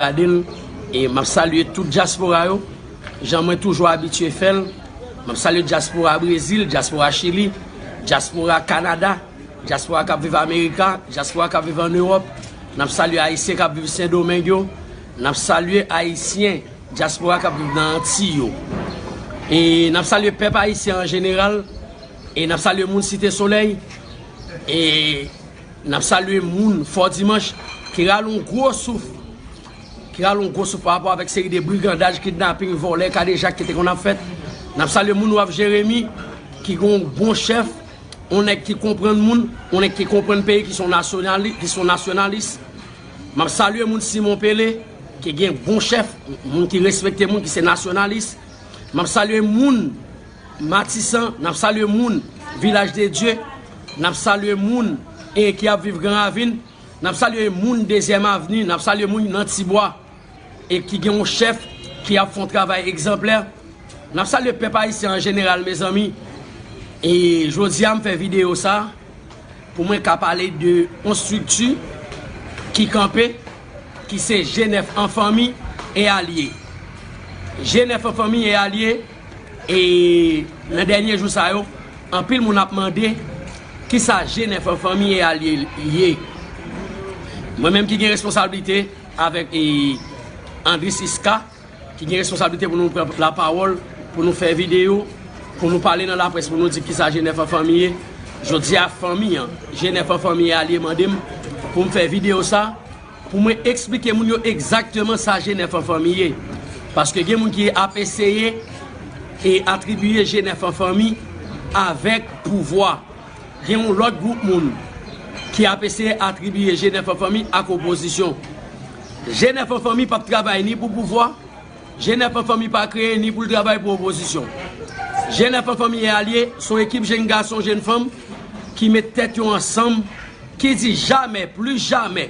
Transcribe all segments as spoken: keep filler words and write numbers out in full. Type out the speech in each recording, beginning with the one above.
gade l. E m ap salye tout dyaspora yo, jan mwen toujou abitye fè l. M ap salye dyaspora Brezil, dyaspora Chili, dyaspora Kanada, dyaspora k ap viv Amerika, dyaspora k ap viv ann Ewòp. N ap salye Ayisyen k ap viv Sendomeng yo. N ap salye Ayisyen dyaspora k ap viv nan Antiy yo. E n ap salye pèp ayisyen an jeneral. E n ap salye moun Site Solèy. E n ap salye moun Fò Dimanch ki rale yon gwo souf, ki rale yon gwo souf pa rapò avèk seri de brigandaj, kidnaping, vòlè, kadejak ki te konn ap fèt. N ap salye moun Waf Jeremi ki gen yon bon chèf, yon nèg ki konprann moun, yon nèg ki konprann peyi, ki se yon nasyonali-, ki se yon nasyonalis. M ap salye moun Simon Pele ki gen bon chèf, moun ki respekte moun, ki se nasyonalis. M ap salye moun Matisan, n ap salye moun Vilaj de Dye, n ap salye moun e ki ap viv Gran Ravin, n ap salye moun Dezyèm Avni, n ap salye moun nan Tibwa e ki gen yon chèf ki ap fè yon travay egzanplè. N ap salye pèp ayisyen an jeneral, mezanmi. E jodi a, m fè videyo sa a pou mwen ka pale de yon estrikti ki kanpe, ki se G nèf an Fanmi e Alye. G nèf an Fanmi e Alye, e nan dènye jou sa yo, anpil moun ap mande kisa G nèf an Fanmi e Alye ye. Mwen menm ki gen responsablite avèk, e, Andris Iska, ki gen responsablite pou nou pran lapawòl, pou nou fè videyo, pou nou pale nan laprès, pou nou di kisa G nèf an Fanmi ye. Jodi a, fanmi an, G nèf an Fanmi e Alye mande m pou m fè videyo sa, pou mwen eksplike moun yo egzakteman sa G nèf an Fanmi ye. Paske gen moun ki ap eseye e atribiye G nèf an Fanmi avèk pouvwa. Gen yon lòt gwoup moun ki ap eseye atribiye G nèf an Fanmi ak opozisyon. G nèf an Fanmi p ap travay ni pou pouvwa, G nèf an Fanmi pa kreye ni pou l travay pou opozisyon. G nèf an Fanmi e Alye se yon ekip jenn gason, jenn fanm ki met tèt yo ansanm, ki di jamè, plis jamè,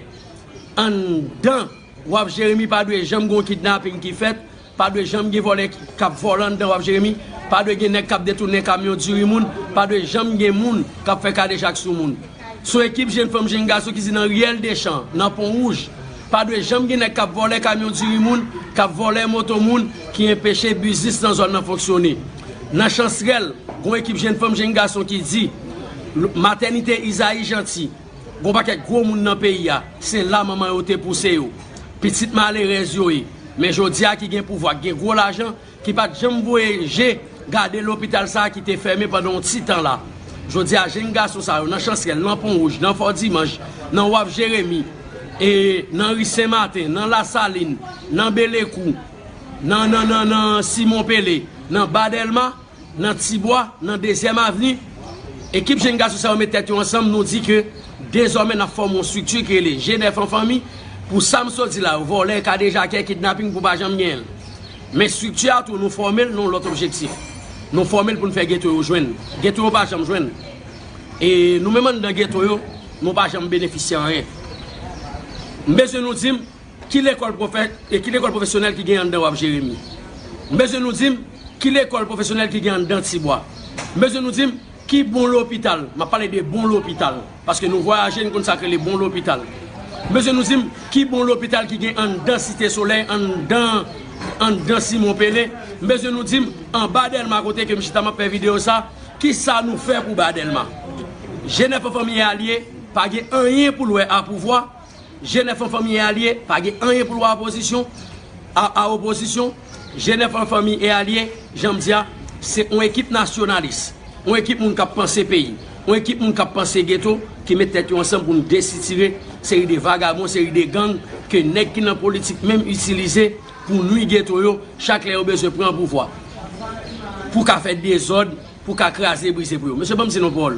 anndan Waf Jeremi pa dwe janm gen yon kidnaping ki fèt, pa dwe janm gen vòlè ki, k ap vòlè anndan Waf Jeremi, pa dwe gen nèg k ap detounen kamyon diri moun, pa dwe janm gen moun k ap fè kadejak sou moun. Se yon ekip jenn fanm, jenn gason ki di nan Riyèl Dechan, nan Pon Wouj, pa dwe janm gen nèg k ap vòlè kamyon diri moun, k ap vòlè moto moun, ki enpeche biznis nan zòn nan fonksyone. Nan Chansrèl, gen yon ekip jenn fanm, jenn gason ki di, l-, matènite Izayi Janti, gen yon pakèt gwo moun nan peyi a, se la manman yo te pouse yo. Pitit malerèz yo ye. Men jodi a ki gen pouvwa, ki gen gwo lajan, ki pa t janm voye je gade lopital sa a ki te fèmen pandan yon ti tan la. Jodi a, jenn gason sa yo, nan Chansrèl, nan Pon Wouj, nan Fò Dimanch, nan Waf Jeremi, e nan Ri Sen Maten, nan Lasalin, nan Belekou, nan, nan, nan, nan Simon Pele, nan Ba Dèlma, nan Tibwa, nan Dezyèm Avni, ekip jenn gason sa yo met tèt yo ansanm, nou di ke dezòmè n ap fòme yon estrikti ki rele G nèf an Fanmi, pou sa m sot di la yo, vòlè, kadejakè, kidnaping, pou pa janm genyen l. Men estrikti a tou, nou fòme l nan yon lòt objektif. Nou fòme l pou n fè geto yo jwenn. Geto yo pa janm jwenn. E nou menm anndan geto yo, nou pa janm benefisye anyen. M bezwen nou di m, ki lekòl pwofè-, e ki lekòl pwofesyonèl ki gen anndan Waf Jeremi? M bezwen nou di m, ki lekòl pwofesyonèl ki gen anndan Tibwa? M bezwen nou di m, ki bon lopital? M ap pale de bon lopital. Paske nou vwayaje, nou konn sa k rele bon lopital. M bezwen nou di m, ki bon lopital ki gen anndan Site Solèy, anndan, anndan Simon Pele? M bezwen nou di m, anba Dèlma kote ke m chita m ap fè videyo sa, kisa nou fè pou Ba Dèlma? G nèf an Fanmi e Alye pa gen anyen pou l wè a pouvwa. G nèf an Fanmi e Alye pa gen anyen pou l wè a opozisyon, a, a opozisyon. G nèf an Fanmi e Alye, jan m di a, se yon ekip nasyonalis, yon ekip moun k ap panse peyi, yon ekip moun k ap panse geto, ki met tèt yo ansanm pou n desitire seri de vagabon, seri de gang ke nèg ki nan politik menm itilize pou nwi geto yo chak lè yo bezwen pran pouvwa, pou ka fè dezòd, pou ka kraze brize pou yo. Mesye, ban m di nou pawòl.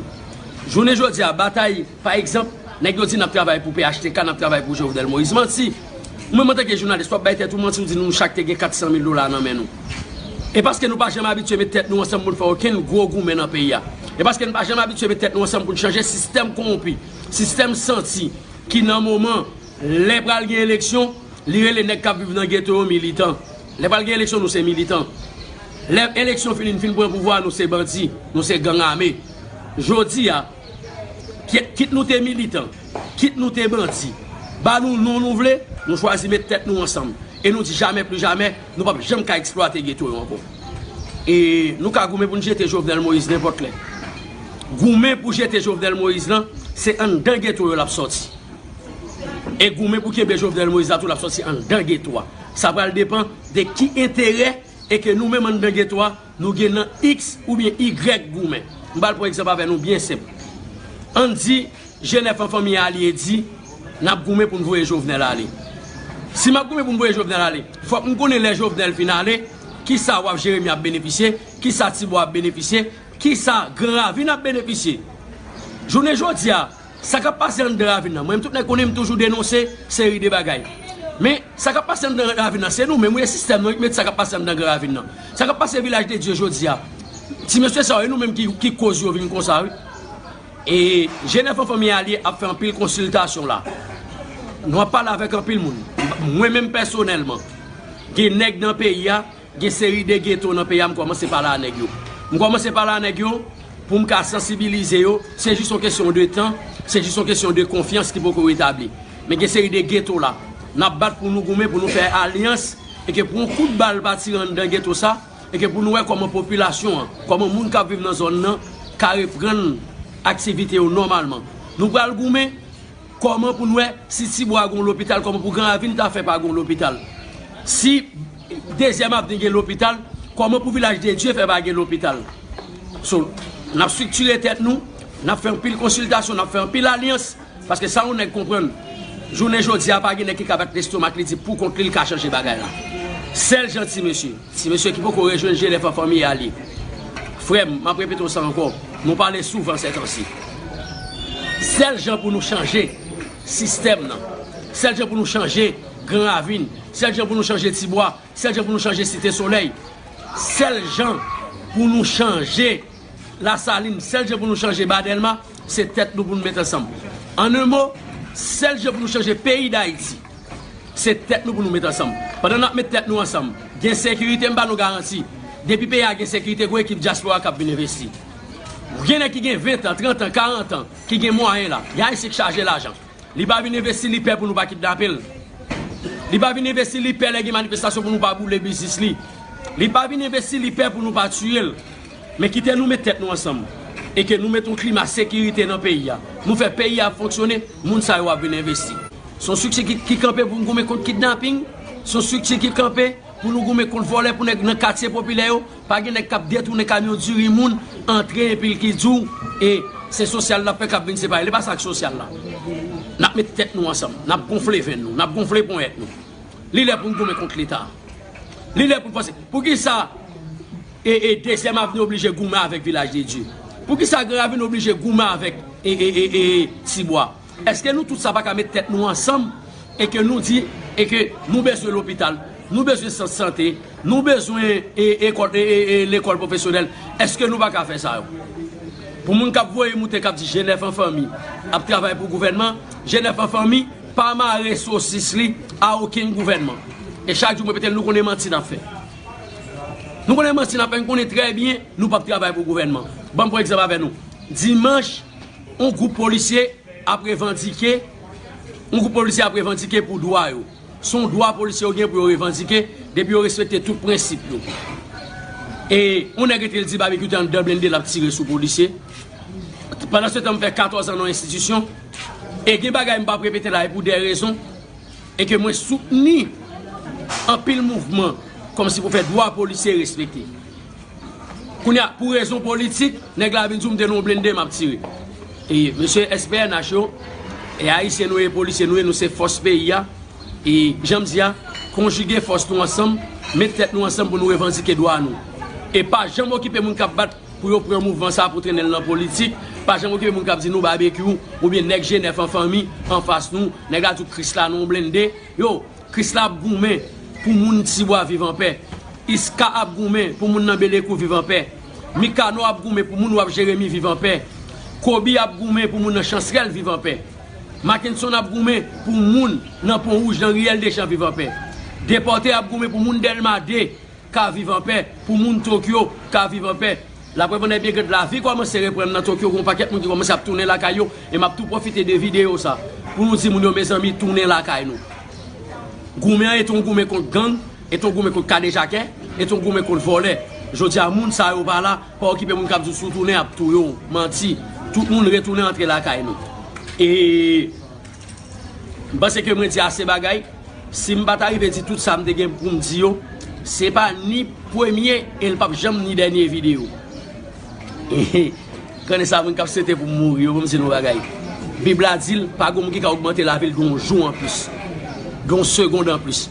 Jounen jodi a, batay, pa egzanp, nèg yo di n ap travay pou P H T K, n ap travay pou Jovenel Moïse. Manti. Mwen, antanke jounalis, w ap bay tèt ou manti, ou di nou chak te gen kat san mil dola nan men nou. E paske nou pa janm abitye met tèt nou ansanm pou n fè okenn gwo goumen nan peyi a. E paske nou pa janm abitye met tèt nou ansanm pou n chanje sistèm kowonpi, sistèm santi, ki nan moman, lè pral gen eleksyon, li rele nèg k ap viv nan geto yo militan. Lè pral gen eleksyon, nou se militan. Lè eleksyon fini, n fin pran pouvwa, nou se bandi, nou se gang ame. Jodi a, ki-, kit nou te militan, kit nou te bandi, ba nou non nou vle, Nou chwazi met tèt nou ansanm. E nou di jamè pli jamè, nou p ap janm ka eksplwate geto yo ankò. E nou ka goumen pou n jete Jovenel Moïse nenpòt lè. Goumen pou jete Jovenel Moïse lan, se anndan geto yo l ap sòti. E goumen pou kenbe Jovenel Moïse la tou, l ap sòti anndan geto a. Sa pral depann de ki enterè e ke nou menm anndan geto a, nou gen nan X oubyen Y goumen. M pral pran egzanp avè nou byen senp. Ann di, G nèf an fanmi alye di, n ap goumen pou n voye Jovenel ale. Si m ap goumen pou m voye Jovenel ale, fòk m konnen lè Jovenel fin ale, kisa Waf Jeremi ap benefisye, kisa Tibwa ap benefisye, kisa Gran Ravin ap benefisye. Jounen jodi a, sa k ap pase anndan ravin nan, mwen menm tout nèg konnen m toujou denonse seri de bagay. Men, sa k ap pase anndan ravin nan, se nou menm wi, e sistèm nan wi ki mete sa k ap pase anndan Gran Ravin nan. Sa k ap pase Vilaj de Dye jodi a, ti mesye sa yo, e nou menm ki, ki koz yo vin konsa wi. E G nèf an fanmi alye ap fè anpil konsiltasyon la. Nou ap pale avèk anpil moun. Mwen menm pèsonèlman, gen nèg nan peyi a, gen seri de geto nan peyi a, m kòmanse pale a nèg yo. M kòmanse pale a nèg yo pou m ka sansibilize yo. Se jis yon kesyon de tan, se jis yon kesyon de konfyans ki poko retabli. Men gen seri de geto la. N ap bat pou nou goumen, pou nou fè alyans, e ke pou yon kout bal pa tire anndan geto sa, e ke pou nou wè kòman popilasyon an, kòman moun k ap viv nan zòn nan ka reprann aktivite yo nòmalman. Nou pral goumen kòman pou n wè si Tibwa gen yon lopital, kòman pou Gran Ravin ta fè pa gen yon lopital. Si Dezyèm Avni gen lopital, kòman pou Vilaj de Dye fè pa gen lopital. So, n ap estriktire tèt nou, n ap fè anpil konsiltasyon, n ap fè anpil alyans, paske sa yon nèg konprann, jounen jodi a pa gen nèg ki ka bat lestomak li di pou kont li, li ka chanje bagay la. Sèl jan ti mesye, ti mesye ki poko rejwenn G nèf an fanmi alye. Frè m, m ap repete w sa ankò, nou pale souvan sètansi. Sèl jan pou nou chanje sistèm nan, sèl jan pou nou chanje Gran Ravin, sèl jan pou nou chanje Tibwa, sèl jan pou nou chanje Site Solèy, sèl jan pou nou chanje Lasalin, sèl jan pou nou chanje Ba Dèlma, se tèt nou pou nou met ansanm. An en mo, sèl jan pou nou chanje peyi Dayiti, se tèt nou pou nou met ansanm. Pandan n ap met tèt nou ansanm, gen sekirite, m ba nou garanti. Depi peyi a gen sekirite, gon ekip dyaspora k ap vin envesti. Gen nèg ki gen ven tan, trant an, karant an, ki gen mwayen la. Y a isi k chaje lajan. Li pa vin envesti, li pè pou nou pa kidnape l. Li pa vin envesti, li pè lè gen manifestasyon pou nou pa boule biznis li. Li pa vin envesti, li pè pou nou pa tiye l. Men kite nou met tèt nou ansanm. E ke nou met yon klima sekirite nan peyi a. Nou fè peyi a ap fonksyone, moun sa yo ap vin envesti. Se yon estrikti ki, ki kanpe pou n goumen kont kidnaping. Se yon estrikti ki kanpe pou nou goumen kont vòlè, pou nèg nan katye popilè yo, pa gen nèg k ap detounen kamyon diri moun, antre epi l ki di w, e se sosyal l ap fè k ap vin separe. Li pa sa k sosyal la. N ap met tèt nou ansanm, n ap gonfle venn nou, n ap gonfle ponyèt nou. Li lè pou n goumen kont Leta. Li lè pou n fòse. Poukisa e, e Dezyèm Avni oblije goumen avèk Vilaj de Dye? Poukisa Gran Ravin oblije goumen avèk e, e, e, e Tibwa? Èske nou tout sa pa ka met tèt nou ansanm e ke nou di e ke nou bezwen lopital, nou bezwen sant sante, nou bezwen e, ekòl, e, e, e lekòl pwofesyonèl? Èske nou pa ka fè sa yo? Pou moun k ap voye moute, k ap di G nèf an fanmi ap travay pou gouvènman, G nèf an fanmi pa mare sosis li a okenn gouvènman. E chak jou m repete l, nou konnen manti n ap fè. Nou konnen manti n ap fè, n konnen trè byen nou p ap travay pou gouvènman. Ban m pran egzanp avè nou. Dimanch, yon gwoup polisye ap revandike, yon gwoup polisye ap revandike pou dwa yo. Se yon dwa polisye yo gen pou yo revandike, depi yo respekte tout prensip yo. E yon nèg rete l di Babekyou te anndan blende l ap tire sou polisye. Pandan se tan, m fè katòz an nan yon enstitisyon. E gen bagay m p ap repete la, e pou de rezon. E ke mwen soutni anpil mouvman kòmsi pou fè dwa polisye respekte. Kounye a, pou rezon politik, nèg la vin di w m te nan yon blende, m ap tire. E mesye S P N H yo, e ayisyen nou ye, polisye nou ye, nou se fòs peyi a. E jan m di a, konjige fòs nou ansanm, met tèt nou ansanm pou nou revandike dwa nou. E pa janm okipe moun k ap bat pou yo pran mouvman sa pou trennen l nan politik. Pa janm okipe moun k ap di nou Babekyou oubyen nèg G nèf an fanmi anfas nou, nèg la di w Krisla nan yon blende. Yo, Krisla ap goumen pou moun Tibwa viv anpè. Iska ap goumen pou moun nan Belekou viv anpè. Mikano ap goumen pou moun Waf Jeremi viv anpè. Kobi ap goumen pou moun nan Chansrèl viv anpè. Mackenson ap goumen pou moun nan Pon Wouj, nan Riyèl Deschamps viv anpè. Depòte ap goumen pou moun Dèlma de ka viv anpè, pou moun Tokyo ka viv anpè. Laprèv annè byen grèd, lavi kòmanse reprann nan Tokyo, gen yon pakèt moun ki kòmanse ap tounen lakay yo, e m ap tou pwofite de videyo sa pou nou di moun yo, mezanmi, tounen lakay nou. Goumen an e t on goumen kont gang, e t on goumen kont kadejakè, e t on goumen kont vòlè. Jodi a, moun sa yo pa la, pa okipe moun k ap di w si w tounen, y ap touye w. Manti. Tout moun retounen antre lakay nou. E m panse ke mwen di ase bagay. Si m pa ta rive di tout sa m te gen pou m di yo, se pa ni premye e l p ap janm ni dènye videyo. Konnen sa, moun k ap swete pou m mouri yo, ban m di nou yon bagay. Bib la di l, pa gen moun ki ka ogmante lavi l gen yon jou anplis, gen yon segonn anplis.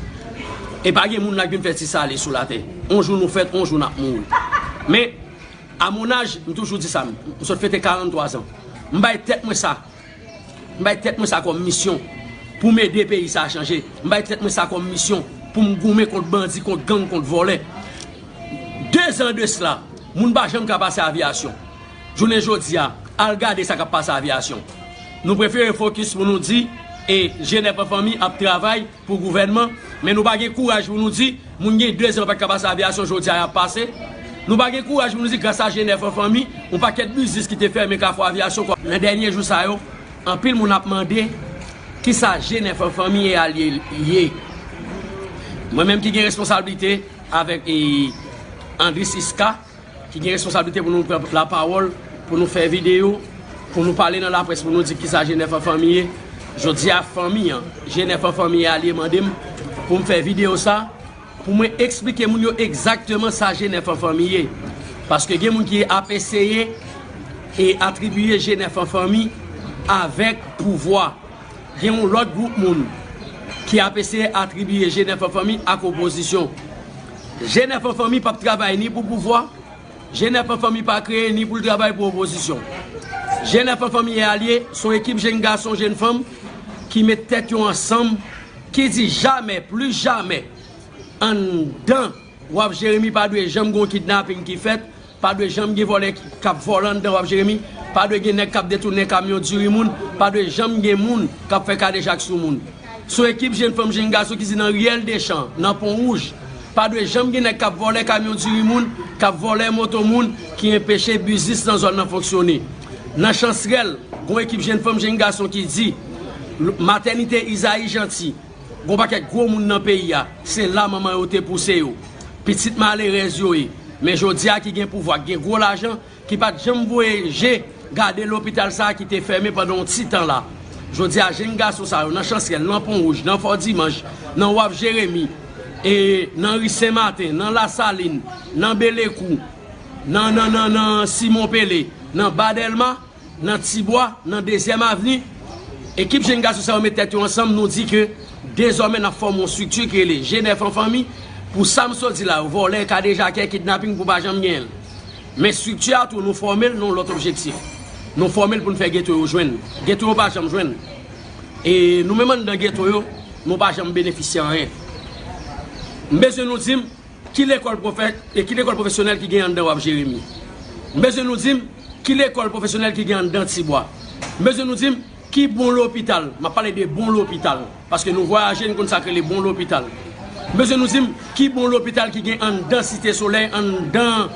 E pa gen moun la k vin fè ti sale sou latè. On jou nou fèt, on jou n ap mouri. Men, a mon âge, m toujou di sa, m sot fete karannntwa zan. M bay tèt mwen sa. M bay tèt mwen sa kòm misyon pou m ede peyi sa a chanje. M bay tèt mwen sa kòm misyon pou m goumen kont bandi, kont gang, kont vòlè. De zan de sila, moun pa janm ka pase aviyasyon. Jounen jodi a, al gade sa k ap pase aviyasyon. Nou prefere fokis pou nou di, e, G nèf an fanmi ap travay pou gouvènman, men nou pa gen kouraj pou nou di, moun gen de zan pa t ka pase aviyasyon, jodi a y ap pase. Nou pa gen kouraj pou nou di, gras a G nèf an fanmi, yon pakèt biznis ki te fèmen ka fè aviyasyon. Nan dènye jou sa yo, anpil moun ap mande, kisa G nèf an fanmi e alye ye? Mwen menm ki gen responsablite avèk, e, Andris Iska, ki gen responsablite pou nou pran lapawòl, pou nou fè videyo, pou nou pale nan laprès, pou nou di kisa G nèf an fanmi ye. Jodi a, fanmi an, G nèf an fanmi e alye mande m pou m fè videyo sa, pou mwen eksplike moun yo egzakteman sa G nèf an fanmi ye. Paske gen moun ki ap eseye e atribiye G nèf an fanmi avèk pouvwa. Gen yon lòt gwoup moun ki ap eseye atribiye G nèf an fanmi ak opozisyon. G nèf an fanmi p ap travay ni pou pouvwa, G nèf an fanmi pa kreye ni pou l travay pou opozisyon. G nèf an fanmi e alye, se yon ekip jenn gason, jenn fanm ki met tèt yo ansanm, ki di jamè, pli jamè, anndan Waf Jeremi pa dwe janm gen yon kidnaping ki fèt, pa dwe janm gen vòlè ki, k ap vòlè anndan Waf Jeremi, pa dwe gen nèg k ap detounen kamyon diri moun, pa dwe janm gen moun k ap fè kadejak sou moun. Se yon ekip jenn fanm, jenn gason ki di nan riyèl Dechan, nan Pon Wouj, pa dwe janm gen nèg k ap vòlè kamyon diri moun, k ap vòlè moto moun, ki enpeche biznis nan zòn nan fonksyone. Nan Chansrèl, gen yon ekip jenn fanm, jenn gason ki di, matènite Izayi Janti, gen yon pakèt gwo moun nan peyi a, se la manman yo te pouse yo. Pitit malerèz yo ye. Men jodi a ki gen pouvwa, ki gen gwo lajan, ki pa t janm voye je gade lopital sa a ki te fèmen pandan yon ti tan la. Jodi a, jenn gason sa yo, nan Chansrèl, nan Pon Wouj, nan Fò Dimanch, nan Waf Jeremi, e nan ri Sen Maten, nan Lasalin, nan Belekou, nan, nan, nan, nan Simon Pele, nan Ba Dèlma, nan Tibwa, nan Dezyèm Avni, ekip jenn gason sa yo met tèt yo ansanm, nou di ke dezòmè n ap fòme yon estrikti ki rele G nèf an fanmi, pou sa m sot di la yo, vòlè, kadejakè, kidnaping, pou pa janm genyen l. Men estrikti a tou, nou fòme l nan yon lòt objektif. Nou fòme l pou n fè geto yo jwenn. Geto yo pa janm jwenn. E nou menm anndan geto yo, nou pa janm benefisye anyen. M bezwen nou di m, ki lekòl pwofè-, e ki lekòl pwofesyonèl ki gen anndan Waf Jeremi? M bezwen nou di m, ki lekòl pwofesyonèl ki gen anndan Tibwa? M bezwen nou di m, ki bon lopital? M ap pale de bon lopital. Paske nou vwayaje, nou konn sa k rele bon lopital. M bezwen nou di m, ki bon lopital ki gen anndan Site Solèy, anndan,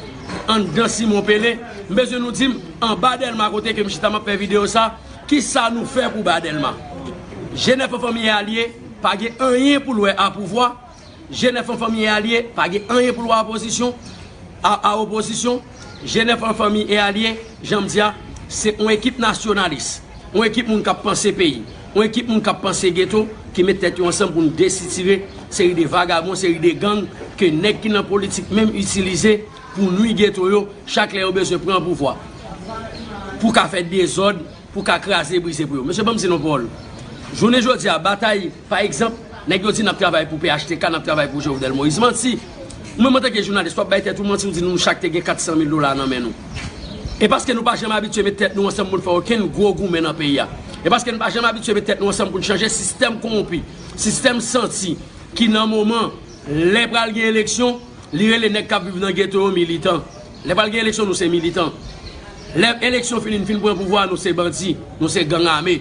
anndan Simon Pele? M bezwen nou di m, anba Dèlma kote ke m chita m ap fè videyo sa, kisa nou fè pou Ba Dèlma? G nèf an fanmi e alye, pa gen anyen pou l wè a pouvwa. G nèf an fanmi e alye, pa gen anyen pou l wè a opozisyon, a, a opozisyon. G nèf an fanmi e alye, jan m di a, se yon ekip nasyonalis, yon ekip moun k ap panse peyi, yon ekip moun k ap panse geto, ki met tèt yo ansanm pou n desitire seri de vagabon, seri de gang ke nèg ki nan politik menm itilize pou nwi geto yo, chak lè yo bezwen pran pouvwa, pou ka fè dezòd, pou ka kraze brize pou yo. Mesye, ban m di nou pawòl. Jounen jodi a, batay, pa egzanp, nèg yo di n ap travay pou P H T K, n ap travay pou Jovenel Moïse. Manti. Ou menm antanke jounalis, w ap bay tèt ou manti, ou di nou chak te gen kat san mil dola nan men nou. E paske nou pa janm abitye met tèt nou ansanm pou n fè okenn gwo goumen nan peyi a. E paske nou pa janm abitye met tèt nou ansanm pou n chanje sistèm kowonpi, sistèm santi, ki nan moman, lè pral gen eleksyon, li rele nèg k ap viv nan geto yo militan. Lè pral gen eleksyon, nou se militan. Lè eleksyon fini, n fin pran pouvwa, nou se bandi, nou se gang ame.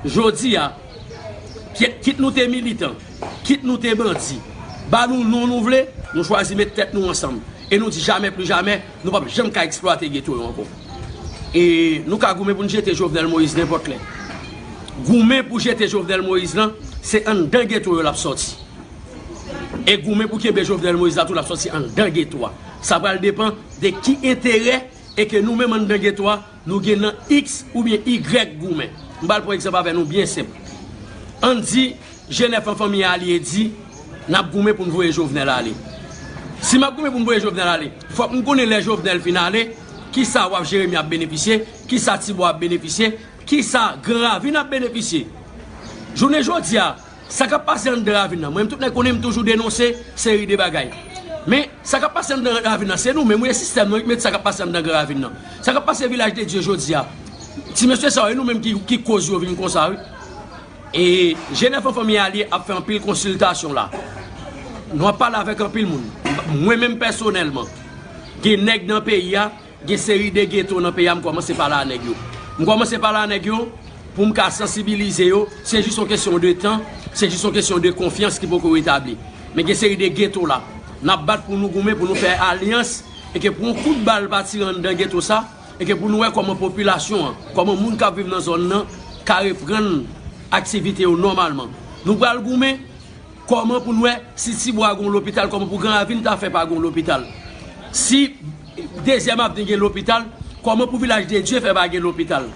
Jodi a, kit, kit nou te militan, kit nou te bandi, ba nou non nou vle, nou chwazi met tèt nou ansanm. E nou di jamè pli jamè, nou p ap janm ka eksplwate geto yo ankò. E nou ka goumen pou n jete Jovenel Moïse nenpòt lè. Goumen pou jete Jovenel Moïse lan, se anndan geto yo l ap sòti. E goumen pou kenbe Jovenel Moïse la tou, l ap sòti anndan geto a. Sa pral depann de ki enterè e ke nou menm anndan geto a, nou gen nan X oubyen Y goumen. M pral pran egzanp avè nou byen senp. Ann di, G nèf an fanmi alye di, n ap goumen pou n voye Jovenel ale. Si m ap goumen pou n voye Jovenel ale, fòk m konnen lè Jovenel fin ale, kisa Waf Jeremi ap benefisye, kisa Tibwa ap benefisye, kisa Gran Ravin ap benefisye. Jounen jodi a, sa k ap pase anndan Ravin nan, mwen menm tout nèg konnen m toujou denonse seri de bagay. Men, sa k ap pase anndan Ravin nan, se nou menm, wi, e sistèm nan ki mete sa k ap pase anndan Gran Ravin nan. Sa k ap pase Vilaj de Dye jodi a, ti mesye sa yo, e nou menm ki, ki koz yo vin konsa, wi. E G nèf an fanmi alye ap fè anpil konsiltasyon la. Nou ap pale avèk anpil moun. Mwen menm pèsonèlman, gen nèg nan peyi a, gen seri de geto nan peyi a, m kòmanse pale a nèg yo. M kòmanse pale a nèg yo pou m ka sansibilize yo. Se jis yon kesyon de tan, se jis yon kesyon de konfyans ki poko retabli. Men gen seri de geto la. N ap bat pou nou goumen, pou nou fè alyans, e ke pou yon kout bal pa tire anndan geto sa, e ke pou nou wè kòman popilasyon an, kòman moun k ap viv nan zòn nan ka reprann aktivite yo nòmalman. Nou pral goumen kòman pou n wè si Tibwa gen yon lopital, kòman pou Gran Ravin ta fè pa gen yon lopital. Si Dezyèm Avni gen lopital, kòman pou Vilaj de Dye fè pa gen lopital.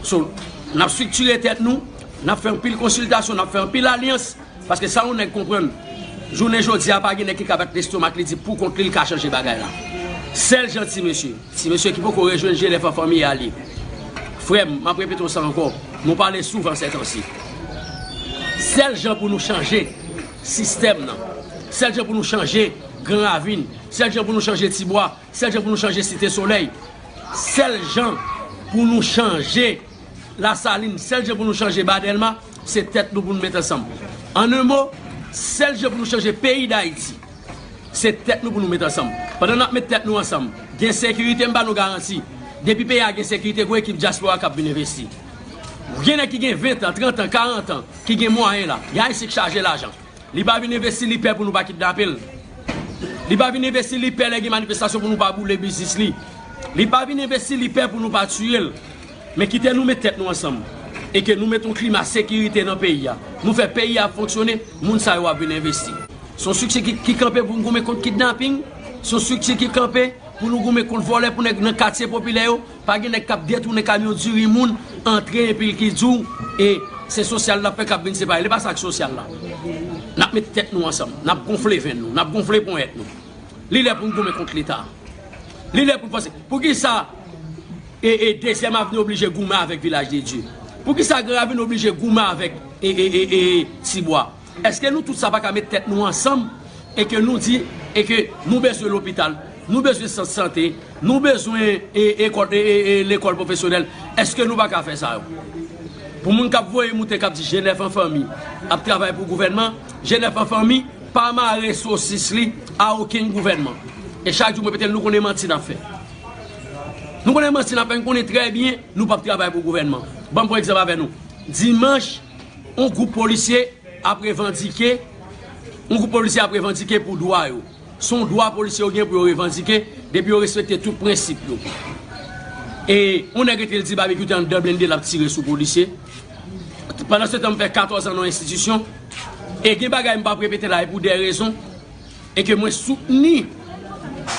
So, n ap estriktire tèt nou, n ap fè anpil konsiltasyon, n ap fè anpil alyans, paske sa yon nèg konprann, jounen jodi a pa gen nèg ki ka bat lestomak li di pou kont li, li ka chanje bagay la. Sèl jan ti mesye, ti mesye ki poko rejwenn G nèf an fanmi alye. Frè m, m ap repete w sa ankò, nou pale souvan sètansi. Sèl jan pou nou chanje sistèm nan, sèl jan pou nou chanje Gran Ravin, sèl jan pou nou chanje Tibwa, sèl jan pou nou chanje Site Solèy, sèl jan pou nou chanje Lasalin, sèl jan pou nou chanje Ba Dèlma, se tèt nou pou nou met ansanm. An en mo, sèl jan pou nou chanje peyi Dayiti, se tèt nou pou nou met ansanm. Pandan n ap met tèt nou ansanm, gen sekirite, m ba nou garanti. Depi peyi a gen sekirite, gon ekip dyaspora k ap vin envesti. Gen nèg ki gen ven tan, trant an, karant an, ki gen mwayen la. Gen Ayisyen k chaje lajan. Li pa vin envesti, li pè pou nou pa kidnape l. Li pa vin envesti, li pè lè gen manifestasyon pou nou pa boule biznis li. Li pa vin envesti, li pè pou nou pa tiye l. Men kite nou met tèt nou ansanm. E ke nou met yon klima sekirite nan peyi a. Nou fè peyi a fonksyone, moun sa yo ap vin envesti. Se yon estrikti ki, ki kanpe pou n goumen kont kidnaping. Se yon estrikti ki kanpe pou nou goumen kont vòlè, pou nèg nan katye popilè yo. Pa gen nèg k ap detounen kamyon diri moun, antre epi l ki di w, e se sosyal l ap fè k ap vin separe. Li pa sa k sosyal la. N ap met tèt nou ansanm, n ap gonfle venn nou, n ap gonfle ponyèt nou. Li lè pou n goumen kont Leta. Li lè pou n panse. Poukisa e, e Dezyèm Avni oblije goumen avèk Vilaj de Dye? Poukisa Gran Ravin oblije goumen avèk e, e, e, e Tibwa? Èske nou tout sa pa ka met tèt nou ansanm e ke nou di e ke nou bezwen lopital, nou bezwen sant sante, nou bezwen e, ekòl, e, e, e, lekòl pwofesyonèl? Èske nou pa ka fè sa yo? Pou moun k ap voye moute k ap di G nèf an fanmi ap travay pou gouvènman, G nèf an fanmi pa mare sosis li a okenn gouvènman. E chak jou mwen pete l, nou konnen manti n ap fè. Nou konnen manti n ap fè, nou konnen trè byen nou p ap travay pou gouvènman. Ban m pran egzanp avè nou. Dimanch, yon gwoup polisye ap revandike, yon gwoup polisye ap revandike pou dwa yo. Se yon dwa polisye yo gen pou yo revandike, depi yo respekte tout prensip yo. E yon nèg rete l di Babekyou te anndan blende l ap tire sou polisye. Pandan se tan, m fè katòz an nan yon enstitisyon. E gen bagay m p ap repete la, e pou de rezon. E ke mwen soutni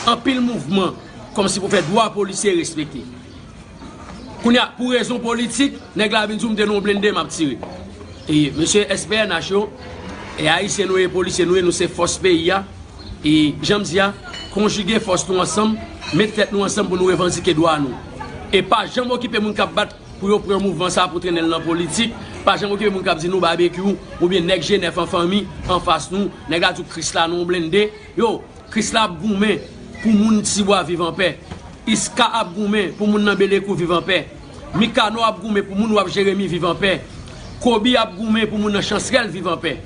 anpil mouvman kòmsi pou fè dwa polisye respekte. Kounye a, pou rezon politik, nèg la vin di w m te nan yon blende, m ap tire. E mesye S P N H yo, e ayisyen nou ye, polisye nou ye, nou se fòs peyi a. E jan m di a, konjige fòs nou ansanm, met tèt nou ansanm pou nou revandike dwa nou. E pa janm okipe moun k ap bat pou yo pran mouvman sa pou trennen l nan politik. Pa janm okipe moun k ap di nou Babekyou oubyen nèg G nèf an fanmi anfas nou. Nèg la di w Krisla nan yon blende. Yo, Krisla ap goumen pou moun Tibwa viv anpè. Iska ap goumen pou moun nan Belekou viv anpè. Mikano ap goumen pou moun Waf Jeremi viv anpè. Kobi ap goumen pou moun nan Chansrèl viv anpè.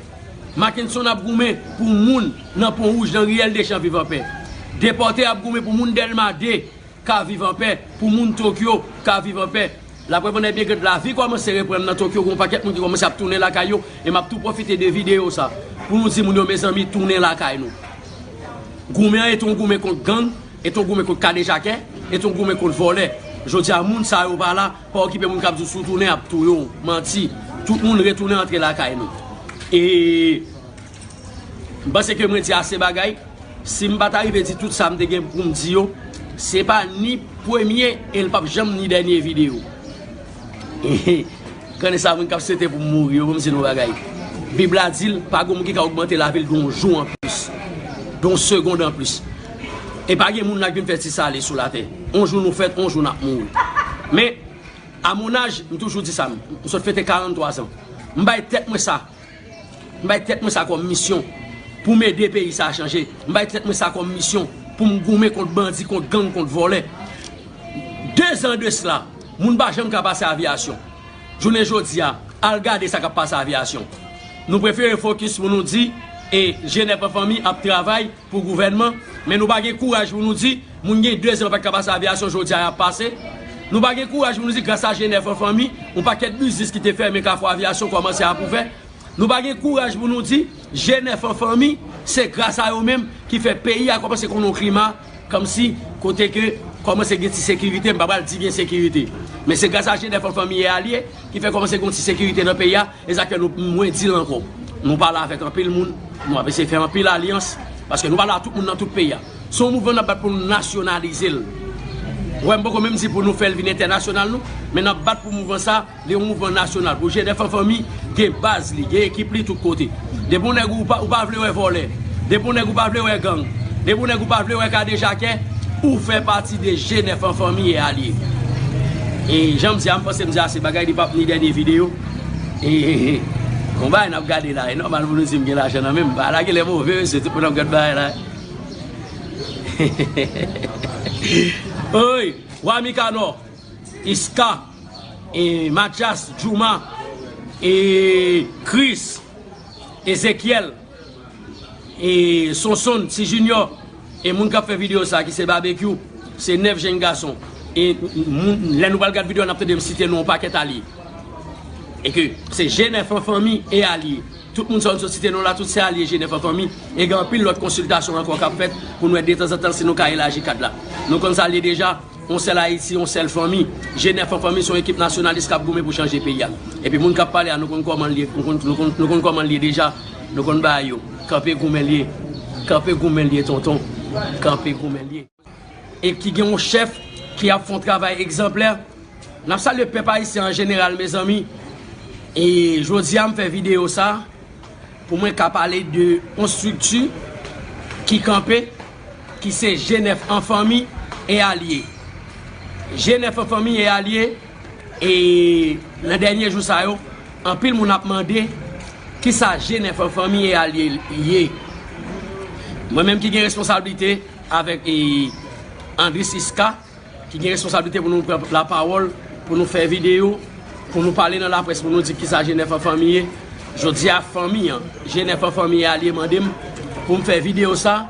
Mackenson ap goumen pou moun nan Pon Wouj, nan Riyèl Dechan viv anpè. Depòte ap goumen pou moun Dèlma de ka viv anpè, pou moun Tokyo ka viv anpè. Laprèv anndan byen gad, lavi kòmanse reprann nan Tokyo, gen yon pakèt moun ki kòmanse ap tounen lakay yo, e m ap tou pwofite de videyo sa pou nou di moun yo, mezanmi, tounen lakay nou. Goumen an, e t on goumen kont gang, e t on goumen kont kadejakè, e t on goumen kont vòlè. Jodi a, moun sa yo pa la, pa okipe moun k ap di w si w tounen, y ap touye w. Manti. Tout moun retounen antre lakay nou. E M panse ke mwen di ase bagay. Si m pa ta rive di tout sa m te gen pou m di yo, se pa ni premye e l p ap janm ni dènye videyo. Konnen sa moun k ap swete pou m mouri yo, pou m di nou bagay. Bib la di l, pa gen moun ki ka ogmante lavi l de yon jou anplis, de yon segonn anplis. E pa gen moun la k vin fè ti sale sou latè. On jou nou fèt, on jou n ap mouri. Men, a mon âge, m toujou di sa, m, m sot fete karannntwa zan. M bay tèt mwen sa. M bay tèt mwen sa kòm misyon pou m ede peyi sa a chanje. M bay tèt mwen sa kòm misyon pou m goumen kont bandi, kont gang, kont vòlè. De zan de sila, moun pa janm ka pase aviyasyon. Jounen jodi a, al gade sa k ap pase aviyasyon. Nou prefere fokis pou nou di, e, G nèf an fanmi ap travay pou gouvènman, men nou pa gen kouraj pou nou di, moun gen de zan yo pa t ka pase aviyasyon, jodi a y ap pase. Nou pa gen kouraj pou nou di, gras a G nèf an fanmi, yon pakèt biznis ki te fèmen Kafou Aviyasyon kòmanse ap ouvè. Nou pa gen kouraj pou nou di, G nèf an fanmi, se gras a yo menm ki fè peyi a kòmanse konn yon klima, kòmsi, kote ke kòmanse gen ti sekirite, m pa pral di gen sekirite. Men se gras a G nèf an fanmi e alye ki fè kòmanse gen yon ti sekirite nan peyi a, e sa k fè nou, mwen di l ankò. Nou pale avèk anpil moun, nou ap eseye fè anpil alyans, paske nou pale a tout moun nan tout peyi a. Se yon mouvman n ap bat pou nou nasyonalize l. Ou wè, m poko menm di pou nou fè l vin entènasyonal non, men n ap bat pou mouvman sa, li yon mouvman nasyonal. Pou G nèf an fanmi, gen baz li, gen ekip li tout kote. Depi yon nèg ou pa, ou pa vle wè vòlè, depi yon nèg ou pa vle wè gang, depi yon nèg ou pa vle wè kadejakè, ou fè pati de G nèf an fanmi e alye. E jan m di a, m panse m di ase bagay, li p ap ni dènye videyo. E, e, e, yon bagay n ap gade la, e nòmal pou nou di m gen lajan nan men m. Bagay la genlè move, mesye, tout moun ap gad bagay la. Oy, Wa Mikanò, Iska, e, Mathias, Jouma, e, Chris, Ezekiel, e, Sonson, Ti Junior, e moun k ap fè videyo sa ki se Babekyou, se nèf jenn gason. E moun, lè nou pral gad videyo a, n ap tande m site non yon pakèt alye. E ke se G nèf an fanmi e alye. Tout moun sa yo n sot site non la, tout se alye G nèf an fanmi. E gen anpil lòt konsiltasyon ankò k ap fèt pou nou wè detanzantan si nou ka elaji kad la. Nou konn sa l ye deja, yon sèl Ayiti, yon sèl fanmi. G nèf an fanmi se yon ekip nasyonalis k ap goumen pou chanje peyi a. Epi moun k ap pale a, nou konn kòman l ye, nou konn, nou konn, nou konn kòman l ye deja. Nou konn bagay yo. Kanpe goumen l ye. Kanpe goumen l ye, tonton. Kanpe goumen l ye. E ki gen yon chèf ki ap fè yon travay egzanplè. N ap salye pèp ayisyen an jeneral, mezanmi. E jodi a, m fè videyo sa pou mwen ka pale de yon estrikti ki kanpe, ki se G nèf an fanmi e alye. G nèf an fanmi e alye, e nan dènye jou sa yo, anpil moun ap mande kisa G nèf an fanmi e alye ye. Mwen menm ki gen responsablite avèk, e, Andris Iska, ki gen responsablite pou nou pran lapawòl, pou nou fè videyo, pou nou pale nan laprès, pou nou di kisa G nèf an fanmi ye. Jodi a, fanmi an, G nèf an fanmi e alye mande m pou m fè videyo sa,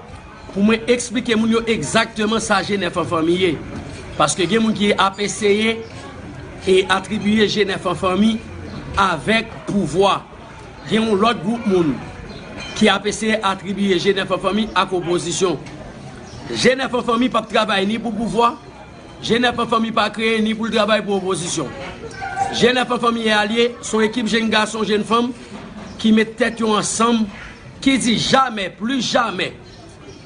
pou mwen eksplike moun yo egzakteman sa G nèf an fanmi ye. Paske gen moun ki ap eseye e atribiye G nèf an fanmi avèk pouvwa. Gen yon lòt gwoup moun ki ap eseye atribiye G nèf an fanmi ak opozisyon. G nèf an fanmi p ap travay ni pou pouvwa, G nèf an fanmi pa kreye ni pou l travay pou opozisyon. G nèf an fanmi e alye, se yon ekip jenn gason, jenn fanm ki met tèt yo ansanm, ki di jamè, plis jamè,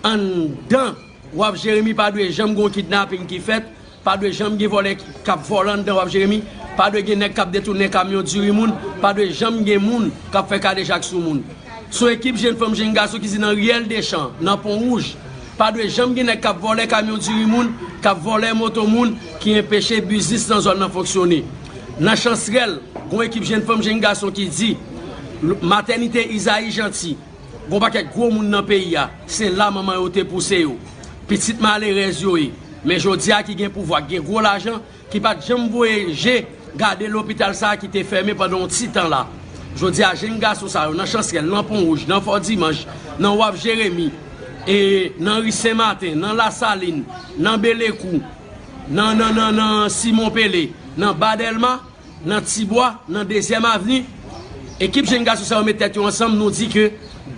anndan W ap Jeremi pa dwe janm gen yon kidnaping ki fèt, pa dwe janm gen vòlè k ap vòlè anndan W ap Jeremi, pa dwe gen nèg k ap detounen kamyon diri moun, pa dwe janm gen moun k ap fè kadejak sou moun. Se yon ekip jenn fanm, jenn gason ki di nan riyèl Dechan, nan Pon Wouj, pa dwe janm gen nèg k ap vòlè kamyon diri moun, k ap vòlè moto moun, ki enpeche biznis nan zòn nan fonksyone. Nan Chansrèl, gen yon ekip jenn fanm, jenn gason ki di, matènite Izayi Janti, gon pakèt gwo moun nan peyi a, se la manman yo te pouse yo. Pitit malerèz yo ye. Men jodi a ki gen pouvwa, ki gen gwo lajan, ki pa t janm voye je gade lopital sa a ki te fèmen pandan yon ti tan la. Jodi a, jenn gason sa yo, nan Chansrèl, nan Pon Wouj, nan Fò Dimanch, nan W ap Jeremi, e nan ri Sen Maten, nan Lasalin, nan Belekou, nan, nan, nan, nan Simon Pele, nan Ba Dèlma, nan Tibwa, nan Dezyèm Avni, ekip jenn gason sa yo met tèt yo ansanm, nou di ke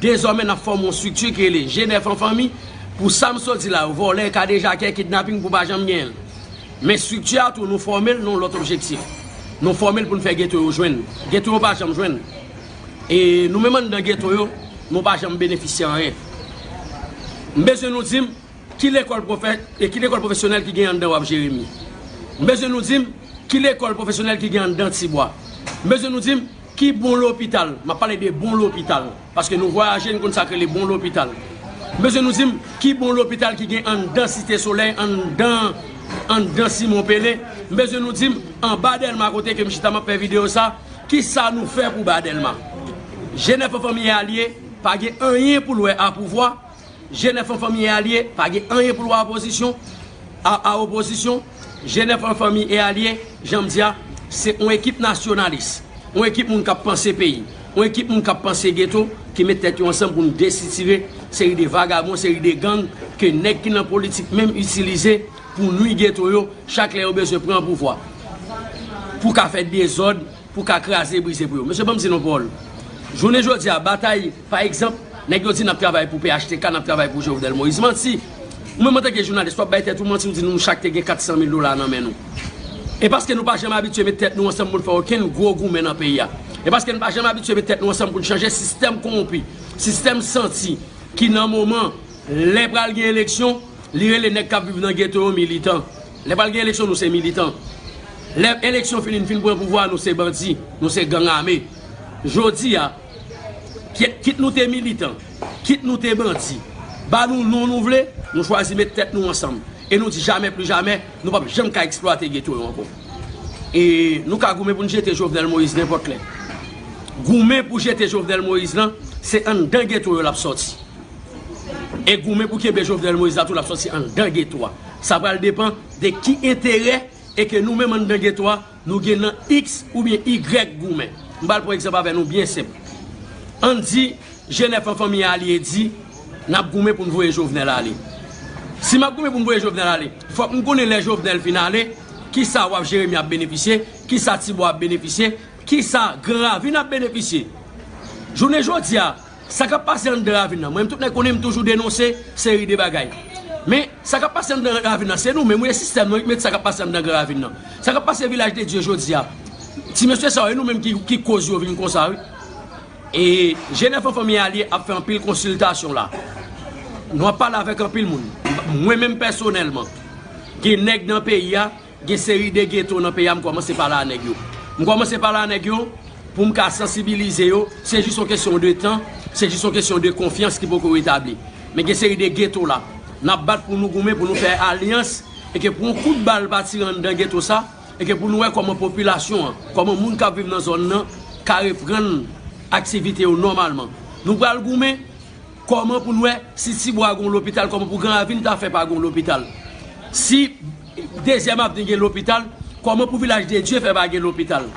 dezòmè n ap fòme yon estrikti ki rele G nèf an fanmi, pou sa m sot di la yo, vòlè, kadejakè, kidnaping, pou pa janm genyen l. Men estrikti a tou, nou fòme l nan yon lòt objektif. Nou fòme l pou n fè geto yo jwenn. Geto yo pa janm jwenn. E nou menm anndan geto yo, men w pa janm benefisye anyen. M bezwen nou di m ki lekòl pwofè-, e ki lekòl pwofesyonèl ki gen anndan Waf Jeremi. M bezwen nou di m ki lekòl pwofesyonèl ki gen anndan Tibwa. M bezwen nou di m ki bon lopital, m ap pale de bon lopital, paske nou vwayaje, nou konn sa k rele bon lopital. M bezwen nou di m ki bon lopital ki gen anndan Site Solèy, anndan, anndan Simon Pele. M bezwen nou di m anba Dèlma kote ke m chita m ap fè videyo sa, kisa nou fè pou ba Dèlma. G nèf an fanmi e alye pa gen anyen pou l wè a pouvwa. G nèf an fanmi e alye pa gen anyen pou l wè a opozisyon, a, a opozisyon. G nèf an fanmi e alye, jan m di a, se yon ekip nasyonalis, yon ekip moun k ap panse peyi, yon ekip moun k ap panse geto, ki met tèt yo ansanm pou n desitire seri de vagabon, seri de gang ke nèg ki nan politik menm itilize pou nwi geto yo chak lè yo bezwen pran pouvwa, pou ka fè dezòd, pou ka kraze brize pou yo. Mesye, ban m di nou pawòl. Jounen jodi a, batay, pa egzanp, nèg yo di n ap travay pou P H T K, n ap travay pou Jovenel Moïse. Manti. Ou menm antanke jounalis, w ap bay tèt ou manti, ou di nou chak te gen kat san mil dola nan men nou. E paske nou pa janm abitye met tèt nou ansanm pou n fè okenn gwo goumen nan peyi a. E paske nou pa janm abitye met tèt nou ansanm pou n chanje sistèm kowonpi, sistèm santi ki nan moman lè pral gen eleksyon, li rele nèg k ap viv nan geto yo militan. Lè pral gen eleksyon, nou se militan. Lè eleksyon fini, n fin pran pouvwa, nou se bandi, nou se gang ame. Jodi a, kit, kit nou te militan, kit nou te bandi, ba nou non nou vle, nou chwazi met tèt nou ansanm. E nou di jamè pli jamè, nou p ap janm ka eksplwate geto yo ankò. E nou ka goumen pou n jete Jovenel Moïse nenpòt lè. Goumen pou jete Jovenel Moïse lan, se anndan geto yo l ap sòti. E goumen pou kenbe Jovenel Moïse la tou, l ap sòti anndan geto a. Sa pral depann de ki enterè e ke nou menm anndan geto a, nou gen nan X oubyen Y goumen. M pral pran egzanp avè nou byen senp. Ann di, G nèf an fanmi alye di, n ap goumen pou n voye Jovenel ale. Si m ap goumen pou m voye Jovenel ale, fòk m konnen lè Jovenel fin ale, kisa Waf Jeremi ap benefisye, kisa Tibwa ap benefisye, kisa Gran Ravin ap benefisye. Jounen jodi a, sa k ap pase anndan ravin nan, mwen menm tout nèg konnen m toujou denonse seri de bagay. Men, sa k ap pase anndan ravin nan, se nou menm, wi, e sistèm nan ki mete sa k ap pase anndan Gran Ravin nan. Sa k ap pase Vilaj de Dye jodi a, ti mesye sa yo, e nou menm ki, ki koz yo vin konsa, wi. E G nèf an fanmi alye ap fè anpil konsiltasyon la. Nou ap pale avèk anpil moun. Mwen menm pèsonèlman, gen nèg nan peyi a, gen seri de geto nan peyi a, m kòmanse pale a nèg yo. M kòmanse pale a nèg yo pou m ka sansibilize yo. Se jis yon kesyon de tan, se jis yon kesyon de konfyans ki poko retabli. Men gen seri de geto la. N ap bat pou nou goumen, pou nou fè alyans, e ke pou yon kout bal pa tire anndan geto sa, e ke pou nou wè kòman popilasyon an, kòman moun k ap viv nan zòn nan ka reprann aktivite yo nòmalman. Nou pral goumen kòman pou n wè si Tibwa gen yon lopital, kòman pou Gran Ravin ta fè pa gen yon lopital. Si Dezyèm Avni gen lopital, kòman pou Vilaj de Dye fè pa gen lopital.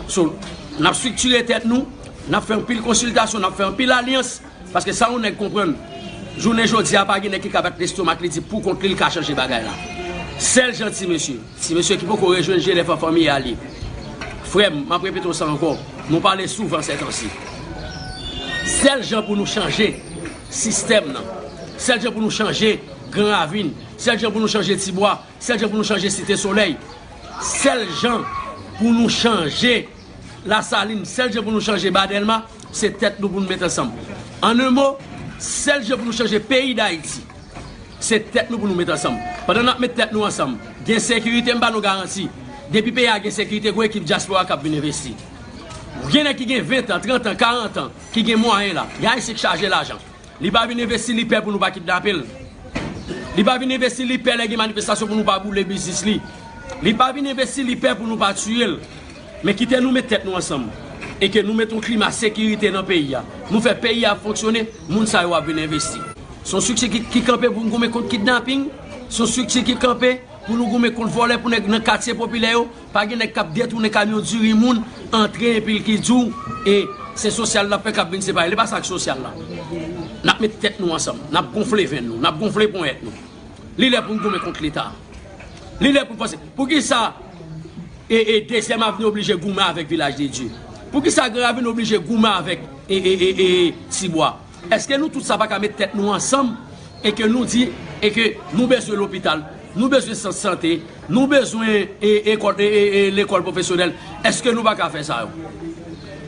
So, n ap estriktire tèt nou, n ap fè anpil konsiltasyon, n ap fè anpil alyans, paske sa yon nèg konprann, jounen jodi a pa gen nèg ki ka bat lestomak li di pou kont li, li ka chanje bagay la. Sèl jan ti mesye, ti mesye ki poko rejwenn G nèf an fanmi alye. Frè m, m ap repete w sa ankò, nou pale souvan sètansi. Sèl jan pou nou chanje sistèm nan, sèl jan pou nou chanje Gran Ravin, sèl jan pou nou chanje Tibwa, sèl jan pou nou chanje Site Solèy, sèl jan pou nou chanje Lasalin, sèl jan pou nou chanje Ba Dèlma, se tèt nou pou nou met ansanm. An en mo, sèl jan pou nou chanje peyi Dayiti, se tèt nou pou nou met ansanm. Pandan n ap met tèt nou ansanm, gen sekirite, m ba nou garanti. Depi peyi a gen sekirite, gen ekip dyaspora k ap vin envesti. Gen nèg ki gen ven tan, trant an, karant an, ki gen mwayen la. Gen Ayisyen k chaje lajan. Li pa vin envesti, li pè pou nou pa kidnape l. Li pa vin envesti, li pè lè gen manifestasyon pou nou pa boule biznis li. Li pa vin envesti, li pè pou nou pa tiye l. Men kite nou met tèt nou ansanm. E ke nou met yon klima sekirite nan peyi a. Nou fè peyi a fonksyone, moun sa yo ap vin envesti. Se yon estrikti ki, ki kanpe pou n goumen kont kidnaping. Se yon estrikti ki kanpe pou nou goumen kont vòlè, pou nèg nan katye popilè yo. Pa gen nèg k ap detounen kamyon diri moun, antre epi l ki di w, e se sosyal l ap fè k ap vin separe. Li pa sa k sosyal la. N ap met tèt nou ansanm, n ap gonfle venn nou, n ap gonfle ponyèt nou. Li lè pou n goumen kont Leta. Li lè pou n fòse. Poukisa e, e Dezyèm Avni oblije goumen avèk Vilaj de Dye? Poukisa Gran Ravin oblije goumen avèk e, e, e, e, Tibwa? Èske nou tout sa pa ka met tèt nou ansanm e ke nou di e ke nou bezwen lopital, nou bezwen sant sante, nou bezwen e, ekòl, e, e, e, lekòl pwofesyonèl? Èske nou pa ka fè sa yo?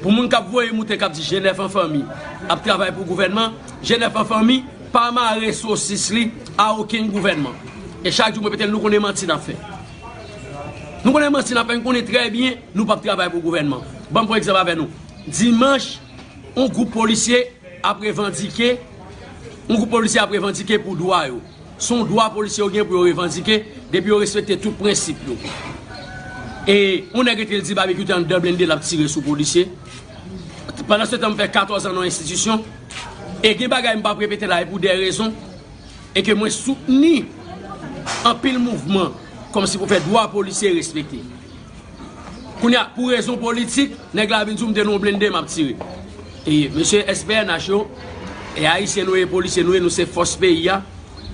Pou moun k ap voye moute k ap di G nèf an fanmi ap travay pou gouvènman, G nèf an fanmi pa mare sosis li a okenn gouvènman. E chak jou mwen pete l, nou konnen manti n ap fè. Nou konnen manti n ap fè, nou konnen trè byen nou p ap travay pou gouvènman. Ban m pran egzanp avè nou. Dimanch, yon gwoup polisye ap revandike, yon gwoup polisye ap revandike pou dwa yo. Se yon dwa polisye yo gen pou yo revandike, depi yo respekte tout prensip yo. E yon nèg rete l di Babekyou te anndan blende l ap tire sou polisye. Pandan se tan, m fè katòz an nan enstitisyon. E gen bagay m p ap repete la, e pou de rezon. E ke mwen soutni anpil mouvman kòmsi pou fè dwa polisye respekte. Kounye a, pou rezon politik, nèg la vin di w m te nan yon blende m ap tire. E mesye S P N H yo, e ayisyen nou ye, polisye nou ye, nou se fòs peyi a.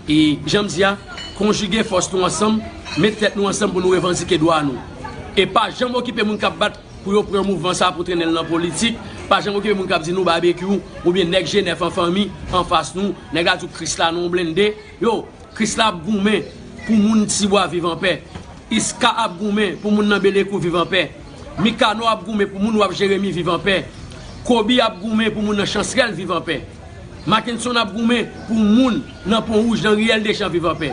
E jan m di a, konjige fòs nou ansanm, met tèt nou ansanm pou nou revandike dwa nou. E pa janm okipe moun k ap bat pou yo pran mouvman sa pou trennen l nan politik. Pa janm okipe moun k ap di nou Babekyou oubyen nèg G nèf an fanmi anfas nou. Nèg la di w Krisla nan yon blende. Yo, Krisla ap goumen pou moun Tibwa viv anpè. Iska ap goumen pou moun nan Belekou viv anpè. Mikano ap goumen pou moun W A P Jeremi viv anpè. Kobi ap goumen pou moun nan Chansrèl viv anpè. Mackenson ap goumen pou moun nan Pon Wouj, nan Riyèl Dechan viv anpè.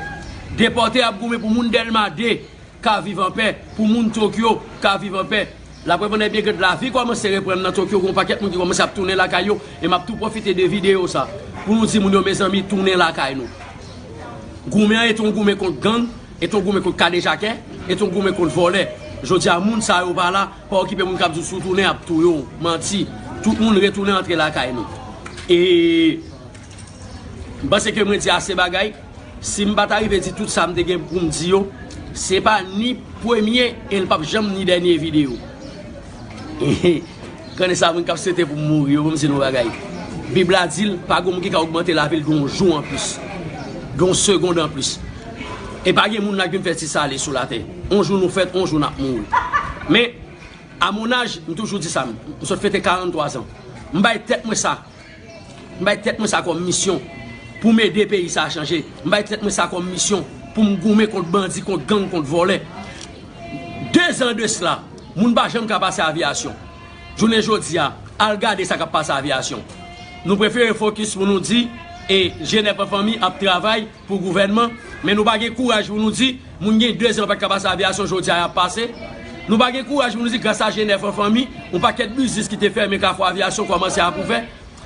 Depòte ap goumen pou moun Dèlma de ka viv anpè, pou moun Tokyo ka viv anpè. Laprèv annèl byen gad, lavi kòmanse reprann nan Tokyo, gen yon pakèt moun ki kòmanse ap tounen lakay yo, e m ap tou pwofite de videyo sa pou nou di moun yo, mezanmi, tounen lakay nou. Goumen an, e t on goumen kont gang, e t on goumen kont kadejakè, e t on goumen kont vòlè. Jodi a, moun sa yo pa la, pa okipe moun k ap di w si w tounen, y ap touye w. Manti. Tout moun retounen antre lakay nou. E m panse ke mwen di ase bagay. Si m pa ta rive di tout sa m te gen pou m di yo, se pa ni premye e l p ap janm ni dènye videyo. Konnen sa, moun k ap swete pou m mouri yo, ban m di nou yon bagay. Bib la di l, pa gen moun ki ka ogmante lavi l gen yon jou anplis, gen yon segond anplis. E pa gen moun la k vin fè ti sale sou latè. On jou nou fèt, on jou n ap mouri. Men, a mon âge, m toujou di sa, m sot fete karannntwa zan. M bay tèt mwen sa. M bay tèt mwen sa kòm misyon pou m ede peyi sa a chanje. M bay tèt mwen sa kòm misyon pou m goumen kont bandi, kont gang, kont vòlè. De zan de sila, moun pa janm ka pase aviyasyon. Jounen jodi a, al gade sa k ap pase aviyasyon. Nou prefere fokis pou nou di, e, G nèf an fanmi ap travay pou gouvènman, men nou pa gen kouraj pou nou di, moun gen de zan pa t ka pase aviyasyon, jodi a y ap pase. Nou pa gen kouraj pou nou di, gras a G nèf an fanmi, yon pakèt biznis ki te fèmen Kafou Aviyasyon kòmanse ap ouvè.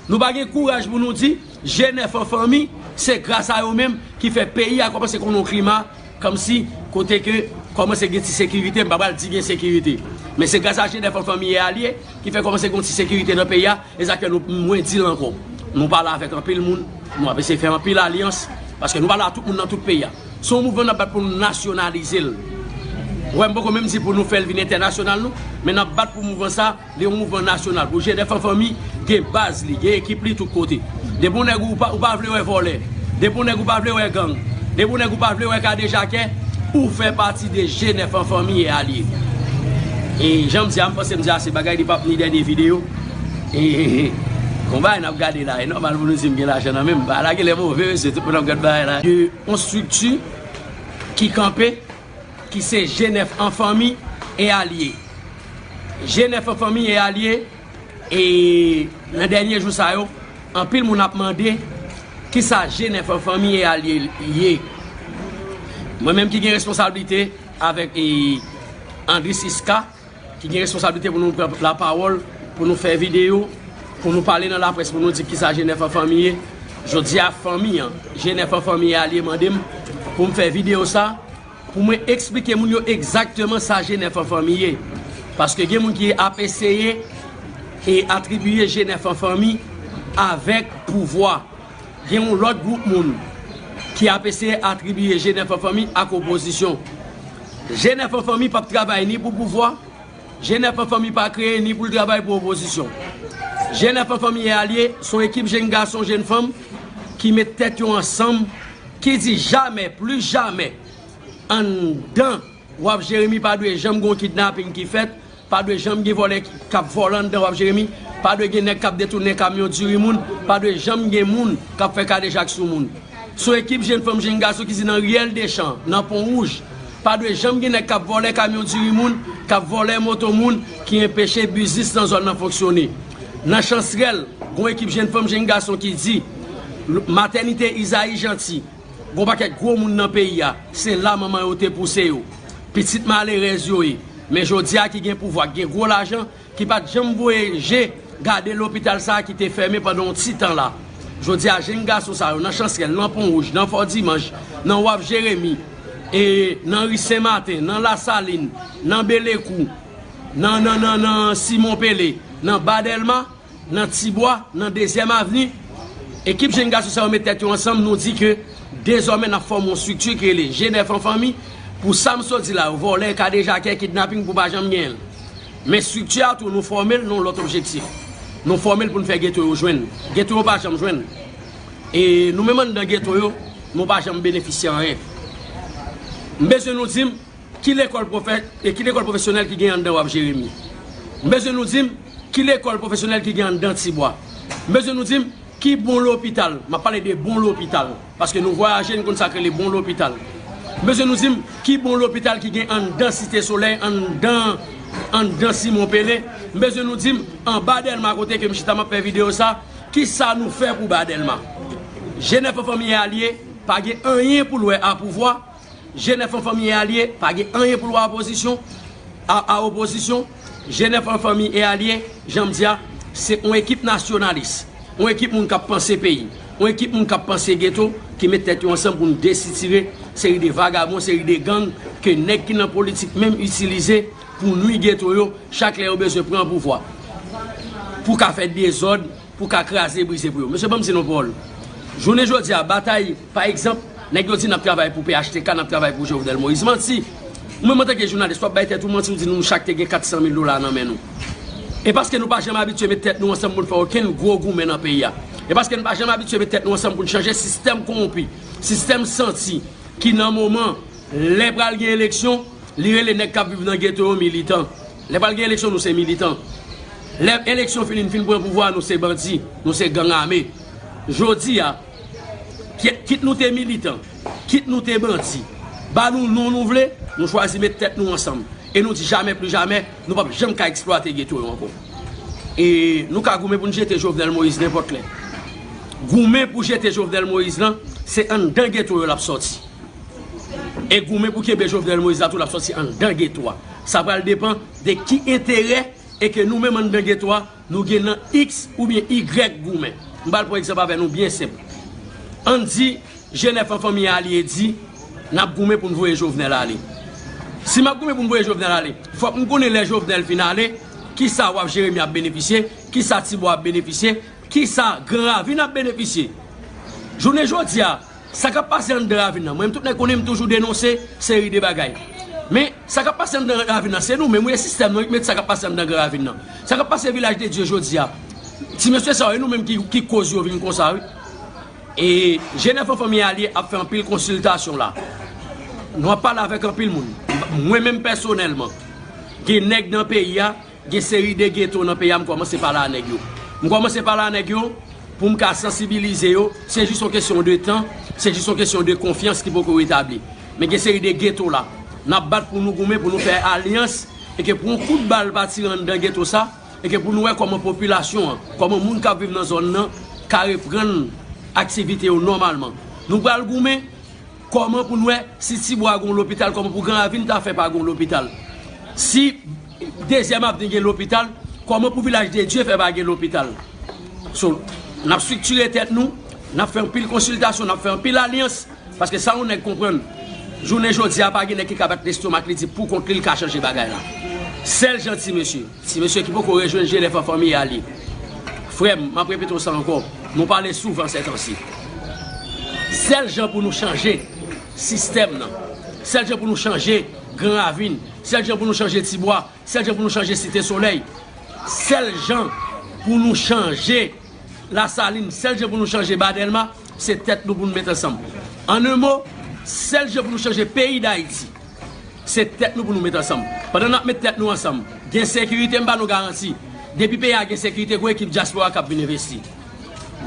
Nou pa gen kouraj pou nou di, G nèf an fanmi, se gras a yo menm ki fè peyi a kòmanse konn yon klima, kòmsi, kote ke kòmanse gen ti sekirite, m pa pral di gen sekirite. Men se gras a G nèf an fanmi e alye ki fè kòmanse gen yon ti sekirite nan peyi a, e sa k fè nou, mwen di l ankò. Nou pale avèk anpil moun, nou ap eseye fè anpil alyans, paske nou pale a tout moun nan tout peyi a. Se yon mouvman n ap bat pou nou nasyonalize l. Ou wè, m poko menm di pou nou fè l vin entènasyonal non, men n ap bat pou mouvman sa, li yon mouvman nasyonal. Pou G nèf an fanmi, gen baz li, gen ekip li tout kote. Depi yon nèg ou pa, ou pa vle wè vòlè, depi yon nèg ou pa vle wè gang, depi yon nèg ou pa vle wè kadejakè, ou fè pati de G nèf an fanmi e alye. E jan m di a, m panse m di ase bagay, li p ap ni dènye videyo. E, e, e, gon bagay n ap gade la, e nòmal pou nou di m gen lajan nan men m. Bagay la genlè move, mesye, tout moun ap gad bagay la. De yon estrikti ki kanpe, ki se G nèf an fanmi e alye. G nèf an fanmi e alye, e nan dènye jou sa yo, anpil moun ap mande kisa G nèf an fanmi e alye ye. Mwen menm ki gen responsablite avèk, e, Andris Iska, ki gen responsablite pou nou pran lapawòl, pou nou fè videyo, pou nou pale nan laprès, pou nou di kisa G nèf an fanmi ye. Jodi a, fanmi an, G nèf an fanmi e alye mande m pou m fè videyo sa, pou mwen eksplike moun yo egzakteman sa G nèf an fanmi ye. Paske gen moun ki ap eseye e atribiye G nèf an fanmi avèk pouvwa. Gen yon lòt gwoup moun ki ap eseye atribiye G nèf an fanmi ak opozisyon. G nèf an fanmi p ap travay ni pou pouvwa, G nèf an fanmi pa kreye ni pou l travay pou opozisyon. G nèf an fanmi e alye, se yon ekip jenn gason, jenn fanm ki met tèt yo ansanm, ki di jamè, pli jamè, anndan W A P Jeremi pa dwe janm gen yon kidnaping ki fèt, pa dwe janm gen vòlè ki, k ap vòlè anndan W A P Jeremi, pa dwe gen nèg k ap detounen kamyon diri moun, pa dwe janm gen moun k ap fè kadejak sou moun. Se yon ekip jenn fanm, jenn gason ki di nan Riyèl Dechan, nan Pon Wouj, pa dwe janm gen nèg k ap vòlè kamyon diri moun, k ap vòlè moto moun, ki enpeche biznis nan zòn nan fonksyone. Nan Chansrèl, gon ekip jenn fanm, jenn gason ki di, matènite Izayi Janti, gon pakèt gwo moun nan peyi a, se la manman yo te pouse yo. Pitit malerèz yo ye. Men jodi a ki gen pouvwa, ki gen gwo lajan, ki pa t janm voye je gade lopital sa a ki te fèmen pandan yon ti tan la. Jodi a, jenn gason sa yo, nan Chansrèl, nan Pon Wouj, nan Fò Dimanch, nan Waf Jeremi, e nan Ri Sen Maten, nan Lasalin, nan Belekou, nan, nan, nan, nan Simon Pele, nan Ba Dèlma, nan Tibwa, nan Dezyèm Avni, ekip jenn gason sa yo met tèt yo ansanm, nou di ke dezòmè n ap fòme yon estrikti ki rele G nèf an fanmi, pou sa m sot di la yo, vòlè, kadejakè, kidnaping pou pa janm genyen l. Men estrikti a tou, nou fòme l nan yon lòt objektif. Nou fòme l pou n fè geto yo jwenn. Geto yo pa janm jwenn. E nou menm anndan geto yo, nou pa janm benefisye anyen. M bezwen nou di m, ki lekòl pwofè-, e ki lekòl pwofesyonèl ki gen anndan Waf Jeremi? M bezwen nou di m, ki lekòl pwofesyonèl ki gen anndan Tibwa? M bezwen nou di m, ki bon lopital? M ap pale de bon lopital. Paske nou vwayaje, nou konn sa k rele bon lopital. M bezwen nou di m, ki bon lopital ki gen anndan Site Solèy, anndan, anndan Simon Pele? M bezwen nou di m, anba Dèlma kote ke m chita m ap fè videyo sa, ki sa nou fè pou Ba Dèlma? G nèf an fanmi e alye, pa gen anyen pou l wè a pouvwa, G nèf an fanmi e alye, pa gen anyen pou l wè a opozisyon, a, a opozisyon. G nèf an fanmi e alye, jan m di a, se yon ekip nasyonalis, yon ekip moun k ap panse peyi, yon ekip moun k ap panse geto, ki met tèt yo ansanm pou n desitire seri de vagabon, seri de gang ke nèg ki nan politik menm itilize pou nwi geto yo, chak lè yo bezwen pran pouvwa, pou ka fè dezòd, pou ka kraze brize pou yo. Mesye, ban m di nou pawòl. Jounen jodi a, batay, pa egzanp, nèg yo di n ap travay pou P H T K, n ap travay pou Jovenel Moïse. Manti! Ou menm antanke jounalis, w ap bay tèt ou manti, ou di nou chak te gen kat san mil dola nan men nou. E paske nou pa janm abitye met tèt nou ansanm pou n fè okenn gwo goumen nan peyi a. E paske nou pa janm abitye met tèt nou ansanm pou n chanje sistèm kowonpi, sistèm santi, ki nan moman, lè pral gen eleksyon, li rele nèg k ap viv nan geto yo militan. Lè pral gen eleksyon, nou se militan. Lè eleksyon fini, n fin pran pouvwa, nou se bandi, nou se gang ame. Jodi a, ki-, kit nou te militan, kit nou te bandi, ba nou non nou vle, nou chwazi met tèt nou ansanm. E nou di jamè pli jamè, nou p ap janm ka eksplwate geto yo ankò. E nou ka goumen pou n jete Jovenel Moïse nenpòt lè. Goumen pou jete Jovenel Moïse lan, se anndan geto yo l ap sòti. E goumen pou kenbe Jovenel Moïse la tou, l ap sòti anndan geto a. Sa pral depann de ki enterè e ke nou menm anndan geto a, nou gen nan X oubyen Y goumen. M pral pran egzanp avè nou byen senp. Ann di, G nèf an fanmi e alye di, n ap goumen pou n voye Jovenel ale. Si m ap goumen pou m voye Jovenel ale, fòk m konnen lè Jovenel fin ale, kisa Waf Jeremi ap benefisye, kisa Tibwa ap benefisye, kisa Gran Ravin ap benefisye. Jounen jodi a, sa k ap pase anndan ravin nan, mwen menm tout nèg konnen m toujou denonse seri de bagay. Men, sa k ap pase anndan ravin nan, se nou menm, wi, e sistèm nan wi k mete sa k ap pase anndan Gran Ravin nan. Sa k ap pase Vilaj de Dye jodi a, ti mesye sa yo, e nou menm ki, ki koz yo vin konsa, wi. E G nèf an fanmi e alye ap fè anpil konsiltasyon la. Nou ap pale avèk anpil moun. Mwen menm pèsonèlman, gen nèg nan peyi a, gen seri de geto nan peyi a, m kòmanse pale a nèg yo. M kòmanse pale a nèg yo pou m ka sansibilize yo. Se jis yon kesyon de tan, se jis yon kesyon de konfyans ki poko retabli. Men gen seri de geto la. N ap bat pou nou goumen, pou nou fè alyans, e ke pou yon kout bal pa tire anndan geto sa, e ke pou nou wè kòman popilasyon an, kòman moun k ap viv nan zòn nan ka reprann aktivite yo nòmalman. Nou pral goumen kòman pou n wè si Tibwa gon lopital, kòman pou Gran Ravin ta fè pa gon lopital. Si Dezyèm Avni gen lopital, kòman pou Vilaj de Dye fè pa gen lopital. So, n ap estriktire tèt nou, n ap fè anpil konsiltasyon, n ap fè anpil alyans, paske sa yon nèg konprann, jounen jodi a pa gen nèg ki ka bat lestomak li di pou kont li, li ka chanje bagay la. Sèl jan ti mesye, ti mesye ki poko rejwenn G nèf an fanmi e alye. Frè m, m ap repete w sa ankò, nou pale souvan sètansi. Sèl jan pou nou chanje sistèm nan, sèl jan pou nou chanje Gran Ravin, sèl jan pou nou chanje Tibwa, sèl jan pou nou chanje Site Solèy, sèl jan pou nou chanje Lasalin, sèl jan pou nou chanje Ba Dèlma, se tèt nou pou nou met ansanm. An en mo, sèl jan pou nou chanje peyi Dayiti, se tèt nou pou nou met ansanm. Pandan n ap met tèt nou ansanm, gen sekirite, m ba nou garanti. Depi peyi a gen sekirite, gon ekip dyaspora k ap vin envesti.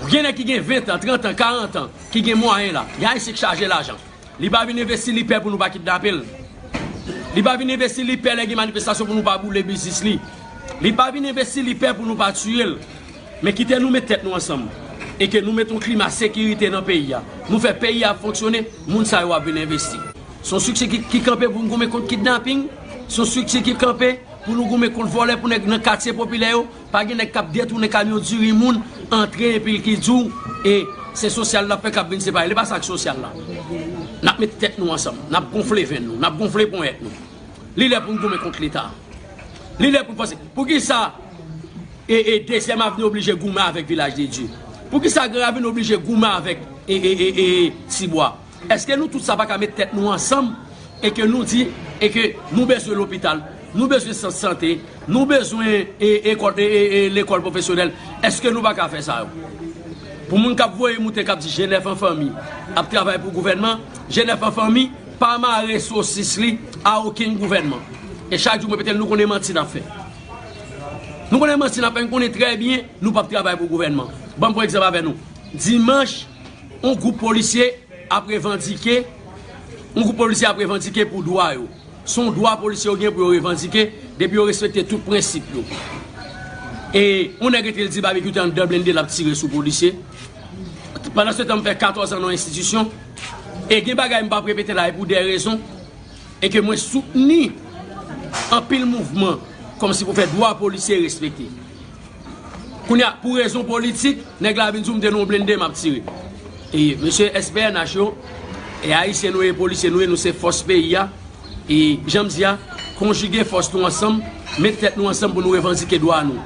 Gen nèg ki gen ven tan, trant an, karant an, ki gen mwayen la. Gen Ayisyen k chaje lajan. Li pa vin envesti, li pè pou nou pa kidnape l. Li pa vin envesti, li pè lè gen manifestasyon pou nou pa boule biznis li. Li pa vin envesti, li pè pou nou pa tiye l. Men kite nou met tèt nou ansanm e ke nou met yon klima sekirite nan peyi a. Nou fè peyi a ap fonksyone, moun sa yo ap vin envesti. Se yon strikti ki, ki kanpe pou n goumen kont kidnaping. Se yon strikti ki kanpe pou nou goumen kont vòlè, pou nèg nan katye popilè yo. Pa gen nèg k ap detounen kamyon diri moun, antre epi l ki di w, e se sosyal n ap fè k ap vin separe. Li pa sa k sosyal la. N ap met tèt nou ansanm, n ap gonfle venn nou, n ap gonfle ponyèt nou. Li lè pou n goumen kont Leta. Li lè pou n fòse. Poukisa e, e Dezyèm Avni oblije goumen avèk Vilaj de Dye? Poukisa Gran Ravin oblije goumen avèk e, e, e, e Tibwa? Èske nou tout sa pa ka met tèt nou ansanm e ke nou di e ke nou bezwen lopital, nou bezwen sant sante, nou bezwen e, ekòl, e, e, e, lekòl pwofesyonèl? Èske nou pa ka fè sa yo? Pou moun k ap voye moute, k ap di G nèf an fanmi ap travay pou gouvènman, G nèf an fanmi pa mare sosis li a okenn gouvènman. E chak jou mwen pete l, nou konnen manti n ap fè. Nou konnen manti n ap fè, nou konnen trè byen nou p ap travay pou gouvènman. Ban m pran egzanp avè nou. Dimanch, yon gwoup polisye ap revandike, yon gwoup polisye ap revandike pou dwa yo. Se yon dwa polisye yo gen pou yo revandike, depi yo respekte tout prensip yo. E yon nèg rete l di Babekyou te anndan blende l ap tire sou polisye. Pandan se tan, m fè katòz an nan yon enstitisyon. E gen bagay m p ap repete la, e pou de rezon. E ke mwen soutni anpil mouvman kòmsi pou fè dwa polisye respekte. Kounye a, pou rezon politik, nèg la vin di w m te nan yon blende, m ap tire. E mesye S P N H yo, e ayisyen nou ye, polisye nou ye, nou se fòs peyi a. E jan m di a, konjige fòs nou ansanm, met tèt nou ansanm pou nou revandike dwa nou.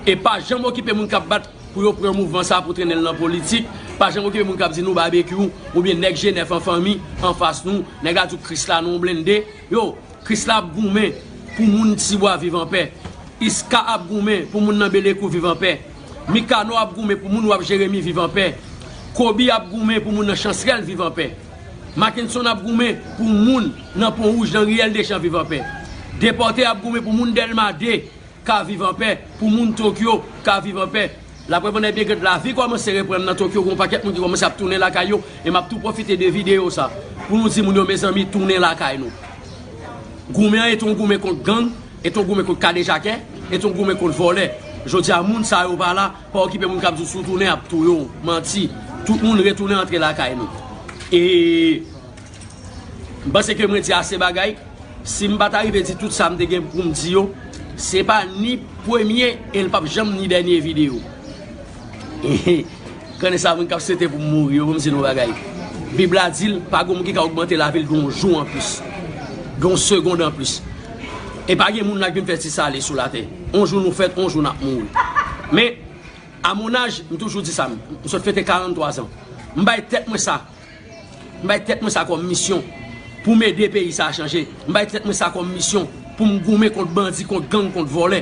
E pa janm okipe moun k ap bat pou yo pran mouvman sa pou trennen l nan politik. Pa janm okipe moun k ap di nou Babekyou oubyen nèg G nèf an fanmi anfas nou. Nèg la di w Krisla nan yon blende. Yo, Krisla ap goumen pou moun Tibwa viv anpè. Iska ap goumen pou moun nan Belekou viv anpè. Mikano ap goumen pou moun W A P Jeremi viv anpè. Kobi ap goumen pou moun nan Chansrèl viv anpè. Mackenson ap goumen pou moun nan Pon Wouj, nan Riyèl Dechan viv anpè. Depòte ap goumen pou moun Dèlma de ka viv anpè, pou moun Tokyo ka viv anpè. Laprèv annè byen grann, lavi kòmanse reprann nan Tokyo, gen yon pakèt moun ki kòmanse ap tounen lakay yo, e m ap tou pwofite de videyo sa pou nou di moun yo, mezanmi, tounen lakay nou. Goumen an, e t on goumen kont gang, e t on goumen kont kadejakè, e t on goumen kont vòlè. Jodi a, moun sa yo pa la, pa okipe moun k ap di w si w tounen, y ap touye w. Manti. Tout moun retounen antre lakay nou. E M panse ke mwen di ase bagay. Si m pa ta rive di tout sa m te gen pou m di yo, se pa ni premye e l p ap janm ni dènye videyo. Konnen sa moun k ap swete pou m mouri yo, pou m di nou bagay. Bib la di l, pa gen moun ki ka ogmante lavi l gen yon jou anplis, gen yon segonn anplis. E pa gen moun la k vin fè ti sale sou latè. On jou nou fèt, on jou n ap mouri. Men, a mon âge, m toujou di sa, m sot fete karannntwa zan. M bay tèt mwen sa. M bay tèt mwen sa kòm misyon pou m ede peyi sa a chanje. M bay tèt mwen sa kòm misyon pou m goumen kont bandi, kont gang, kont vòlè.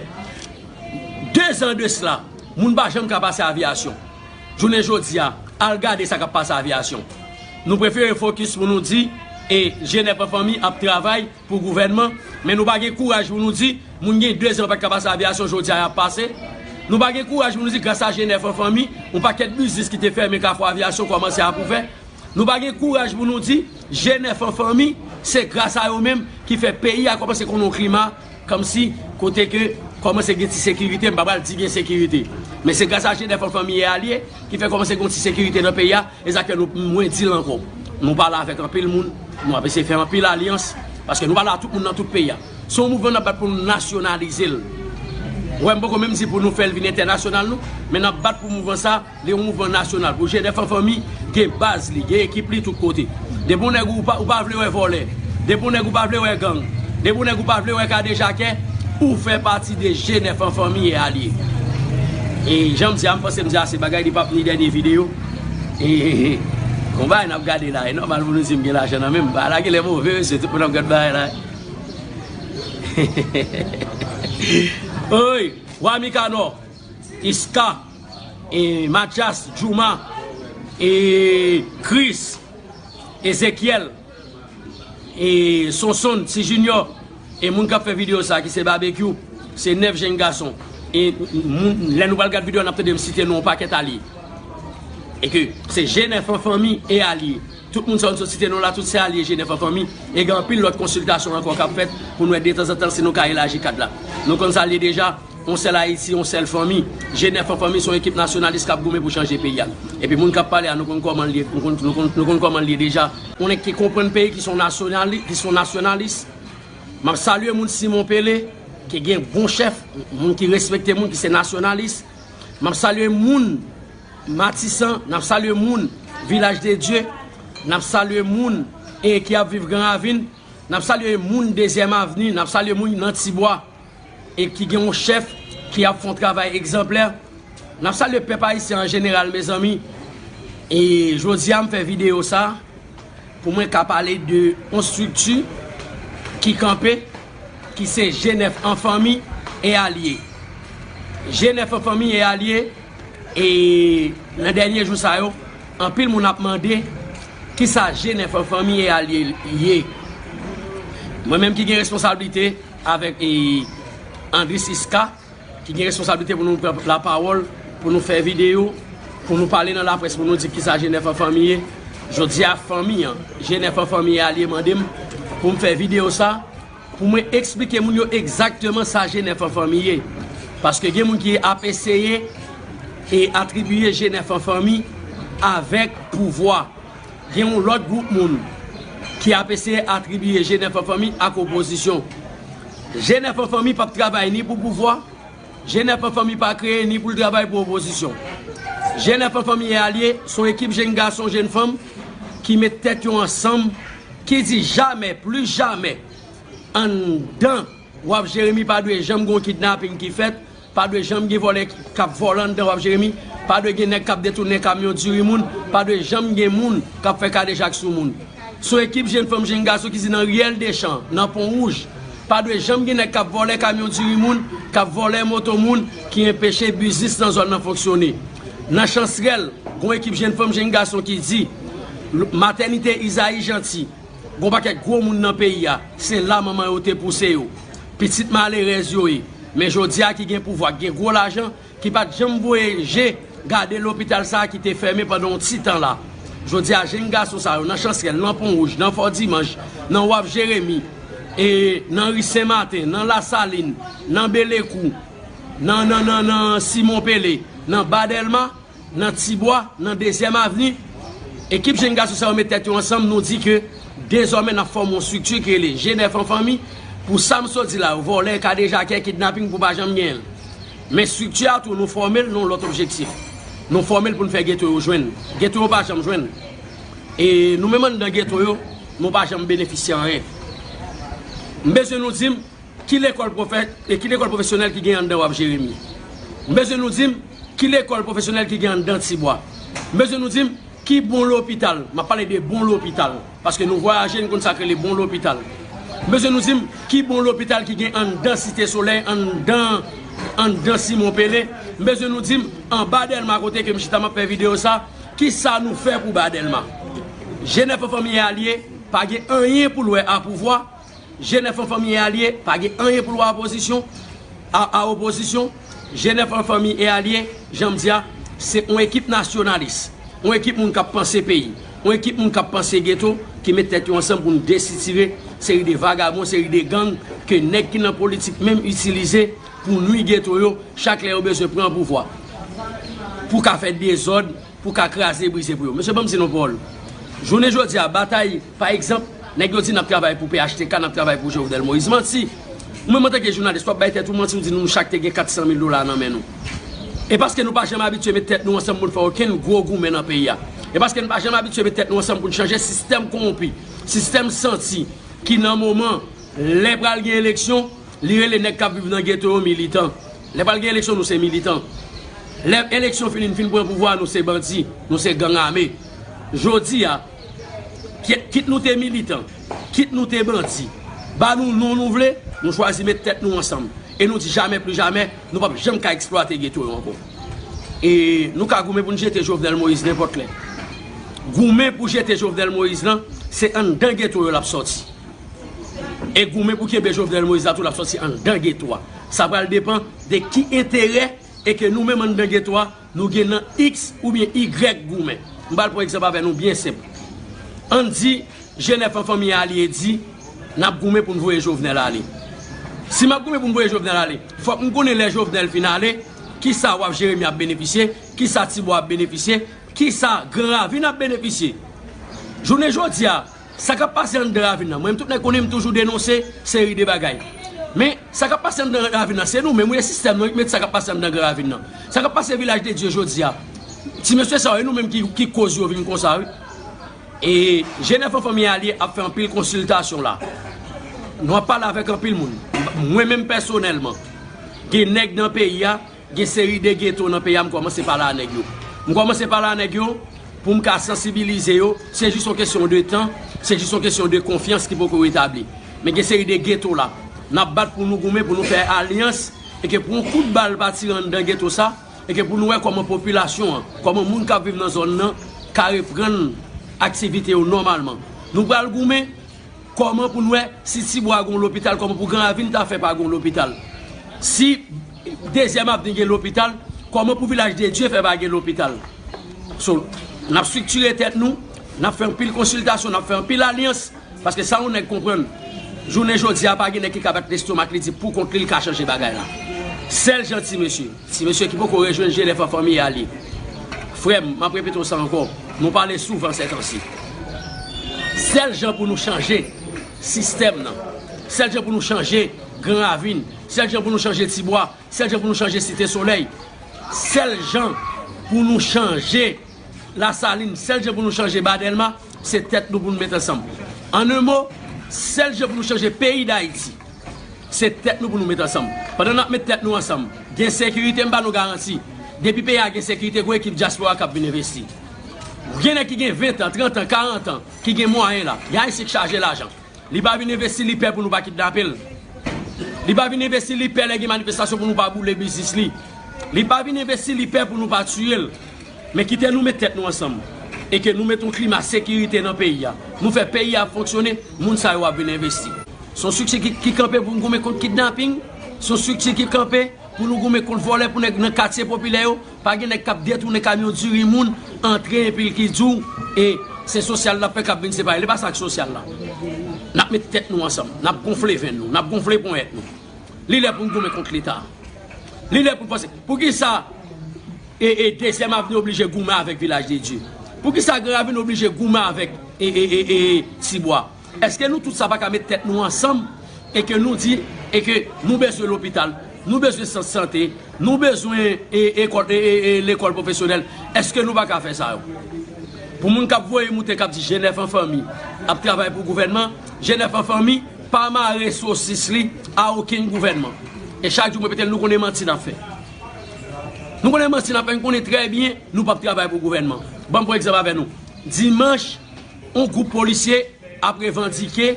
De zan de sila, moun pa janm ka pase aviyasyon. Jounen jodi a, al gade sa k ap pase aviyasyon. Nou prefere fokis pou nou di, e, G nèf an fanmi ap travay pou gouvènman, men nou pa gen kouraj pou nou di, moun gen de zan yo pa t ka pase aviyasyon, jodi a y ap pase. Nou pa gen kouraj pou nou di, gras a G nèf an fanmi, yon pakèt biznis ki te fèmen Kafou Aviyasyon kòmanse ap ouvè. Nou pa gen kouraj pou nou di, G nèf an fanmi, se gras a yo menm ki fè peyi a kòmanse konn yon klima, kòmsi, kote ke kòmanse gen ti sekirite, m pa pral di gen sekirite. Men se gras a G nèf an fanmi e alye ki fè kòmanse gen yon ti sekirite nan peyi a, e sa k fè nou, mwen di l ankò. Nou pale avèk anpil moun, nou ap eseye fè anpil alyans, paske nou pale a tout moun nan tout peyi a. Se yon mouvman n ap bat pou nou nasyonalize l. Ou wè, m poko menm di pou nou fè l vin entènasyonal non, men n ap bat pou mouvman sa, li yon mouvman nasyonal. Pou G nèf an fanmi, gen baz li, gen ekip li tout kote. Depi yon nèg ou pa, ou pa vle wè vòlè, depi yon nèg ou pa vle wè gang, depi yon nèg ou pa vle wè kadejakè, ou fè pati de G nèf an fanmi e alye. E jan m di a, m panse m di ase bagay, li p ap ni dènye videyo. E, e, e, e. Yon bagay n ap gade la, e nòmal pou nou di m gen lajan nan men m. Bagay la genlè move, mesye, tout moun ap gad bagay la. Oy, Wa Mikanò, Iska, e, Mathias, Jouma, e, Chris, Ezekiel, e, Sonson, Ti Junior, e moun k ap fè videyo sa ki se Babekyou, se nèf jenn gason. E moun, lè nou pral gad videyo a, n ap tande m site non yon pakèt alye. E ke se G nèf an fanmi e alye. Tout moun sa yo nou sot site non la, tout se alye G nèf an fanmi. E gen anpil lòt konsiltasyon ankò k ap fèt pou nou wè detanzantan si nou ka elaji kad la. Nou konn sa l ye deja, yon sèl Ayiti, yon sèl fanmi. G nèf an fanmi se yon ekip nasyonalis k ap goumen pou chanje peyi a. Epi moun k ap pale a, nou konn kòman l ye, nou konn, nou konn, nou konn kòman l ye deja. Yon nèg ki konprann peyi, ki se yon nasyonali-, ki se yon nasyonalis. M ap salye moun Simon Pele, ki gen bon chèf, moun ki respekte moun, ki se nasyonalis. M ap salye moun Matisan, n ap salye moun Vilaj de Dye, n ap salye moun, e, ki ap viv Gran Ravin, n ap salye moun Dezyèm Avni, n ap salye moun nan Tibwa, e ki gen yon chèf ki ap fè yon travay egzanplè. N ap salye pèp ayisyen an jeneral, mezanmi. E jodi a, m fè videyo sa pou mwen ka pale de yon estrikti ki kanpe, ki se G nèf an fanmi e alye. G nèf an fanmi e alye, e nan dènye jou sa yo, anpil moun ap mande kisa G nèf an fanmi e alye ye. Mwen menm ki gen responsablite avèk, e, Andris Iska, ki gen responsablite pou nou pran lapawòl, pou nou fè videyo, pou nou pale nan laprès, pou nou di kisa G nèf an fanmi ye. Jodi a, fanmi an, G nèf an fanmi e alye mande m pou m fè videyo sa, pou mwen eksplike moun yo egzakteman sa G nèf an fanmi ye. Paske gen moun ki ap eseye e atribiye G nèf an fanmi avèk pouvwa. Gen yon lòt gwoup moun ki ap eseye atribiye G nèf an fanmi ak opozisyon. G nèf an fanmi p ap travay ni pou pouvwa, G nèf an fanmi pa kreye ni pou l travay pou opozisyon. G nèf an fanmi e alye se yon ekip jenn gason, jenn fanm ki met tèt yo ansanm, ki di jamè, pli jamè, anndan Waf Jeremi pa dwe janm gen yon kidnaping ki fèt, pa dwe janm gen vòlè k ap vòlè anndan Waf Jeremi, pa dwe gen nèg k ap detounen kamyon diri moun, pa dwe janm gen moun k ap fè kadejak sou moun. Se yon ekip jenn fanm, jenn gason ki di nan Riyèl Dechan, nan Pon Wouj, pa dwe janm gen nèg k ap vòlè kamyon diri moun, k ap vòlè moto moun, ki enpeche biznis nan zòn nan fonksyone. Nan Chansrèl, gen yon ekip jenn fanm, jenn gason ki di, matènite Izayi Janti, gen yon pakèt gwo moun nan peyi a, se la manman yo te pouse yo. Pitit malerèz yo ye. Men jodi a ki gen pouvwa, ki gen gwo lajan, ki pa t janm voye je gade lopital sa a ki te fèmen pandan yon ti tan la. Jodi a, jenn gason sa yo, nan Chansrèl, nan Pon Wouj, nan Fò Dimanch, nan Waf Jeremi, e nan ri Sen Maten, nan Lasalin, nan Belekou, nan, nan, nan, nan Simon Pele, nan Ba Dèlma, nan Tibwa, nan Dezyèm Avni, ekip jenn gason sa yo met tèt yo ansanm, nou di ke dezòmè n ap fòme yon estrikti ki rele G nèf an fanmi. Pou sa m sot di la yo, vòlè, kadejakè, kidnaping pou pa janm genyen l. Men estrikti a tou, nou fòme l nan yon lòt objektif. Nou fòme l pou n fè geto yo jwenn. Geto yo pa janm jwenn. E nou menm anndan geto yo, nou pa janm benefisye anyen. M bezwen nou di m ki lekòl pwofè-, e ki lekòl pwofesyonèl ki gen anndan Waf Jeremi. M bezwen nou di m ki lekòl pwofesyonèl ki gen anndan Tibwa. M bezwen nou di m ki bon lopital, m ap pale de bon lopital, paske nou vwayaje, nou konn sa k rele bon lopital. M bezwen nou di m ki bon lopital ki gen anndan Site Solèy, anndan, anndan Simon Pele. M bezwen nou di m anba Dèlma kote ke m chita m ap fè videyo sa, kisa nou fè pou Ba Dèlma. G nèf an fanmi e alye pa gen anyen pou l wè a pouvwa. G nèf an fanmi e alye pa gen anyen pou l wè a opozisyon, a, a opozisyon. G nèf an fanmi e alye, jan m di a, se yon ekip nasyonalis, yon ekip moun k ap panse peyi, yon ekip moun k ap panse geto, ki met tèt yo ansanm pou n desitire seri de vagabon, seri de gang ke nèg ki nan politik menm itilize pou nwi geto yo chak lè yo bezwen pran pouvwa, pou ka fè dezòd, pou ka kraze brize pou yo. Mesye, ban m di nou pawòl. Jounen jodi a, batay, pa egzanp, nèg yo di n ap travay pou P H T K, n ap travay pou Jovenel Moïse. Manti. Ou menm antanke jounalis, w ap bay tèt ou manti, ou di nou chak te gen kat san mil dola nan men nou. E paske nou pa janm abitye met tèt nou ansanm pou n fè okenn gwo goumen nan peyi a. E paske nou pa janm abitye met tèt nou ansanm pou n chanje sistèm kowonpi, sistèm santi, ki nan moman, lè pral gen eleksyon, li rele nèg k ap viv nan geto yo militan. Lè pral gen eleksyon, nou se militan. Lè eleksyon fini, n fin pran pouvwa, nou se bandi, nou se gang ame. Jodi a, kit, kit nou te militan, kit nou te bandi, ba nou non nou vle, nou chwazi met tèt nou ansanm. E nou di jamè pli jamè, nou p ap janm ka eksplwate geto yo ankò. E nou ka goumen pou n jete Jovenel Moïse nenpòt lè. Goumen pou jete Jovenel Moïse lan, se anndan geto yo l ap sòti. E goumen pou kenbe Jovenel Moïse la tou, l ap sòti anndan geto a. Sa pral depann de ki enterè e ke nou menm anndan geto a, nou gen nan X oubyen Y goumen. M pral pran egzanp avè nou byen senp. Ann di, G nèf an fanmi alye di, n ap goumen pou n voye Jovenel ale. Si m ap goumen pou m voye Jovenel ale, fòk m konnen lè Jovenel fin ale, kisa Waf Jeremi ap benefisye, kisa Tibwa ap benefisye, kisa Gran Ravin ap benefisye. Jounen jodi a, sa k ap pase anndan ravin nan, mwen menm tout nèg konnen m toujou denonse seri de bagay. Men, sa k ap pase anndan ravin nan, se nou menm, wi, e sistèm nan ki mete sa k ap pase anndan Gran Ravin nan. Sa k ap pase Vilaj de Dye jodi a, ti mesye sa yo, e nou menm ki, ki koz yo vin konsa, wi. E G nèf an fanmi alye ap fè anpil konsiltasyon la. Nou ap pale avèk anpil moun. Mwen menm pèsonèlman, gen nèg nan peyi a, gen seri de geto nan peyi a, m kòmanse pale a nèg yo. M kòmanse pale a nèg yo pou m ka sansibilize yo. Se jis yon kesyon de tan, se jis yon kesyon de konfyans ki poko retabli. Men gen seri de geto la. N ap bat pou nou goumen, pou nou fè alyans, e ke pou yon kout bal pa tire anndan geto sa, e ke pou nou wè kòman popilasyon an, kòman moun k ap viv nan zòn nan ka reprann aktivite yo nòmalman. Nou pral goumen kòman pou n wè si Tibwa gen yon lopital, kòman pou Gran Ravin ta fè pa gen yon lopital. Si Dezyèm Avni gen lopital, kòman pou Vilaj de Dye fè pa gen lopital. So, n ap estriktire tèt nou, n ap fè anpil konsiltasyon, n ap fè anpil alyans, paske sa yon nèg konprann, jounen jodi a pa gen nèg ki ka bat lestomak li di pou kont li, li ka chanje bagay la. Sèl jan ti mesye, ti mesye ki poko rejwenn G nèf an fanmi alye. Frè m, m ap repete w sa ankò, nou pale souvan sètansi. Sèl jan pou nou chanje sistèm nan, sèl jan pou nou chanje Gran Ravin, sèl jan pou nou chanje Tibwa, sèl jan pou nou chanje Site Solèy, sèl jan pou nou chanje Lasalin, sèl jan pou nou chanje Ba Dèlma, se tèt nou pou nou met ansanm. An en mo, sèl jan pou nou chanje peyi Dayiti, se tèt nou pou nou met ansanm. Pandan n ap met tèt nou ansanm, gen sekirite, m ba nou garanti. Depi peyi a gen sekirite, gon ekip dyaspora k ap vin envesti. Gen nèg ki gen ven tan, trant an, karant an, ki gen mwayen la. Gen Ayisyen k chaje lajan. Li pa vin envesti, li pè pou nou pa kidnape l. Li pa vin envesti, li pè lè gen manifestasyon pou nou pa boule biznis li. Li pa vin envesti, li pè pou nou pa tiye l. Men kite nou met tèt nou ansanm. E ke nou met yon klima sekirite nan peyi a. Nou fè peyi a fonksyone, moun sa yo ap vin envesti. Se yon strikti ki, ki kanpe pou n goumen kont kidnaping. Se yon strikti ki kanpe pou nou goumen kont vòlè, pou nèg nan katye popilè yo. Pa gen nèg k ap detounen kamyon diri moun, antre epi l ki di w, e se sosyal l ap fè k ap vin separe. Li pa sa k sosyal la. N ap met tèt nou ansanm, n ap gonfle venn nou, n ap gonfle ponyèt nou. Li lè pou n goumen kont Leta. Li lè pou n panse. Poukisa e, e Dezyèm Avni oblije goumen avèk Vilaj de Dye? Poukisa Gran Ravin oblije goumen avèk e, e, e, e Tibwa? Èske nou tout sa pa ka met tèt nou ansanm e ke nou di e ke nou bezwen lopital, nou bezwen sant sante, nou bezwen e, ekòl, e, e, e, lekòl pwofesyonèl? Èske nou pa ka fè sa yo? Pou moun k ap voye moute k ap di G nèf an fanmi ap travay pou gouvènman, G nèf an fanmi pa mare sosis li a okenn gouvènman. E chak jou m repete l, nou konnen manti n ap fè. Nou konnen manti n ap fè, nou konnen trè byen nou p ap travay pou gouvènman. Ban m pran egzanp avè nou. Dimanch, yon gwoup polisye ap revandike,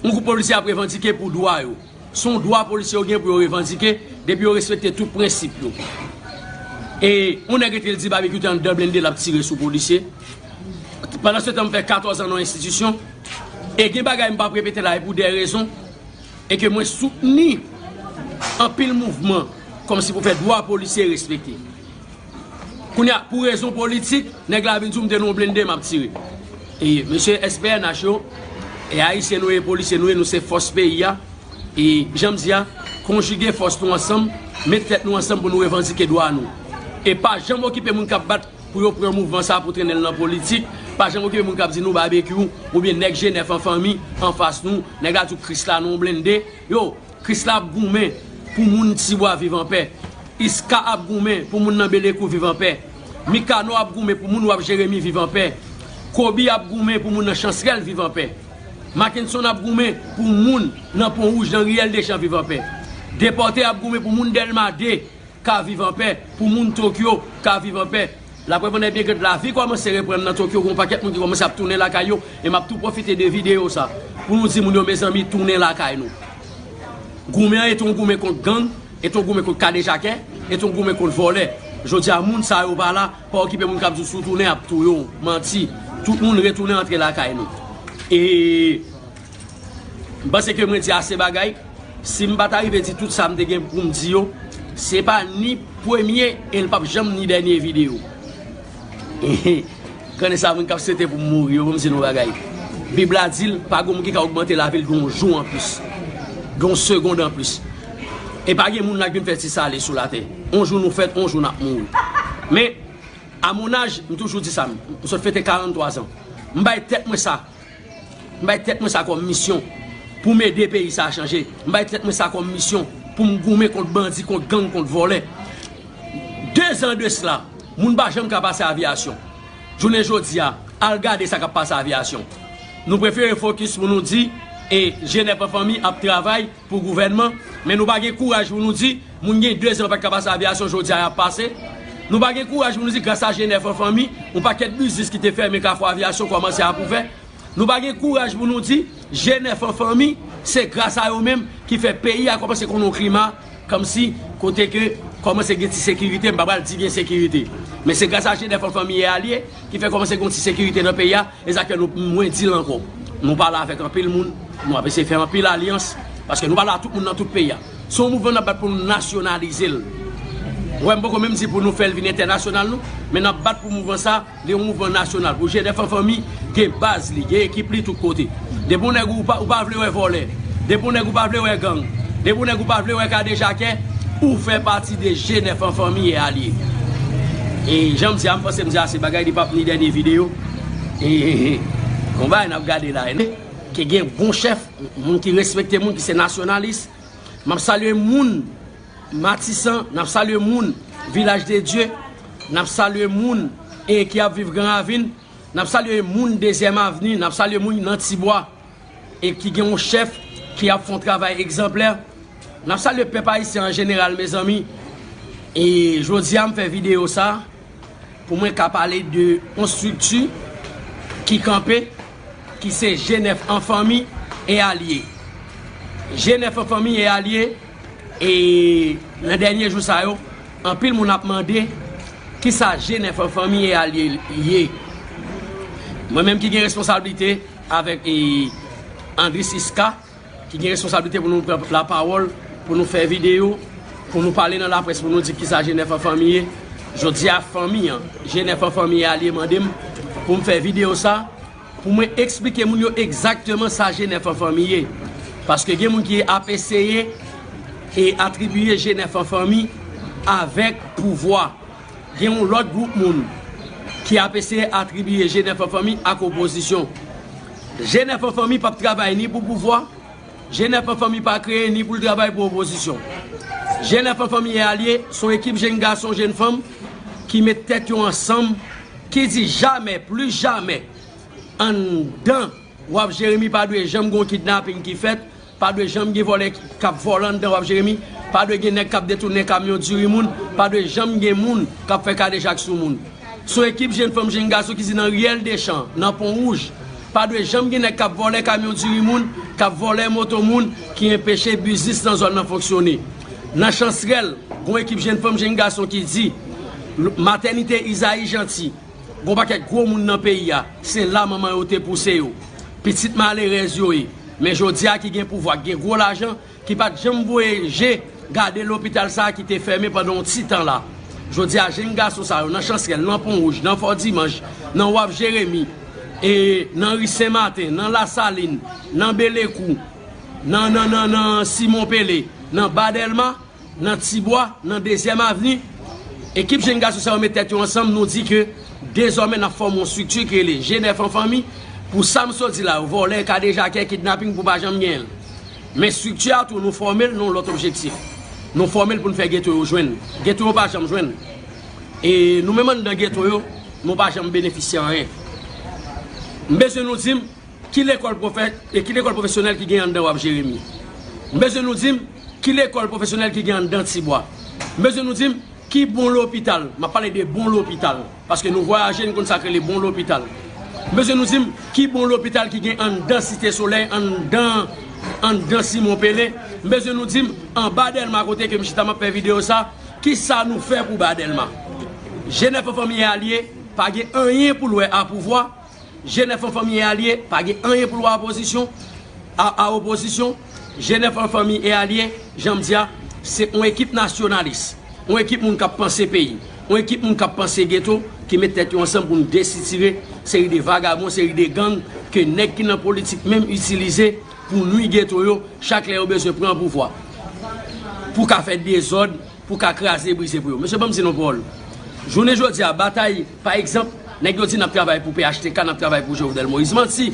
yon gwoup polisye ap revandike pou dwa yo. Se yon dwa polisye yo gen pou yo revandike, depi yo respekte tout prensip yo. E yon nèg rete l di Babekyou te anndan blende l ap tire sou polisye. Pandan se tan, m fè katòz an nan yon enstitisyon. E gen bagay m p ap repete la, e pou de rezon. E ke mwen soutni anpil mouvman kòmsi pou fè dwa polisye respekte. Kounye a, pou rezon politik, nèg la vin di w m te nan yon blende, m ap tire. E mesye S P N H yo, e ayisyen nou ye, polisye nou ye, nou se fòs peyi a. E jan m di a, konjige fòs nou ansanm, met tèt nou ansanm pou nou revandike dwa nou. E pa janm okipe moun k ap bat pou yo pran mouvman sa pou trennen l nan politik. Pa janm okipe moun k ap di nou Babekyou oubyen nèg G nèf an fanmi anfas nou, nèg la di w Krisla nan yon blende. Yo, Krisla ap goumen pou moun Tibwa viv anpè. Iska ap goumen pou moun nan Belekou viv anpè. Mikano ap goumen pou moun Waf Jeremi viv anpè. Kobi ap goumen pou moun nan Chansrèl viv anpè. Mackenson ap goumen pou moun nan Pon Wouj, nan Riyèl Deschamps viv anpè. Depòte ap goumen pou moun Dèlma de ka viv anpè, pou moun Tokyo ka viv anpè. Laprèv annèk byen gad, lavi kòmanse reprann nan Tokyo, gen yon pakèt moun ki kòmanse ap tounen lakay yo, e m ap tou pwofite de videyo sa pou nou di moun yo, mezanmi, tounen lakay nou. Goumen an, e te yon goumen kont gang, e te yon goumen kont kadejakè, e te yon goumen kont vòlè. Jodi a, moun sa yo pa la, pa okipe moun k ap di w si w tounen, y ap touye w. Manti. Tout moun retounen antre lakay nou. E M panse ke mwen di ase bagay. Si m pa ta rive di tout sa m te gen pou m di yo, se pa ni premye e l p ap janm ni dènye videyo. Kòmsi sa moun k ap swete pou m mouri yo, ban m di nou bagay. Bib la di l, pa gen moun ki ka ogmante lavi l gen yon jou anplis, gen yon segonn anplis. E pa gen moun la k vin fè ti sale sou latè. On jou nou fèt, on jou n ap mouri. Men, a mon âge, m toujou di sa, m sot fete karant twa zan. M bay tèt mwen sa. M bay tèt mwen sa kòm misyon pou m ede peyi sa a chanje. M bay tèt mwen sa kòm misyon pou m goumen kont bandi, kont gang, kont vòlè. De zan de sila, moun pa janm ka pase aviyasyon. Jounen jodi a, al gade sa k ap pase aviyasyon. Nou prefere fokis pou nou di, e, G nèf an fanmi ap travay pou gouvènman, men nou pa gen kouraj pou nou di, moun gen de zan pa t ka pase aviyasyon, jodi a y ap pase. Nou pa gen kouraj pou nou di, gras a G nèf an fanmi, yon pakèt biznis ki te fèmen Kafou Aviyasyon kòmanse ap ouvè. Nou pa gen kouraj pou nou di, G nèf an fanmi, se gras a yo menm ki fè peyi a kòmanse konn yon klima, kòmsi, kote ke kòmanse gen ti sekirite, m pa pral di gen sekirite. Men se gras a G nèf an fanmi e alye ki fè kòmanse gen yon ti sekirite nan peyi a, e sa k fè nou, mwen di l ankò. Nou pale avèk anpil moun, nou ap eseye fè anpil alyans, paske nou pale a tout moun nan tout peyi a. Se yon mouvman n ap bat pou nou nasyonalize l. Ou wè, m poko menm di pou nou fè l vin entènasyonal non, men n ap bat pou mouvman sa, li yon mouvman nasyonal. Pou G nèf an fanmi, gen baz li, gen ekip li tout kote. Depi yon nèg ou pa, ou pa vle wè vòlè, depi yon nèg ou pa vle wè gang, depi yon nèg ou pa vle wè kadejakè, ou fè pati de G nèf an fanmi e alye. E jan m di a, m panse m di ase bagay, li p ap ni dènye videyo. E, e, e, yon bagay n ap gade la, e, ke gen bon chèf, moun ki respekte moun, ki se nasyonalis. M ap salye moun Matisan, n ap salye moun Vilaj de Dye, n ap salye moun, e, ki ap viv Gran Ravin, n ap salye moun Dezyèm Avni, n ap salye moun nan Tibwa, e ki gen yon chèf ki ap fè yon travay egzanplè. N ap salye pèp ayisyen an jeneral, mezanmi. E jodi a, m fè videyo sa pou mwen ka pale de yon estrikti ki kanpe, ki se G nèf an fanmi e alye. G nèf an fanmi e alye, e nan dènye jou sa yo, anpil moun ap mande kisa G nèf an fanmi e alye ye. Mwen menm ki gen responsablite avèk, e, Andris Iska, ki gen responsablite pou nou pran lapawòl, pou nou fè videyo, pou nou pale nan laprès, pou nou di kisa G nèf an fanmi ye. Jodi a, fanmi an, G nèf an fanmi e alye mande m pou m fè videyo sa, pou mwen eksplike moun yo egzakteman sa G nèf an fanmi ye. Paske gen moun ki ap eseye e atribiye G nèf an fanmi avèk pouvwa. Gen yon lòt gwoup moun ki ap eseye atribiye G nèf an fanmi ak opozisyon. G nèf an fanmi p ap travay ni pou pouvwa, G nèf an fanmi pa kreye ni pou l travay pou opozisyon. G nèf an fanmi e alye, se yon ekip jenn gason, jenn fanm ki met tèt yo ansanm, ki di jamè, plis jamè, anndan Waf Jeremi pa dwe janm gen yon kidnaping ki fèt, pa dwe janm gen vòlè k ap vòlè anndan Waf Jeremi, pa dwe gen nèg k ap detounen kamyon diri moun, pa dwe janm gen moun k ap fè kadejak sou moun. Se yon ekip jenn fanm, jenn gason ki di nan Riyèl Dechan, nan Pon Wouj, pa dwe janm gen nèg k ap vòlè kamyon diri moun, k ap vòlè moto moun, ki enpeche biznis nan zòn nan fonksyone. Nan Chansrèl, gen yon ekip jenn fanm, jenn gason ki di, l-, matènite Izayi Janti, gen yon pakèt gwo moun nan peyi a, se la manman yo te pouse yo. Pitit malerèz yo ye. Men jodi a ki gen pouvwa, ki gen gwo lajan, ki pa t janm voye je gade lopital sa a ki te fèmen pandan yon ti tan la. Jodi a, jenn gason sa yo, nan Chansrèl, nan Pon Wouj, nan Fò Dimanch, nan Waf Jeremi, e nan ri Sen Maten, nan Lasalin, nan Belekou, nan, nan, nan, nan Simon Pele, nan Ba Dèlma, nan Tibwa, nan Dezyèm Avni, ekip jenn gason sa yo met tèt yo ansanm, nou di ke dezòmè n ap fòme yon estrikti ki rele G nèf an fanmi, pou sa m sot di la yo, vòlè, kadejakè, kidnaping, pou pa janm genyen l. Men estrikti a tou, nou fòme l nan yon lòt objektif. Nou fòme l pou n fè geto yo jwenn. Geto yo pa janm jwenn. E nou menm anndan geto yo, nou pa janm benefisye anyen. M bezwen nou di m ki lekòl pwofè-, e ki lekòl pwofesyonèl ki gen anndan Waf Jeremi. M bezwen nou di m ki lekòl pwofesyonèl ki gen anndan Tibwa. M bezwen nou di m ki bon lopital. M ap pale de bon lopital. Paske nou vwayaje, nou konn sa k rele bon lopital. M bezwen nou di m ki bon lopital ki gen anndan Site Solèy, anndan, anndan Simon Pele. M bezwen nou di m anba Dèlma kote ke m chita m ap fè videyo sa, kisa nou fè pou Ba Dèlma. G nèf an fanmi e alye, pa gen anyen pou l wè a pouvwa. G nèf an fanmi e alye, pa gen anyen pou l wè a opozisyon, a, a opozisyon. G nèf an fanmi e alye, jan m di a, se yon ekip nasyonalis, yon ekip moun k ap panse peyi, yon ekip moun k ap panse geto, ki met tèt yo ansanm pou nou desitire seri de vagabon, seri de gang ke nèg ki nan politik menm itilize pou nwi geto yo chak lè yo bezwen pran pouvwa, pou ka fè dezòd, pou ka kraze brize pou yo. Mesye, ban m di nou pawòl. Jounen jodi a, batay, pa egzanp, nèg yo di n ap travay pou P H T K, n ap travay pou Jovenel Moïse. Manti.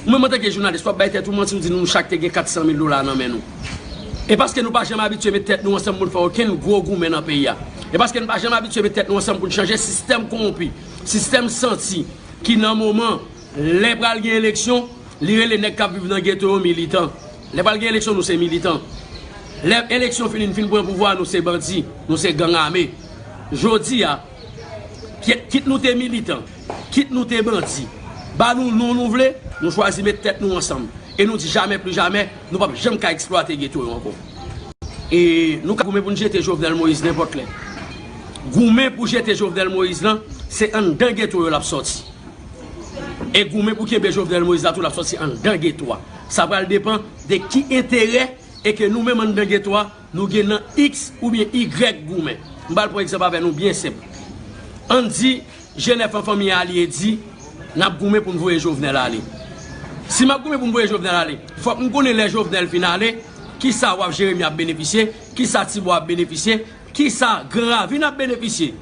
Ou menm antanke jounalis, w ap bay tèt ou manti, ou di nou chak te gen kat san mil dola nan men nou. E paske nou pa janm abitye met tèt nou ansanm pou n fè okenn gwo goumen nan peyi a. E paske nou pa janm abitye met tèt nou ansanm pou n chanje sistèm kowonpi, sistèm santi, ki nan moman, lè pral gen eleksyon, li rele nèg k ap viv nan geto yo militan. Lè pral gen eleksyon, nou se militan. Lè eleksyon fini, n fin pran pouvwa, nou se bandi, nou se gang ame. Jodi a, kit, kit nou te militan, kit nou te bandi, ba nou non nou vle, nou chwazi met tèt nou ansanm. E nou di jamè pli jamè, nou p ap janm ka eksplwate geto yo ankò. E nou ka goumen pou n jete Jovenel Moïse nenpòt lè. Goumen pou jete Jovenel Moïse lan, se anndan geto yo l ap sòti. E goumen pou kenbe Jovenel Moïse la tou, l ap sòti anndan geto a. Sa pral depann de ki enterè e ke nou menm anndan geto a, nou gen nan X oubyen Y goumen. M pral pran egzanp avè nou byen senp. Ann di, G nèf an fanmi alye di, n ap goumen pou n voye Jovenel ale. Si m ap goumen pou m voye Jovenel ale, fòk m konnen lè Jovenel fin ale, kisa Waf Jeremi ap benefisye, kisa Tibwa ap benefisye, kisa Gran Ravin ap benefisye.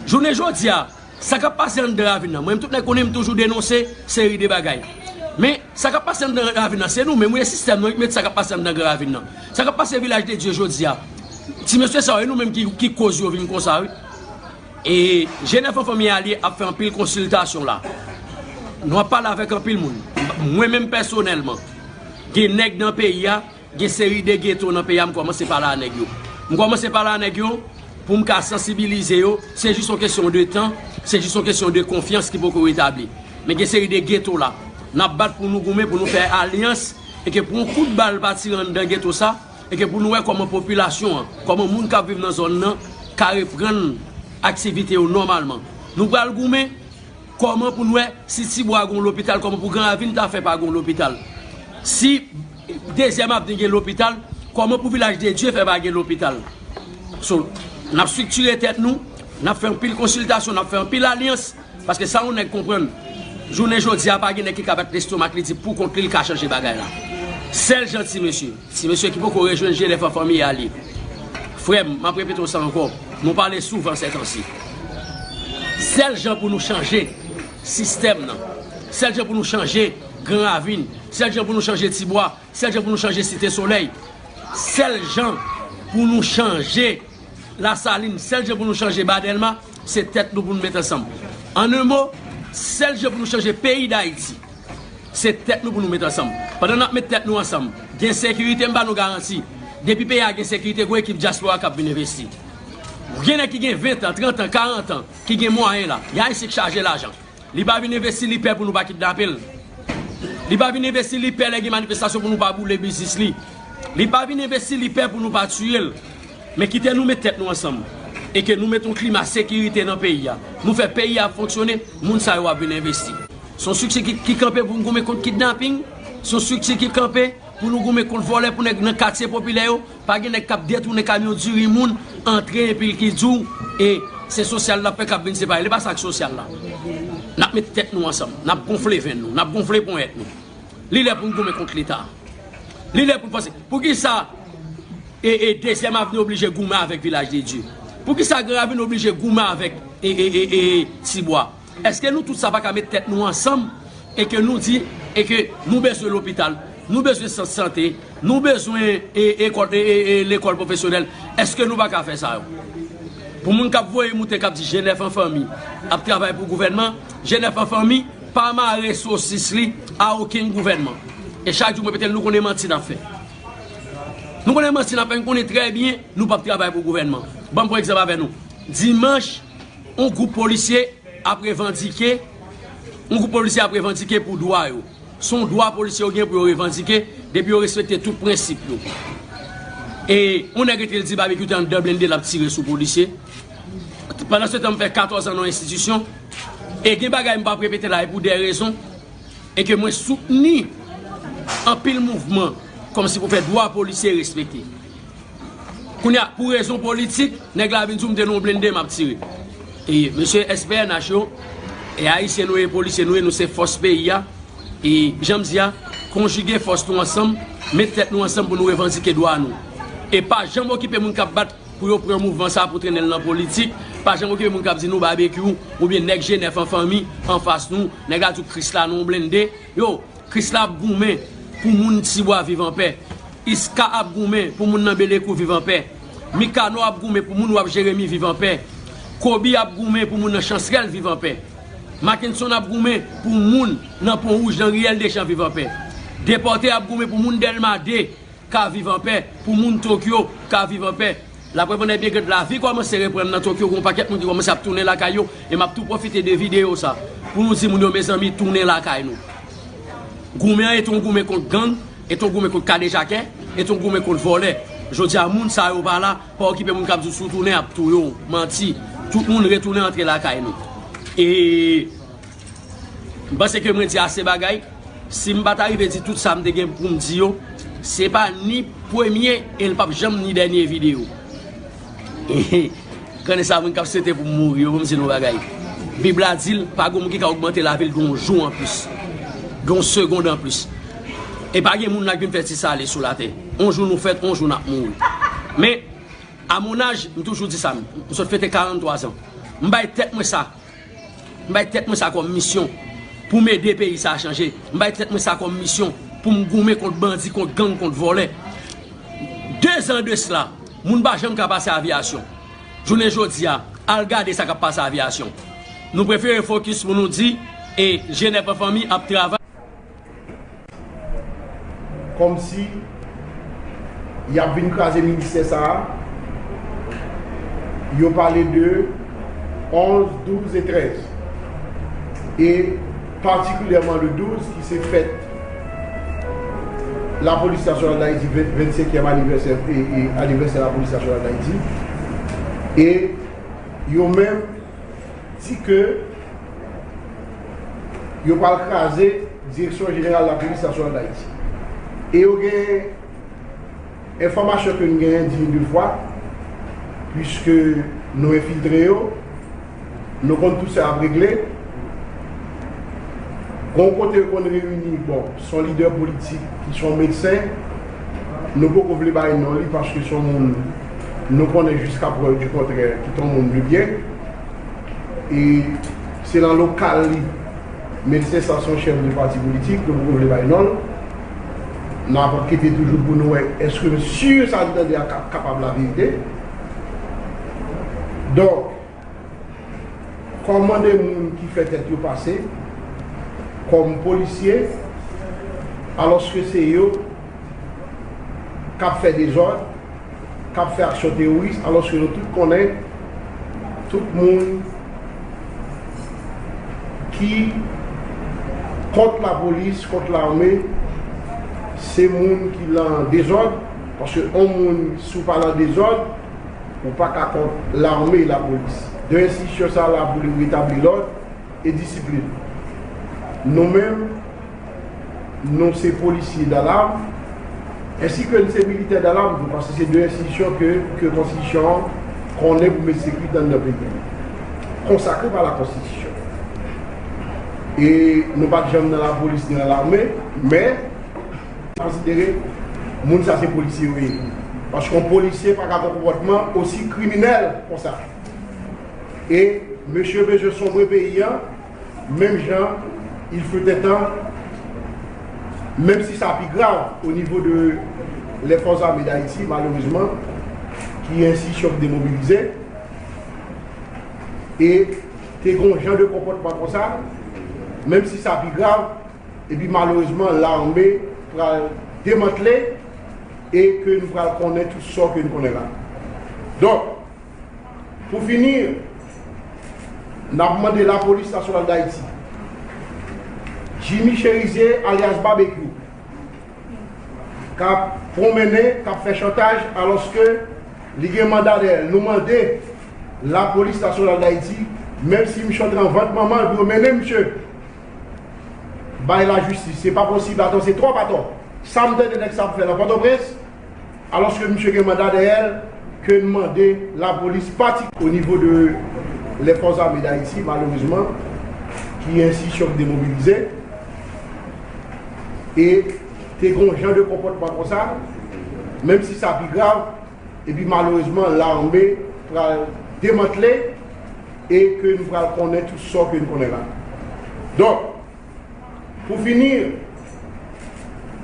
Jounen jodi a, sa k ap pase anndan ravin nan, mwen menm tout nèg konnen m toujou denonse seri de bagay. Men, sa k ap pase anndan ravin nan, se nou menm, wi, e sistèm nan ki met sa k ap pase anndan Gran Ravin nan. Sa k ap pase Vilaj de Dye jodi a, ti mesye sa yo, e nou menm ki, ki koz yo vin konsa, wi. E G nèf an fanmi alye ap fè anpil konsiltasyon la. Nou ap pale avèk anpil moun. Mwen menm pèsonèlman, gen nèg nan peyi a, gen seri de geto nan peyi a, m kòmanse pale a nèg yo. M kòmanse pale a nèg yo pou m ka sansibilize yo. Se jis yon kesyon de tan, se jis yon kesyon de konfyans ki poko retabli. Men gen seri de geto la. N ap bat pou nou goumen, pou nou fè alyans, e ke pou yon kout bal pa tire anndan geto sa, e ke pou nou wè kòman popilasyon an, kòman moun k ap viv nan zòn nan ka reprann aktivite yo nòmalman. Nou pral goumen kòman pou n wè si Tibwa gen yon lopital, kòman pou Gran Ravin ta fè pa gen yon lopital. Si Dezyèm Avni gen lopital, kòman pou Vilaj de Dye fè pa gen lopital. So, n ap estriktire tèt nou, n ap fè anpil konsiltasyon, n ap fè anpil alyans, paske sa yon nèg konprann, jounen jodi a pa gen nèg ki ka bat lestomak li di pou kont li, li ka chanje bagay la. Sèl jan ti mesye, ti mesye ki poko rejwenn G nèf an fanmi a li. Frè m, m ap repete w sa ankò, nou pale souvan sètansi. Sèl jan pou nou chanje sistèm nan, sèl jan pou nou chanje Gran Ravin, sèl jan pou nou chanje Tibwa, sèl jan pou nou chanje Site Solèy, sèl jan pou nou chanje Lasalin, sèl jan pou nou chanje Ba Dèlma, se tèt nou pou nou met ansanm. An en mo, sèl jan pou nou chanje peyi Dayiti, se tèt nou pou nou met ansanm. Pandan n ap met tèt nou ansanm, gen sekirite, m ba nou garanti. Depi peyi a gen sekirite, gon ekip dyaspora k ap vin envesti. Gen nèg ki gen ven tan, trant an, karant an, ki gen mwayen la. Y a isi k chaje lajan. Li pa vin envesti, li pè pou nou pa kidnape l. Li pa vin envesti, li pè lè gen manifestasyon pou nou pa boule biznis li. Li pa vin envesti, li pè pou nou pa tiye l. Men kite nou met tèt nou ansanm. E ke nou met yon klima sekirite nan peyi a. Nou fè peyi a fonksyone, moun sa yo ap vin envesti. Se yon estrikti ki, ki kanpe pou n goumen kont kidnaping. Se yon estrikti ki kanpe pou nou goumen kont vòlè, pou nèg nan katye popilè yo. Pa gen nèg k ap detounen kamyon diri moun, antre epi l ki di w, e se sosyal l ap fè k ap vin separe. Li pa sa k sosyal la. N ap met tèt nou ansanm, n ap gonfle venn nou, n ap gonfle ponyèt nou. Li lè pou n goumen kont Leta. Li lè pou n panse. Poukisa e, e Dezyèm Avni oblije goumen avèk Vilaj de Dye? Poukisa Gran Ravin oblije goumen avèk e, e, e, e Tibwa? Èske nou tout sa pa ka met tèt nou ansanm e ke nou di e ke nou bezwen lopital, nou bezwen sant sante, nou bezwen e, ekòl, e, e, e lekòl pwofesyonèl? Èske nou pa ka fè sa yo? Pou moun k ap voye moute, k ap di G nèf an fanmi ap travay pou gouvènman, G nèf an fanmi pa mare sosis li a okenn gouvènman. E chak jou mwen repete l, nou konnen manti n ap fè. Nou konnen manti n ap fè, nou konnen trè byen nou p ap travay pou gouvènman. Ban m pran egzanp avè nou. Dimanch, yon gwoup polisye ap revandike, yon gwoup polisye ap revandike pou dwa yo. Se yon dwa polisye yo gen pou yo revandike, depi yo respekte tout prensip yo. E yon nèg rete l di Babekyou te anndan blende l ap tire sou polisye. Pandan se tan, m fè katòz an nan yon enstitisyon, e gen bagay m p ap repete la, e pou de rezon, e ke mwen soutni anpil mouvman kòmsi pou fè dwa polisye respekte. Kounye a, pou rezon politik, nèg la vin di w m te nan yon blende m ap tire. E mesye S P N H yo, e ayisyen nou ye, polisye nou ye, nou se fòs peyi a. E jan m di a, konjige fòs nou ansanm, met tèt nou ansanm pou nou revandike dwa nou. E pa janm okipe moun k ap bat pou yo pran mouvman sa pou trennen l nan politik. Pa janm okipe moun k ap di nou babekyou oubyen nèg Jenèf an fanmi anfas nou, nèg la di w Krisla nou blende. Yo, Krisla ap goumen pou moun Tibwa viv anpè. Iska ap goumen pou moun nan Belekou viv anpè. Mikano ap goumen pou moun W A P Jeremi viv anpè. Kobi ap goumen pou moun nan Chansrèl viv anpè. Mackenson ap goumen pou moun nan Pon Wouj, nan Riyèl Deschamps viv anpè. Depòte ap goumen pou moun Dèlma de ka viv anpè, pou moun Tokyo ka viv anpè. Laprè pandan byen gad lavi kòmanse reprann nan Tokyo, gen yon pakèt moun ki kòmanse ap tounen lakay yo, e m ap tou pwofite de videyo sa pou nou di moun yo, mezanmi, tounen lakay nou. Goumen an e t on goumen kont gang, e t on goumen kont kadejakè, e t on goumen kont vòlè. Jodi a, moun sa yo pa la, pa okipe moun k ap di w si w tounen, y ap touye w. Manti. Tout moun retounen antre lakay nou. E M panse ke mwen di ase bagay. Si m pa ta rive di tout sa m te gen pou m di yo, se pa ni premye e l p ap janm ni dènye videyo. Konnen sa, moun k ap swete pou m mouri yo, ban m di nou yon bagay. Bib la di l, pa gen moun ki ka ogmante lavi l gen yon jou anplis, gen yon segond anplis. E pa gen moun la k vin fè ti sale sou latè. On jou nou fèt, on jou n ap mouri. Men, a mon âge, m toujou di sa, m sot fete karannntwa zan. M bay tèt mwen sa. M bay tèt mwen sa kòm misyon pou m ede peyi sa a chanje. M bay tèt mwen sa kòm misyon pou m goumen kont bandi, kont gang, kont vòlè. Dezan de sila, moun pa janm ka pase aviyasyon. Jounen jodi a, al gade sa k ap pase aviyasyon. Nou prefere fokis pou nou di, e Jenèf an fanmi ap travay. Kòmsi y ap vin kraze ministè sa a. Yo pale de onz, douz e trèz. E patikilyèman le douz, ki se fèt Lapolis Nasyonal Dayiti, ven-, vennsenkyèm anivèsè, e, e anivèsè Lapolis Nasyonal Dayiti. E yo menm di ke yo pral kraze Direksyon Jeneral Lapolis Nasyonal Dayiti. E yo gen enfòmasyon ke n genyen di de fwa, piske nou enfiltre yo, nou konn tout sa y ap regle. Gon kote yo konn reyini, bon, s on lidè politik ki s on medsen, nou poko vle bay non li paske s on moun nou konnen jiska prèv di kontrè ki t on moun de byen. E se nan lokal li. Medsen sa s on chèf de pati politik, nou poko vle bay non l. N ap ankete toujou pou nou wè èske si sa li tande a ka-, kapab laverite. Donk, kòm de moun ki fè tèt yo pase kòm polisye, alòske se yo k ap fè dezòd, k ap fè aksyon teworis, alòske nou tout konnen, tout moun ki kont lapolis, kont lame, se moun ki lan dezòd, paske yon moun, si w pa lan dezòd, ou pa ka kont lame, lapolis. De enstitisyon sa la pou li retabli lòd e disiplin. Nou menm, nou se polisye dalam, ensi ke n se militè dalam tou, paske se de enstitisyon ke, ke konstitisyon an konnen pou met sekirite anndan peyi a. Konsakre pa la konstitisyon. E nou pa t janm nan lapolis ni nan lame, men, konsidere moun sa se polisye yo ye. Paske yon polisye pa ka gen konpòtman osi kriminèl konsa. E mesye bezwen sonbre peyi a, menm jan il fut un temps, menm si sa pi grav o nivo de les Forces Armées d'Haïti, malerezman, ki enstitisyon ki demobilize, e te gen yon jan de konpòtman konsa, menm si sa pi grav, epi malerezman, lame pral demantle e ke nou pral konnen tout sò ke nou konnen la. Donk, pou fini, n ap mande Lapolis Nasyonal Dayiti, Jimmy Chérizier, alyas Babekyou, k ap pwonmennen, k ap fè chantaj, alòske li gen manda dèyè l. Nou mande Lapolis Nasyonal Dayiti, menm si misye antre an vant manman l, pou yo mennen misye bay lajistis. Se pa posib, atò, se twòp atò. Sa m tande nèg sa ap fè nan Pòtoprens, alòske misye gen manda dèyè l, ke n mande lapolis pati o nivo de Lè Fòs Ame Dayiti, malerezman, ki enstitisyon ki demobilize, e te gen yon jan de konpòtman konsa, menm si sa pi grav, epi malerezman, lame pral demantle e ke nou pral konnen tout sa ke nou konnen la. Donk, pou fini,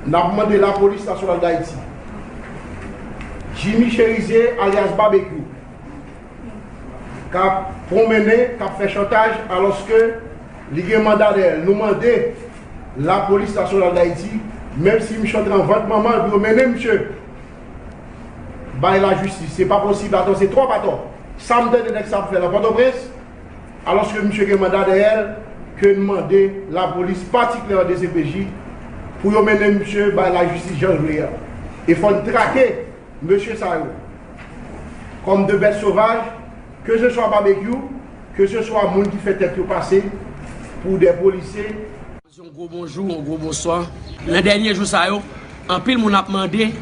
n ap mande Lapolis Nasyonal Dayiti, Jimmy Cherizier, alyas Babekyou, k ap pwonmennen, k ap fè chantaj, alòske li gen manda dèyè l. Nou mande Lapolis Nasyonal Dayiti, menm si misye antre an vant manman l, pou yo mennen misye bay lajistis. Se pa posib, atò, se twòp atò. Sa m tande nèg sa ap fè nan Pòtoprens, alòske misye gen manda dèyè l, ke n mande lapolis, patikilyèman D C P J, pou yo mennen misye bay lajistis jan l vle a. E fò n trake mesye sa yo kòm de bèt sovaj, ke se swa Babekyou, ke se swa moun ki fè tèt yo pase pou de polisye. Yon gwo bonjou, yon gwo bonswa. Nan dènye jou sa yo, anpil moun ap mande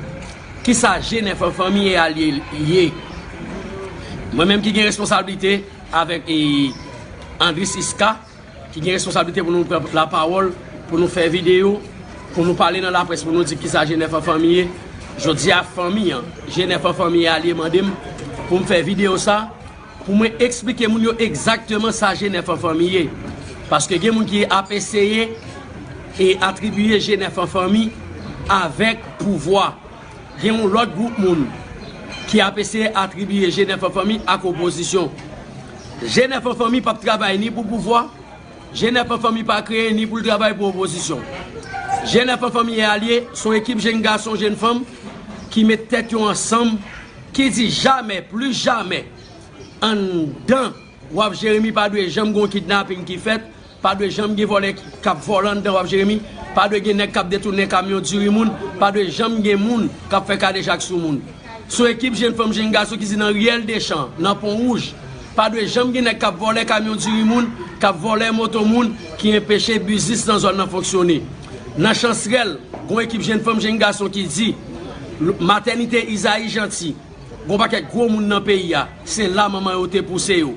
kisa G nèf an fanmi e alye ye. Mwen menm ki gen responsablite avèk, e, Andris Iska, ki gen responsablite pou nou pran lapawòl, pou nou fè videyo, pou nou pale nan laprès, pou nou di kisa G nèf an fanmi ye. Jodi a, fanmi an, G nèf an fanmi e alye mande m pou m fè videyo sa, pou mwen eksplike moun yo egzakteman sa G nèf an fanmi ye. Paske gen moun ki ap eseye e atribiye G nèf an fanmi avèk pouvwa. Gen yon lòt gwoup moun ki ap eseye atribiye G nèf an fanmi ak opozisyon. G nèf an fanmi p ap travay ni pou pouvwa, G nèf an fanmi pa kreye ni pou l travay pou opozisyon. G nèf an fanmi e alye, se yon ekip jèn gason, jèn fanm ki met tèt yo ansanm, ki di jamè, plis jamè, anndan W A P Jeremi pa dwe janm gen yon kidnaping ki fèt, pa dwe janm gen vòlè k ap vòlè anndan W A P Jeremi, pa dwe gen nèg k ap detounen kamyon diri moun, pa dwe janm gen moun k ap fè kadejak sou moun. Se yon ekip jèn fanm, jèn gason ki di nan riyèl Dechan, nan Pon Wouj, pa dwe janm gen nèg k ap vòlè kamyon diri moun, k ap vòlè moto moun, ki enpeche biznis nan zòn nan fonksyone. Nan Chansrèl, gen yon ekip jèn fanm, jèn gason ki di, l-, matènite Izayi Janti, gen yon pakèt gwo moun nan peyi a, se la manman yo te pouse yo.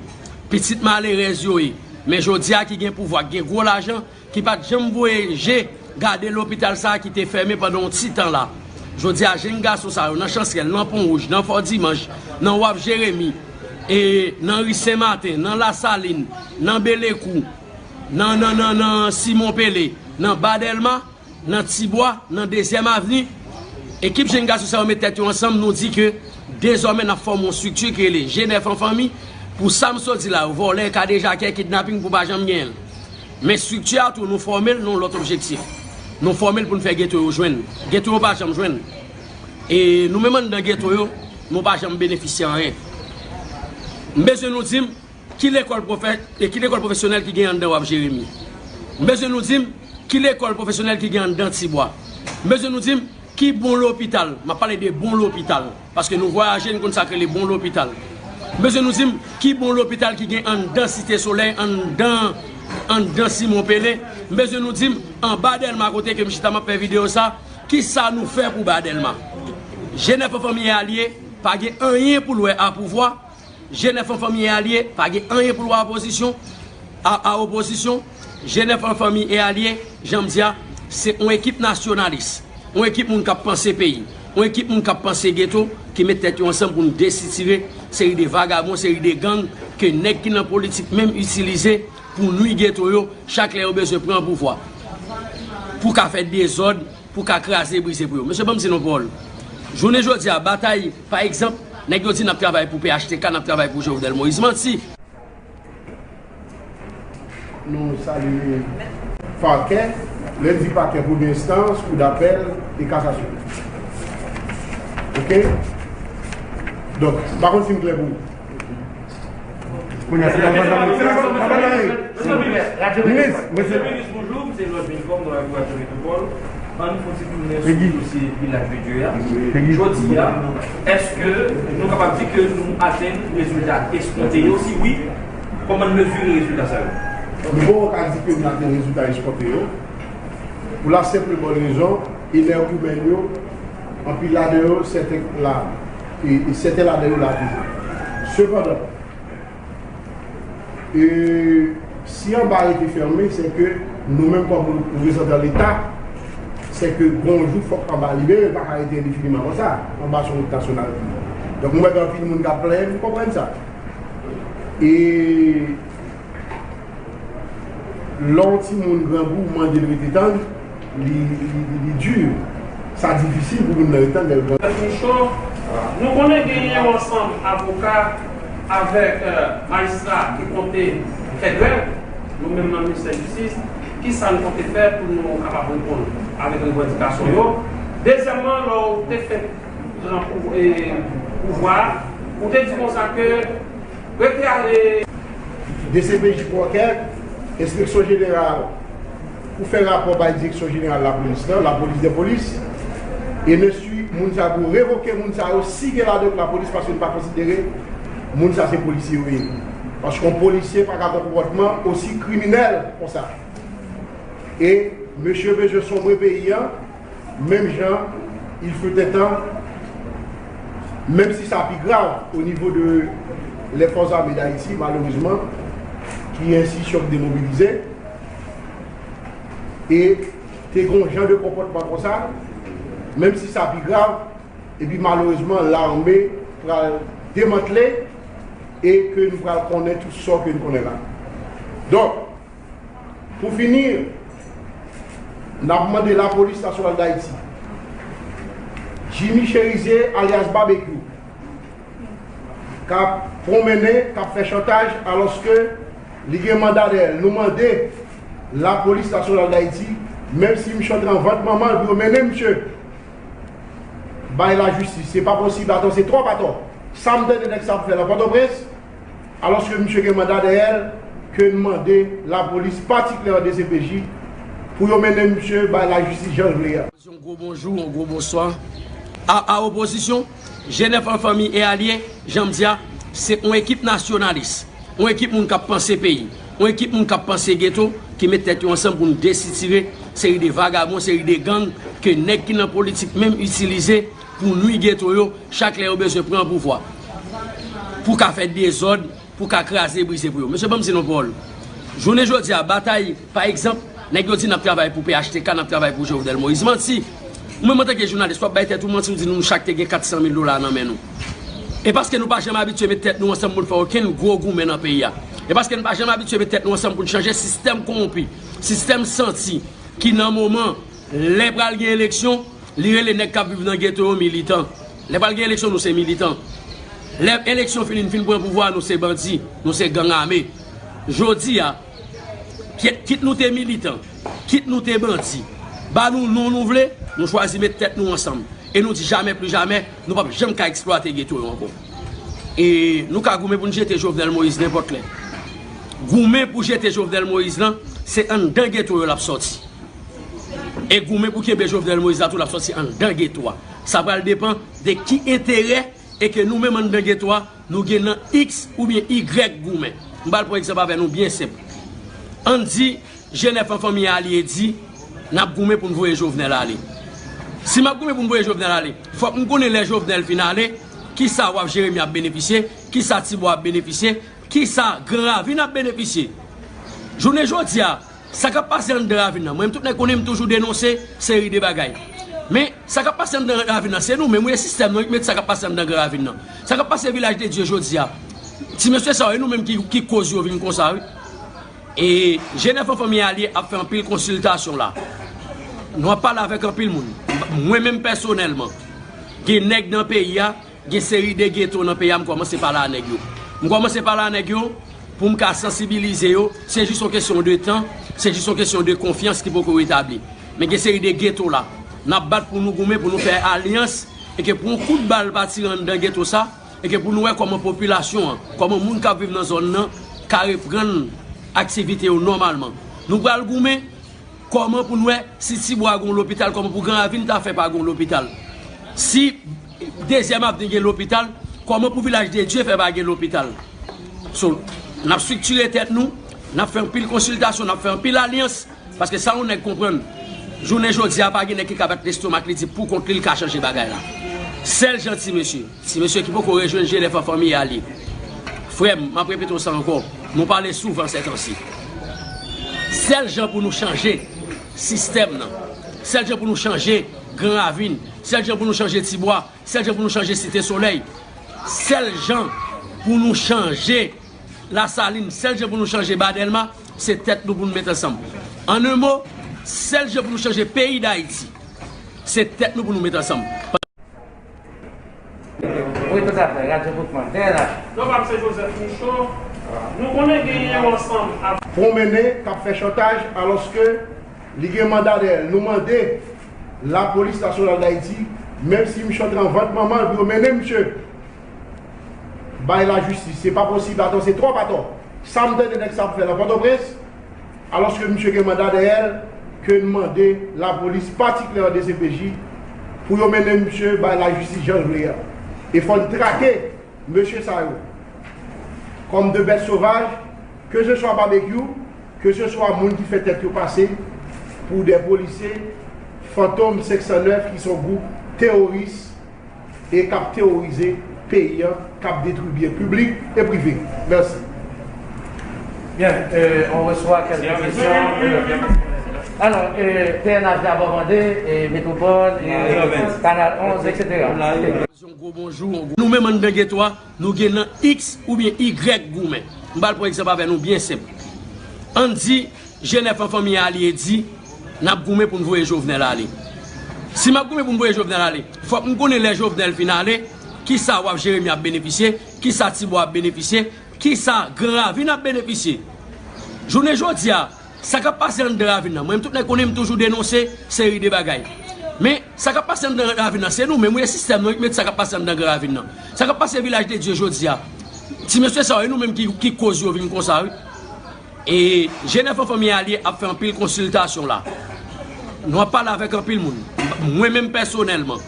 Pitit malerèz yo ye. Men jodi a ki gen pouvwa, ki gen gwo lajan, ki pa t janm voye je gade lopital sa a ki te fèmen pandan yon ti tan la. Jodi a, jèn gason sa yo nan Chansrèl, nan Pon Wouj, nan Fò Dimanch, nan W A P Jeremi, e nan ri Sen Maten, nan Lasalin, nan Belekou, nan, nan, nan, nan Simon Pele, nan Ba Dèlma, nan Tibwa, nan Dezyèm Avni, ekip jèn gason sa yo met tèt yo ansanm, nou di ke dezòmè n ap fòme yon estrikti ki rele G nèf an fanmi. Pou sa m sot di la yo, vòlè, kadejakè, kidnaping pou pa janm genyen l. Men estrikti a tou, nou fòme l nan yon lòt objektif. Nou fòme l pou n fè geto yo jwenn. Geto yo pa janm jwenn. E nou menm anndan geto yo, nou pa janm benefisye anyen. M bezwen nou di m ki lekòl pwofè-, e ki lekòl pwofesyonèl ki gen anndan W A P Jeremi. M bezwen nou di m ki lekòl pwofesyonèl ki gen anndan Tibwa. M bezwen nou di m ki bon lopital, m ap pale de bon lopital, paske nou vwayaje, nou konn sa k rele bon lopital. M bezwen nou di m ki bon lopital ki gen anndan Site Solèy, anndan, anndan Simon Pele. M bezwen nou di m anba Dèlma kote ke m chita m ap fè videyo sa, kisa nou fè pou ba Dèlma. G nèf an fanmi e alye pa gen anyen pou l wè a pouvwa. G nèf an fanmi e alye pa gen anyen pou l wè a pozisyon, a, a opozisyon. G nèf an fanmi e alye, jan m di a, se yon ekip nasyonalis, yon ekip moun k ap panse peyi, yon ekip moun k ap panse geto, ki met tèt yo ansanm pou n desitire seri de vagabon, seri de gang ke nèg ki nan politik menm itilize pou nwi geto yo chak lè yo bezwen pran pouvwa, pou ka fè dezòd, pou ka kraze brize pou yo. Mesye, ban m di nou pawòl. Jounen jodi a, batay, pa egzanp, nèg yo di n ap travay pou P H T K, n ap travay pou Jovenel Moïse. Manti. Nou salye pakè. Lè n di pakè, premye enstans, kou dapèl e kasasyon. Oke? Donk, m pa konn si m klè pou ou. Kounye a, se nan pwòch la, se nan pwòch la. Minis, mesye. Mesye Minis, bonjou. M se Lòd Vilfòm, nan Lakou Radyo Metwopòl. Ann fè yon ti tounen sou dosye Vilaj de Dye a. Jodi a, èske nou kapab di ke nou atenn rezilta eskonte yo? Si wi, kòman n mezire rezilta sa yo? Nou poko ka di ke nou atenn rezilta eskonte yo. Pou la senp e bòn rezon, e lè ou menm yo, anpil ladan yo, sèten la, e, e sèten ladan yo la toujou. Sepandan, E si anba rete fèmen, se ke nou menm kòm reprezantan Leta, se ke gon jou fòk anba libere, pa ka rete endefiniman konsa, anba se yon wout nasyonal li ye. Donk, mwen wè gen anpil moun k ap plenyen, m konprann sa. E lè yon timoun grangou, mande l rete tann, li, li, li, li di, sa difisil pou moun nan ret tann lè l grangou. Michon, nou konnen genyen yon ansanm avoka avèk, eh, majistra ki konte fè grèv, nou menm nan ministè jistis, ki sa nou konte fè pou nou kapab reponn avèk revandikasyon yo? Dezyèmman, lè w te fenk pran pou-, eh, pouvwa a, ou te di konsa ke rete ale. D C P J pou ankèt, enspeksyon jeneral pou fè rapò bay direksyon jeneral lapolis lan, lapolis dè polis, e ensi moun sa pou revoke moun sa yo si gen ladan lapolis, paske n pa konsidere moun sa se polisye yo ye. Paske yon polisye pa ka gen konpòtman osi kriminèl konsa. E mesye bezwen sonbre peyi a, menm jan il fut un temps, menm si sa pi grav o nivo de les Forces Armées d'Haïti, malerezman, ki enstitisyon ki demobilize, e te gen yon jan de konpòtman konsa, menm si sa pi grav, epi malerezman, lame pral demantle e ke nou pral konnen tout sa ke nou konnen la. Donk, pou fini, n ap mande Lapolis Nasyonal Dayiti, Jimmy Chérizier alyas Babekyou, k ap pwonmennen, k ap fè chantaj, alòske li gen manda dèyè l. Nou mande Lapolis Nasyonal Dayiti, menm si misye antre an vant manman l, pou yo mennen misye bay lajistis. Se pa posib, atò, se twòp atò. Sa m tande nèg sa ap fè nan Pòtoprens, alòske misye gen manda dèyè l, ke n mande lapolis, patikilyèman D C P J, pou yo mennen misye bay lajistis jan l vle a. Yon gwo bonjou, yon gwo bonswa. A, a opozisyon, G nèf an fanmi e alye, jan m di a, se yon ekip nasyonalis, yon ekip moun k ap panse peyi, yon ekip moun k ap panse geto, ki met tèt yo ansanm pou n desitire seri de vagabon, seri de gang ke nèg ki nan politik menm itilize pou nwi geto yo, chak lè yo bezwen pran pouvwa, pou ka fè dezòd, pou ka kraze brize pou yo. Mesye, ban m di nou pawòl. Jounen jodi a, batay, pa egzanp, nèg yo di n ap travay pou P H T K, n ap travay pou Jovenel Moïse. Manti! Ou menm antanke jounalis, w ap bay tèt ou manti, ou di nou chak te gen kat san mil dola nan men nou. E paske nou pa janm abitye met tèt nou ansanm pou n fè okenn gwo goumen nan peyi a. E paske nou pa janm abitye met tèt nou ansanm pou n chanje sistèm kowonpi, sistèm santi, ki nan moman, lè pral gen eleksyon, li rele nèg k ap viv nan geto yo militan. Lè pral gen eleksyon, nou se militan. Lè eleksyon fini, n fin pran pouvwa, nou se bandi, nou se gang ame. Jodi a, kit, kit nou te militan, kit nou te bandi, ba nou non nou vle, nou chwazi met tèt nou ansanm. E nou di jamè pli jamè, nou p ap janm ka eksplwate geto yo ankò. E nou ka goumen pou n jete Jovenel Moïse nenpòt lè. Goumen pou jete Jovenel Moïse lan, se anndan geto yo l ap sòti. E goumen pou kenbe Jovenel Moïse la tou, l ap sòti anndan geto a. Sa pral depann de ki enterè e ke nou menm anndan geto a, nou gen nan X oubyen Y goumen. M pral pran egzanp avè nou byen senp. Ann di, G nèf an fanmi alye di, n ap goumen pou n voye Jovenel ale. Si m ap goumen pou n voye Jovenel ale, fòk m konnen lè Jovenel fin ale, kisa Waf Jeremi ap benefisye, kisa Tibwa ap benefisye, kisa Gran Ravin ap benefisye. Jounen jodi a, sa k ap pase anndan ravin nan, mwen menm tout nèg konnen m toujou denonse seri de bagay. Men, sa k ap pase anndan ravin nan, se nou menm wi, e sistèm nan wi ki mete sa k ap pase anndan Gran Ravin nan. Sa k ap pase Vilaj de Dye jodi a, ti mesye sa yo, e nou menm ki, ki koz yo vin konsa wi. E G nèf an fanmi alye ap fè anpil konsiltasyon la. Nou ap pale avèk anpil moun. Mwen menm pèsonèlman, gen nèg nan peyi a, gen seri de geto nan peyi a, m kòmanse pale a nèg yo. M kòmanse pale a nèg yo pou m ka sansibilize yo. Se jis yon kesyon de tan, se jis yon kesyon de konfyans ki poko retabli. Men gen seri de geto la. N ap bat pou nou goumen, pou nou fè alyans, e ke pou yon kout bal pa tire anndan geto sa, e ke pou nou wè kòman popilasyon an, kòman moun k ap viv nan zòn nan, ka reprann aktivite yo nòmalman. Nou pral goumen, kòman pou n wè si Tibwa gen yon lopital, kòman pou Gran Ravin ta fè pa gen yon lopital? Si Dezyèm Avni gen lopital, kòman pou Vilaj de Dye fè pa gen lopital? So, n ap estriktire tèt nou, n ap fè anpil konsiltasyon, n ap fè anpil alyans, paske sa yon nèg konprann, jounen jodi a pa gen nèg ki ka bat lestomak li di pou kont li, li ka chanje bagay la. Sèl jan ti mesye, ti mesye ki poko rejwenn G nèf an fanmi alye. Frè m, m ap repete w sa ankò. Nou pale souvan sètansi. Sèl jan pou nou chanje sistèm nan, sèl jan pou nou chanje Gran Ravin, sèl jan pou nou chanje Tibwa, sèl jan pou nou chanje Site Solèy, sèl jan pou nou chanje Lasalin, sèl jan pou nou chanje Ba Dèlma, se tèt nou pou nou met ansanm. An en mo, sèl jan pou nou chanje peyi Dayiti, se tèt nou pou nou met ansanm. Wi, toutafè, Radyo Boukman, T N H. Non pa m se Joseph Michaud. Nou konnen genyen yon ansanm a. Pwomennen, k ap fè chantaj, alòske li gen manda dèyè l. Nou mande Lapolis Nasyonal Dayiti, menm si misye antre an vant manman l, pou yo mennen misye bay lajistis. Se pa posib, atò, se twòp atò. Sa m tande nèg sa ap fè nan Pòtoprens, alòske misye gen manda dèyè l, ke n mande lapolis, patikilyèman D C P J, pou yo mennen misye bay lajistis jan l vle a. E fò n trake mesye sa yo kòm de bèt sovaj, ke se swa babekyou, ke se swa moun ki fè tèt yo pase pou de polisye, Fantom senk san nèf, ki se yon gwoup teworis e k ap teworize peyi an, k ap detwi byen piblik e prive. Mèsi. Bien, euh, on reçoit quelques questions. Alors, euh, T N H d'abord mandé, et Métropole, et Canal onze, et cetera. Yon gwo bonjou, yon gwo. Nou menm anndan geto a, nou gen nan X oubyen Y goumen. M pral pran egzanp avè nou byen senp. Ann di, G nèf an fanmi alye di, n ap goumen pou n voye Jovenel ale. Si m ap goumen pou n voye Jovenel ale, fòk m konnen lè Jovenel fin ale, kisa Waf Jeremi ap benefisye, kisa Tibwa ap benefisye, kisa Gran Ravin ap benefisye. Jounen jodi a, sa k ap pase anndan ravin nan, mwen menm tout nèg konnen m toujou denonse seri de bagay. Men, sa k ap pase anndan ravin nan, se nou menm, wi, e sistèm nan ki mete sa k ap pase anndan Gran Ravin nan. Sa k ap pase Vilaj de Dye jodi a, ti mesye sa yo, e nou menm ki, ki koz yo vin konsa, wi. E G nèf an fanmi alye ap fè anpil konsiltasyon la. Nou ap pale avèk anpil moun. Mwen menm pèsonèlman,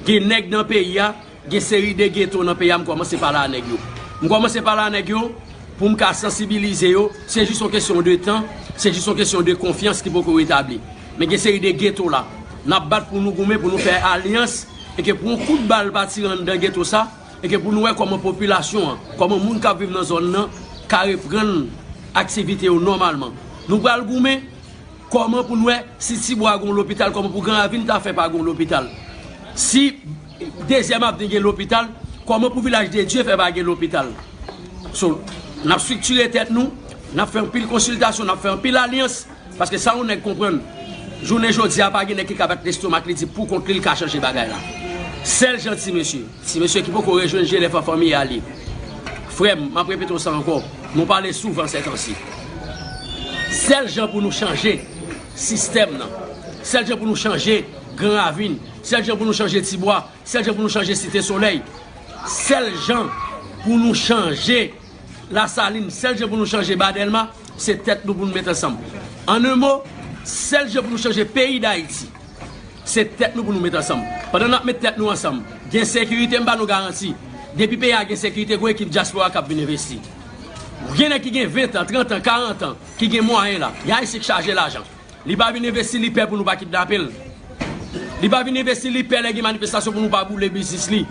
gen nèg nan peyi a, gen seri de geto nan peyi a, m kòmanse pale a nèg yo. M kòmanse pale a nèg yo pou m ka sansibilize yo. Se jis yon kesyon de tan, se jis yon kesyon de konfyans ki poko retabli. Men gen seri de geto la. N ap bat pou nou goumen, pou nou fè alyans, e ke pou yon kout bal pa tire anndan geto sa, e ke pou nou wè kòman popilasyon an, kòman moun k ap viv nan zòn nan ka reprann aktivite yo nòmalman. Nou pral goumen, kòman pou n wè si Tibwa gon lopital, kòman pou Gran Ravin ta fè pa gon lopital. Si Dezyèm Avni gen lopital, kòman pou Vilaj de Dye fè pa gen lopital. So, n ap estriktire tèt nou, n ap fè anpil konsiltasyon, n ap fè anpil alyans, paske sa yon nèg konprann, jounen jodi a pa gen nèg ki ka bat lestomak li di pou kont li, li ka chanje bagay la. Sèl jan ti mesye, ti mesye ki poko rejwenn G nèf an fanmi alye. Frè m, m ap repete w sa ankò, nou pale souvan sètansi. Sèl jan pou nou chanje sistèm nan, sèl jan pou nou chanje Gran Ravin, sèl jan pou nou chanje Tibwa, sèl jan pou nou chanje Site Solèy, sèl jan pou nou chanje Lasalin, sèl jan pou nou chanje Ba Dèlma, se tèt nou pou nou met ansanm. An en mo, sèl jan pou nou chanje peyi Dayiti, se tèt nou pou nou met ansanm. Pandan n ap met tèt nou ansanm, gen sekirite, m ba nou garanti. Depi peyi a gen sekirite, gon ekip dyaspora k ap vin envesti. Gen nèg ki gen ven tan, trant an, karant an, ki gen mwayen la. Y a isi k chaje lajan. Li pa vin envesti, li pè pou nou pa kidnape l. Li pa vin envesti, li pè lè gen manifestasyon pou nou pa boule biznis li.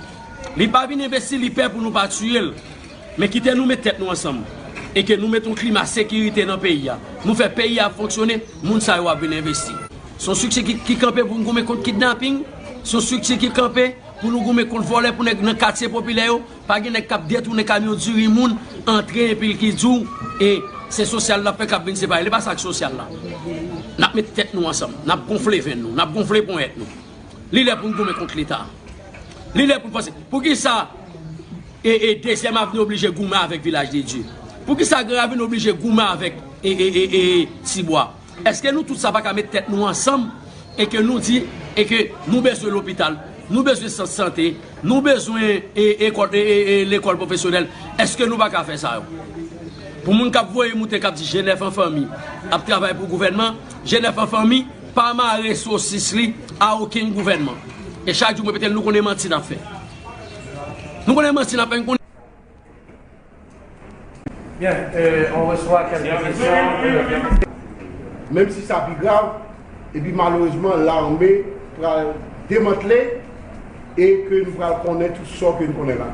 Li pa vin envesti, li pè pou nou pa tiye l. Men kite nou met tèt nou ansanm. E ke nou met yon klima sekirite nan peyi a. Nou fè peyi a fonksyone, moun sa yo ap vin envesti. Se yon estrikti ki, ki kanpe pou n goumen kont kidnaping. Se yon estrikti ki kanpe pou nou goumen kont vòlè, pou nèg nan katye popilè yo. Pa gen nèg k ap detounen kamyon diri moun, antre epi l ki di w, e se sosyal l ap fè k ap vin separe. Li pa sa k sosyal la. N ap met tèt nou ansanm, n ap gonfle venn nou, n ap gonfle ponyèt nou. Li lè pou n goumen kont Leta. Li lè pou n panse. Poukisa e, e Dezyèm Avni oblije goumen avèk Vilaj de Dye? Poukisa Gran Ravin oblije goumen avèk e, e, e, e Tibwa? Èske nou tout sa pa ka met tèt nou ansanm e ke nou di e ke nou bezwen lopital, nou bezwen sant sante, nou bezwen e, ekòl, e, e, e, lekòl pwofesyonèl? Èske nou pa ka fè sa yo? Pou moun k ap voye moute, k ap di G nèf an fanmi ap travay pou gouvènman, G nèf an fanmi pa mare sosis li a okenn gouvènman. E chak jou mwen pete l, nou konnen manti n ap fè. Nou konnen manti n ap fè, nou konnen Bien, euh, on reçoit quelques questions. Menm si sa pi grav, epi malerezman, lame pral demantle e ke nou pral konnen tout sa ke nou konnen la.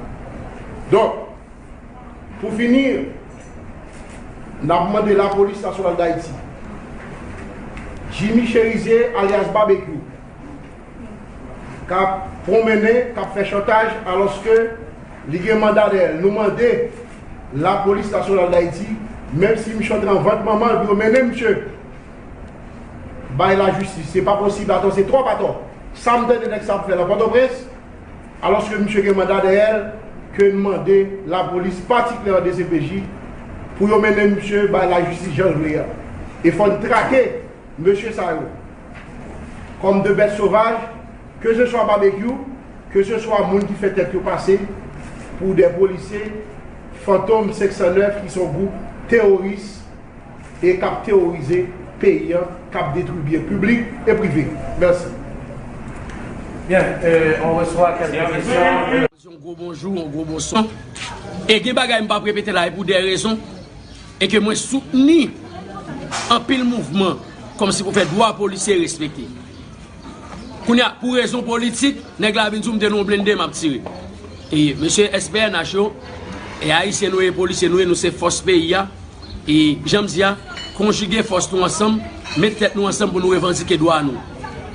Donk, pou fini, N ap mande Lapolis Nasyonal d Ayiti, Jimmy Chérizier alyas Babekyou, k ap pwonmennen, k ap fè chantaj, alòske li gen manda dèyè l. Nou mande Lapolis Nasyonal d Ayiti, menm si misye antre an vant manman l, pou yo mennen misye bay lajistis. Se pa posib, atò se twòp atò. Sa m tande nèg sa ap fè nan Pòtoprens, alòske misye gen manda dèyè l, ke n mande lapolis, patikilyèman D C P J, pou yo mennen misye bay lajistis jan l vle a. E fò n trake mesye sa yo kòm de bèt sovaj, ke se swa Babekyou, ke se swa moun ki fè tèt yo pase pou de polisye Fantom senk san nèf ki se yon gwoup teworis e k ap teworize peyi a, k ap detwi byen piblik e prive. Mèsi. Byen, euh, on reçoit quelques questions. Yon gwo bonjou, yon gwo bonswa. E gen bagay m p ap repete la, e pou de rezon, e ke mwen soutni anpil mouvman kòmsi pou fè dwa polisye respekte. Kounye a, pou rezon politik, nèg la vin di w m te nan yon blende, m ap tire. E mesye S P N H yo, e ayisyen nou ye, polisye nou ye, nou se fòs peyi a. E jan m di a, konjige fòs nou ansanm, met tèt nou ansanm pou nou revandike dwa nou.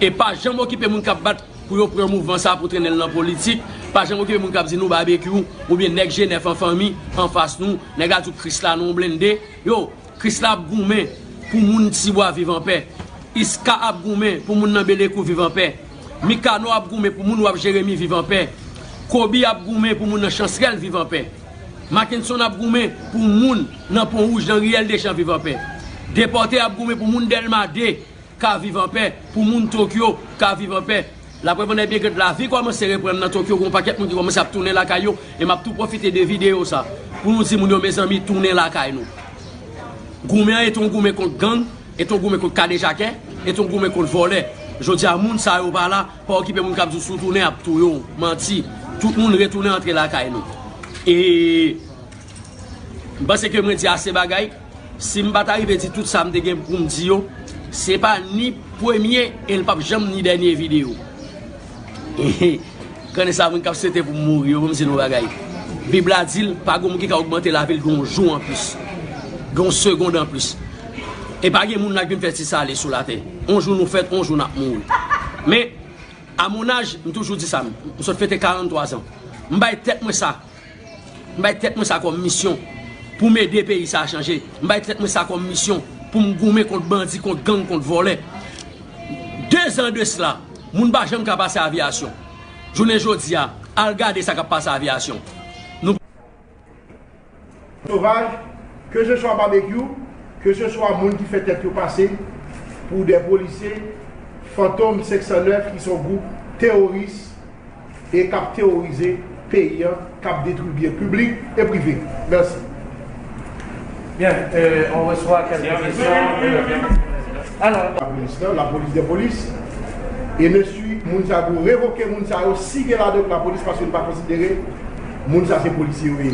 E pa janm okipe moun k ap bat pou yo pran mouvman sa pou trennen l nan politik. Pa janm okipe moun k ap di nou Babekyou oubyen nèg G nèf an fanmi anfas nou, nèg la di w Krisla nan yon blende. Yo, Krisla ap goumen pou moun Tibwa viv anpè. Iska ap goumen pou moun nan Belekou viv anpè. Mikano ap goumen pou moun W A P Jeremi viv anpè. Kobe ap goumen pou moun nan Chansrèl viv anpè. Mackenson ap goumen pou moun nan Pon Wouj, nan Riyèl Dechan viv anpè. Depòte ap goumen pou moun Dèlma de ka viv anpè, pou moun Tokyo ka viv anpè. Laprèv an èbyen gad, lavi kòmanse reprann nan Tokyo, gen yon pakèt moun ki kòmanse ap tounen lakay yo, e m ap tou pwofite de videyo sa pou nou di moun yo, mezanmi, tounen lakay nou. Goumen an e t on goumen kont gang, e t on goumen kont kadejakè, e t on goumen kont vòlè. Jodi a, moun sa yo pa la, pa okipe moun k ap di w si w tounen, y ap touye w. Manti. Tout moun retounen antre lakay nou. E m panse ke mwen di ase bagay. Si m pa ta rive di tout sa m te gen pou m di yo, se pa ni premye e l p ap janm ni dènye videyo. Konnen sa moun k ap swete pou m mouri yo, ban m di nou yon bagay. Bib la di l, pa gen moun ki ka ogmante lavi l gen yon jou anplis, gen yon segonn anplis. E pa gen moun la k vin fè ti sale sou latè. On jou nou fèt, on jou n ap mouri. Men, a mon âge, m toujou di sa, m sot fete karannntwa zan. M bay tèt mwen sa. M bay tèt mwen sa kòm misyon pou m ede peyi sa a chanje. M bay tèt mwen sa kòm misyon pou m goumen kont bandi, kont gang, kont vòlè. De zan de sila, moun pa janm ka pase aviyasyon. Jounen jodi a, al gade sa k ap pase aviyasyon. Nou sovaj, ke se swa Babekyou, ke se swa moun ki fè tèt yo pase pou de polisye Fantom senk san nèf ki se yon gwoup teworis e k ap teworize peyi a, k ap detwi byen piblik e prive. Mèsi. Bien, euh, on reçoit quelques questions. Alors, lapolis la, lapolis de polis, e mesye moun sa pou revoke moun sa yo, si gen ladan lapolis, paske nou pa konsidere moun sa se polisye yo ye.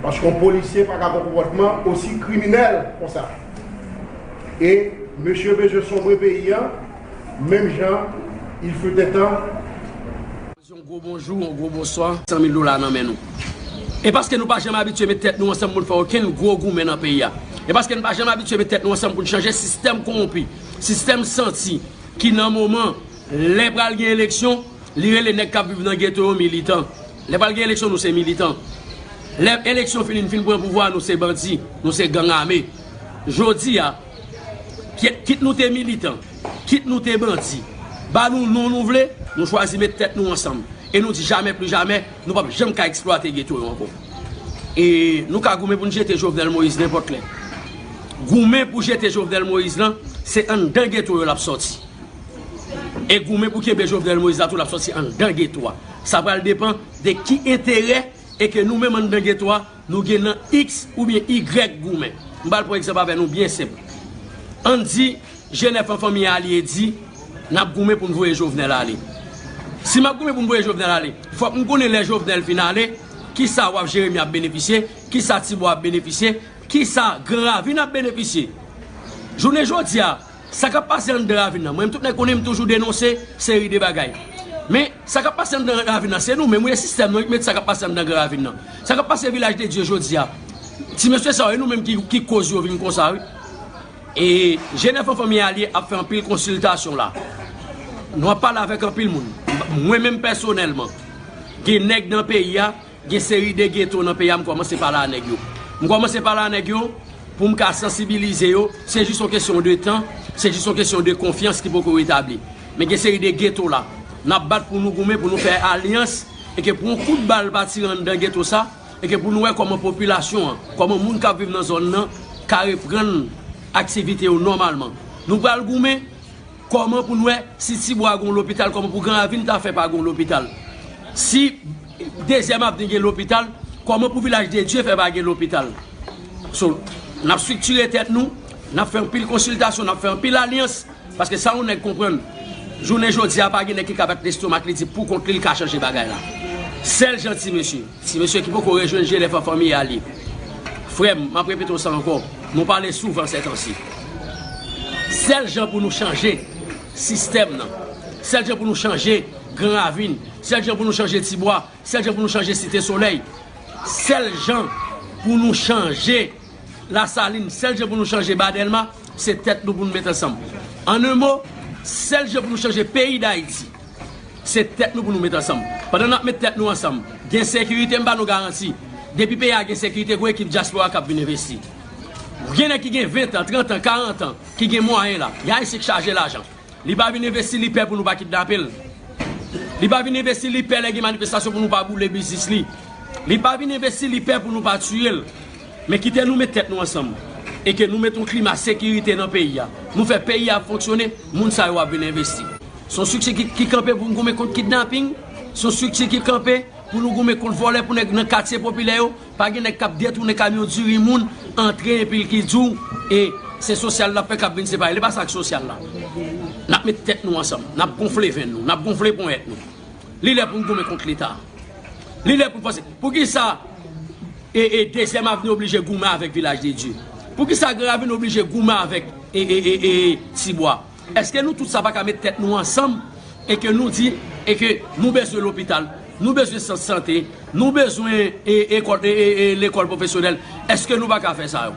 Paske yon polisye pa ka gen konpòtman osi kriminèl konsa. E mesye bezwen sonbre peyi a, menm jan il fut un temps. Yon gwo bonjou, yon gwo bonswa, san mil dola nan men nou. E paske nou pa janm abitye met tèt nou ansanm pou n fè okenn gwo goumen nan peyi a. E paske nou pa janm abitye met tèt nou ansanm pou n chanje sistèm kowonpi, sistèm santi, ki nan moman, lè pral gen eleksyon, li rele nèg k ap viv nan geto yo militan. Lè pral gen eleksyon, nou se militan. Lè eleksyon fini, n fin pran pouvwa, nou se bandi, nou se gang ame. Jodi a, kit, kit nou te militan, kit nou te bandi, ba nou non nou vle, nou chwazi met tèt nou ansanm. E nou di jamè pli jamè, nou p ap janm ka eksplwate geto yo ankò. E nou ka goumen pou n jete Jovenel Moïse nenpòt lè. Goumen pou jete Jovenel Moïse lan, se anndan geto yo l ap sòti. E goumen pou kenbe Jovenel Moïse la tou, l ap sòti anndan geto a. Sa pral depann de ki enterè e ke nou menm anndan geto a, nou gen nan X oubyen Y goumen. M pral pran egzanp avè nou byen senp. Ann di, G nèf an fanmi alye di, n ap goumen pou n voye Jovenel ale. Si m ap goumen pou n voye Jovenel ale, fòk m konnen lè Jovenel fin ale, kisa W A P Jeremi ap benefisye, kisa Tibwa ap benefisye, kisa Gran Ravin ap benefisye. Jounen jodi a, sa k ap pase anndan ravin nan, mwen menm tout nèg konnen m toujou denonse seri de bagay. Men, sa k ap pase anndan ravin nan, se nou menm, wi, e sistèm nan ki mete sa k ap pase anndan Gran Ravin nan. Sa k ap pase Vilaj de Dye jodi a, Ti mesye sa yo, e nou menm ki, ki koz yo vin konsa, wi. E G nèf an fanmi alye ap fè anpil konsiltasyon la. Nou ap pale avèk anpil moun. Mwen menm pèsonèlman, gen nèg nan peyi a, gen seri de geto nan peyi a, m kòmanse pale a nèg yo. M kòmanse pale a nèg yo pou m ka sansibilize yo. Se jis yon kesyon de tan, se jis yon kesyon de konfyans ki poko retabli. Men gen seri de geto la. N ap bat pou nou goumen, pou nou fè alyans, e ke pou yon kout bal pa tire anndan geto sa, e ke pou nou wè kòman popilasyon an, kòman moun k ap viv nan zòn nan ka reprann aktivite yo nòmalman. Nou pral goumen kòman pou n wè si Tibwa gen yon lopital, kòman pou Gran Ravin ta fè pa gen yon lopital. Si Dezyèm Avni gen lopital, kòman pou Vilaj de Dye fè pa gen lopital. So, n ap estriktire tèt nou, n ap fè anpil konsiltasyon, n ap fè anpil alyans, paske sa yon nèg konprann, jounen jodi a pa gen nèg ki ka bat lestomak li di pou kont li, li ka chanje bagay la. Sèl jan ti mesye, ti mesye ki poko rejwenn G nèf an fanmi alye. Frè m, m ap repete w sa ankò, nou pale souvan sètansi. Sèl jan pou nou chanje sistèm nan, sèl jan pou nou chanje Gran Ravin, sèl jan pou nou chanje Tibwa, sèl jan pou nou chanje Site Solèy, sèl jan pou nou chanje Lasalin, sèl jan pou nou chanje Ba Dèlma, se tèt nou pou nou met ansanm. An en mo, sèl jan pou nou chanje peyi Dayiti, se tèt nou pou nou met ansanm. Pandan n ap met tèt nou ansanm, gen sekirite, m ba nou garanti. Depi peyi a gen sekirite, gon ekip dyaspora k ap vin envesti. Gen nèg ki gen ven tan, trant an, karant an, ki gen mwayen la. Y a isi k chaje lajan. Li pa vin envesti, li pè pou nou pa kidnape l. Li pa vin envesti, li pè lè gen manifestasyon pou nou pa boule biznis li. Li pa vin envesti, li pè pou nou pa tiye l. Men kite nou met tèt nou ansanm. E ke nou met yon klima sekirite nan peyi a. Nou fè peyi a fonksyone, moun sa yo ap vin envesti. Se yon estrikti ki, ki kanpe pou n goumen kont kidnaping. Se yon estrikti ki kanpe pou nou goumen kont vòlè, pou nèg nan katye popilè yo. Pa gen nèg k ap detounen kamyon diri moun, antre epi l ki di w, e se sosyal l ap fè k ap vin separe. Li pa sa k sosyal la. N ap met tèt nou ansanm, n ap gonfle venn nou, n ap gonfle ponyèt nou. Li lè pou n goumen kont Leta. Li lè pou n fòse. Poukisa e, e Dezyèm Avni oblije goumen avèk Vilaj de Dye? Poukisa Gran Ravin oblije goumen avèk e, e, e, e Tibwa? Èske nou tout sa pa ka met tèt nou ansanm e ke nou di e ke nou bezwen lopital, nou bezwen sant sante, nou bezwen e, ekòl, e, e, e, lekòl pwofesyonèl? Èske nou pa ka fè sa yo?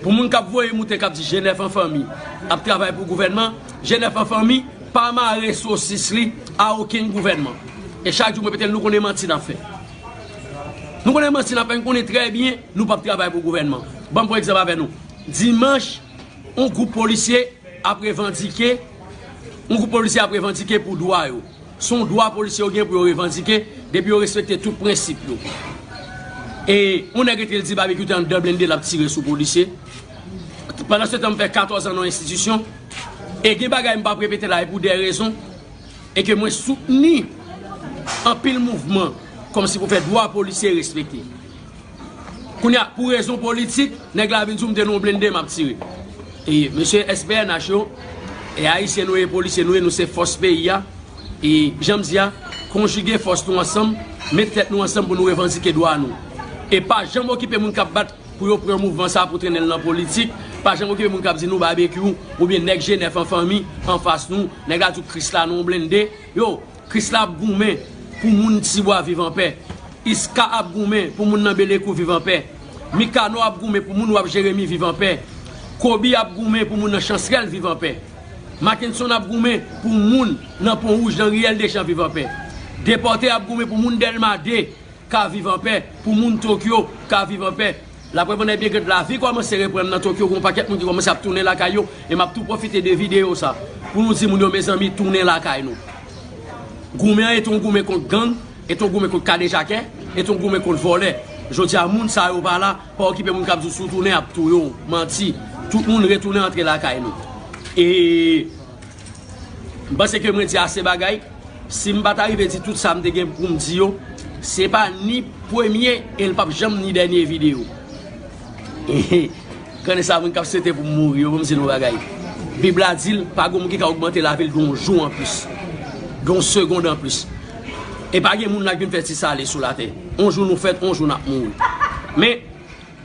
Pou moun k ap voye moute, k ap di G nèf an fanmi ap travay pou gouvènman, G nèf an fanmi pa mare sosis li a okenn gouvènman. E chak jou m repete l, nou konnen manti n ap fè. Nou konnen manti n ap fè, nou konnen trè byen nou p ap travay pou gouvènman. Ban m pran egzanp avè nou. Dimanch, yon gwoup polisye ap revandike, yon gwoup polisye ap revandike pou dwa yo. Se yon dwa polisye yo gen pou yo revandike, depi yo respekte tout prensip yo. E yon nèg rete l di Babekyou te anndan blende l ap tire sou polisye. Pandan se tan m fè katòz an nan yon enstitisyon, e gen bagay m p ap repete la, e pou de rezon, e ke mwen soutni anpil mouvman kòmsi pou fè dwa polisye respekte. Kounye a, pou rezon politik, nèg la vin di w m te nan yon blende m ap tire. E mesye S P N H yo, e ayisyen nou ye, polisye nou ye, nou se fòs peyi a. E jan m di a, konjige fòs nou ansanm, met tèt nou ansanm pou nou revandike dwa nou. E pa janm okipe moun k ap bat pou yo pran mouvman sa pou trennen l nan politik. Pa janm okipe moun k ap di nou Babekyou oubyen nèg G nèf an fanmi anfas nou. Nèg la di w Krisla nan yon blende. Yo, Krisla ap goumen pou moun Tibwa viv anpè. Iska ap goumen pou moun nan Belekou viv anpè. Mikano ap goumen pou moun W A P Jeremi viv anpè. Kobi ap goumen pou moun nan Chansrèl viv anpè. Mackenson ap goumen pou moun nan Pon Wouj, nan Riyèl Deschamps viv anpè. Depòte ap goumen pou moun Dèlma de ka viv anpè, pou moun Tokyo ka viv anpè. Laprèv annèk byen grann, lavi kòmanse reprann nan Tokyo, gen yon pakèt moun ki kòmanse ap tounen lakay yo, e m ap tou pwofite de videyo sa pou nou di moun yo, mezanmi, tounen lakay nou. Goumen an e t on goumen kont gang, e t on goumen kont kadejakè, e t on goumen kont vòlè. Jodi a, moun sa yo pa la, pa okipe moun k ap di w si w tounen, y ap touye w, manti. Tout moun retounen antre lakay nou. E M panse ke mwen di ase bagay. Si m pa ta rive di tout sa m te gen pou m di yo, se pa ni premye e l p ap janm ni dènye videyo. Konnen sa moun k ap swete pou m mouri yo, ban m di nou yon bagay. Bib la di l, pa gen moun ki ka ogmante lavi l de yon jou anplis, de yon segond anplis. E pa gen moun la k vin fè ti sale sou latè. On jou nou fèt, on jou n ap mouri. Men,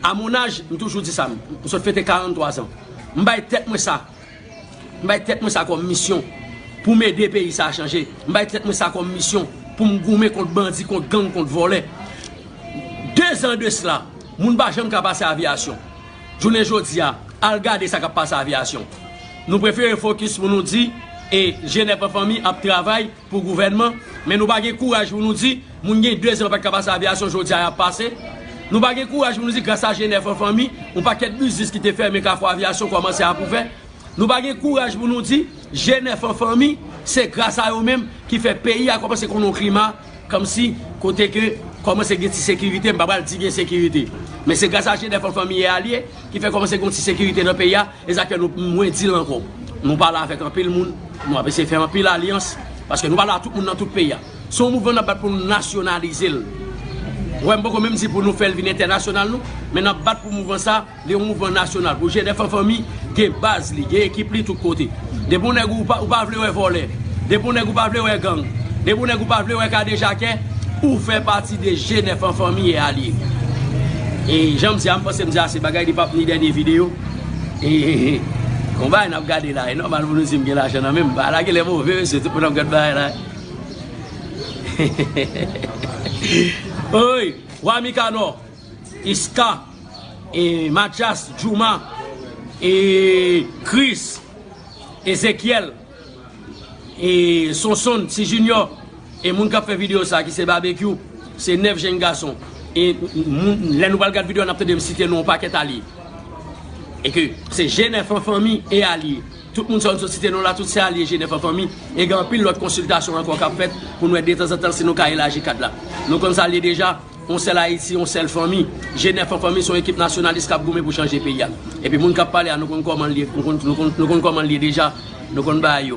a mon âge, m toujou di sa, m sot fete karannntwa zan. M bay tèt mwen sa. M bay tèt mwen sa kòm misyon pou m ede peyi sa a chanje. M bay tèt mwen sa kòm misyon pou m goumen kont bandi, kont gang, kont vòlè. De zan de sila, Moun pa janm ka pase Aviyasyon. Jounen jodi a, al gade sa k ap pase Aviyasyon. Nou prefere fokis pou nou di, e, G nèf an fanmi ap travay pou gouvènman, men nou pa gen kouraj pou nou di, moun gen de zan pa t ka pase Aviyasyon, jodi a y ap pase. Nou pa gen kouraj pou nou di, gras a G nèf an fanmi, yon pakèt biznis ki te fèmen Kafou Aviyasyon kòmanse ap ouvè. Nou pa gen kouraj pou nou di, G nèf an fanmi, se gras a yo menm ki fè peyi a kòmanse konn yon klima, kòmsi, kote ke kòmanse gen ti sekirite, m pa pral di gen sekirite. Men se gras a G nèf an fanmi e alye ki fè kòmanse gen yon ti sekirite nan peyi a, e sa k fè nou, mwen di l ankò. Nou pale avèk anpil moun, nou ap eseye fè anpil alyans, paske nou pale a tout moun nan tout peyi a. Se yon mouvman n ap bat pou nou nasyonalize l. Ou wè, m poko menm di pou nou fè l vin entènasyonal non, men n ap bat pou mouvman sa, li yon mouvman nasyonal. Pou G nèf an fanmi, gen baz li, gen ekip li tout kote. Depi yon nèg ou pa, ou pa vle wè vòlè, depi yon nèg ou pa vle wè gang, depi yon nèg ou pa vle wè kadejakè, ou fè pati de G nèf an fanmi e alye. E jan m di a, m panse m di ase bagay, li p ap ni dènye videyo. E, e, e, yon bagay n ap gade la, e nòmal pou nou di m gen lajan nan men m. Bagay la genlè move, mesye, tout moun ap gad bagay la. Oy, Wa Mikanò, Iska, e, Mathias, Juma, e, Chris, Ezekiel, e, Sonson, Ti Junior, e moun k ap fè videyo sa ki se Babekyou, se nèf jenn gason. E moun, lè nou pral gad videyo a, n ap tande m site non yon pakèt alye. E ke se G nèf an fanmi e alye. Tout moun sa yo sot site non la, tout se alye G nèf an fanmi. E gen anpil lòt konsiltasyon ankò k ap fèt pou nou wè detanzantan si nou ka elaji kad la. Nou konn sa l ye deja, yon sèl Ayiti, yon sèl fanmi. G nèf an fanmi se yon ekip nasyonalis k ap goumen pou chanje peyi a. Epi moun k ap pale a, nou konn kòman l ye, nou konn, nou konn, nou konn kòman l ye deja, nou konn bagay yo.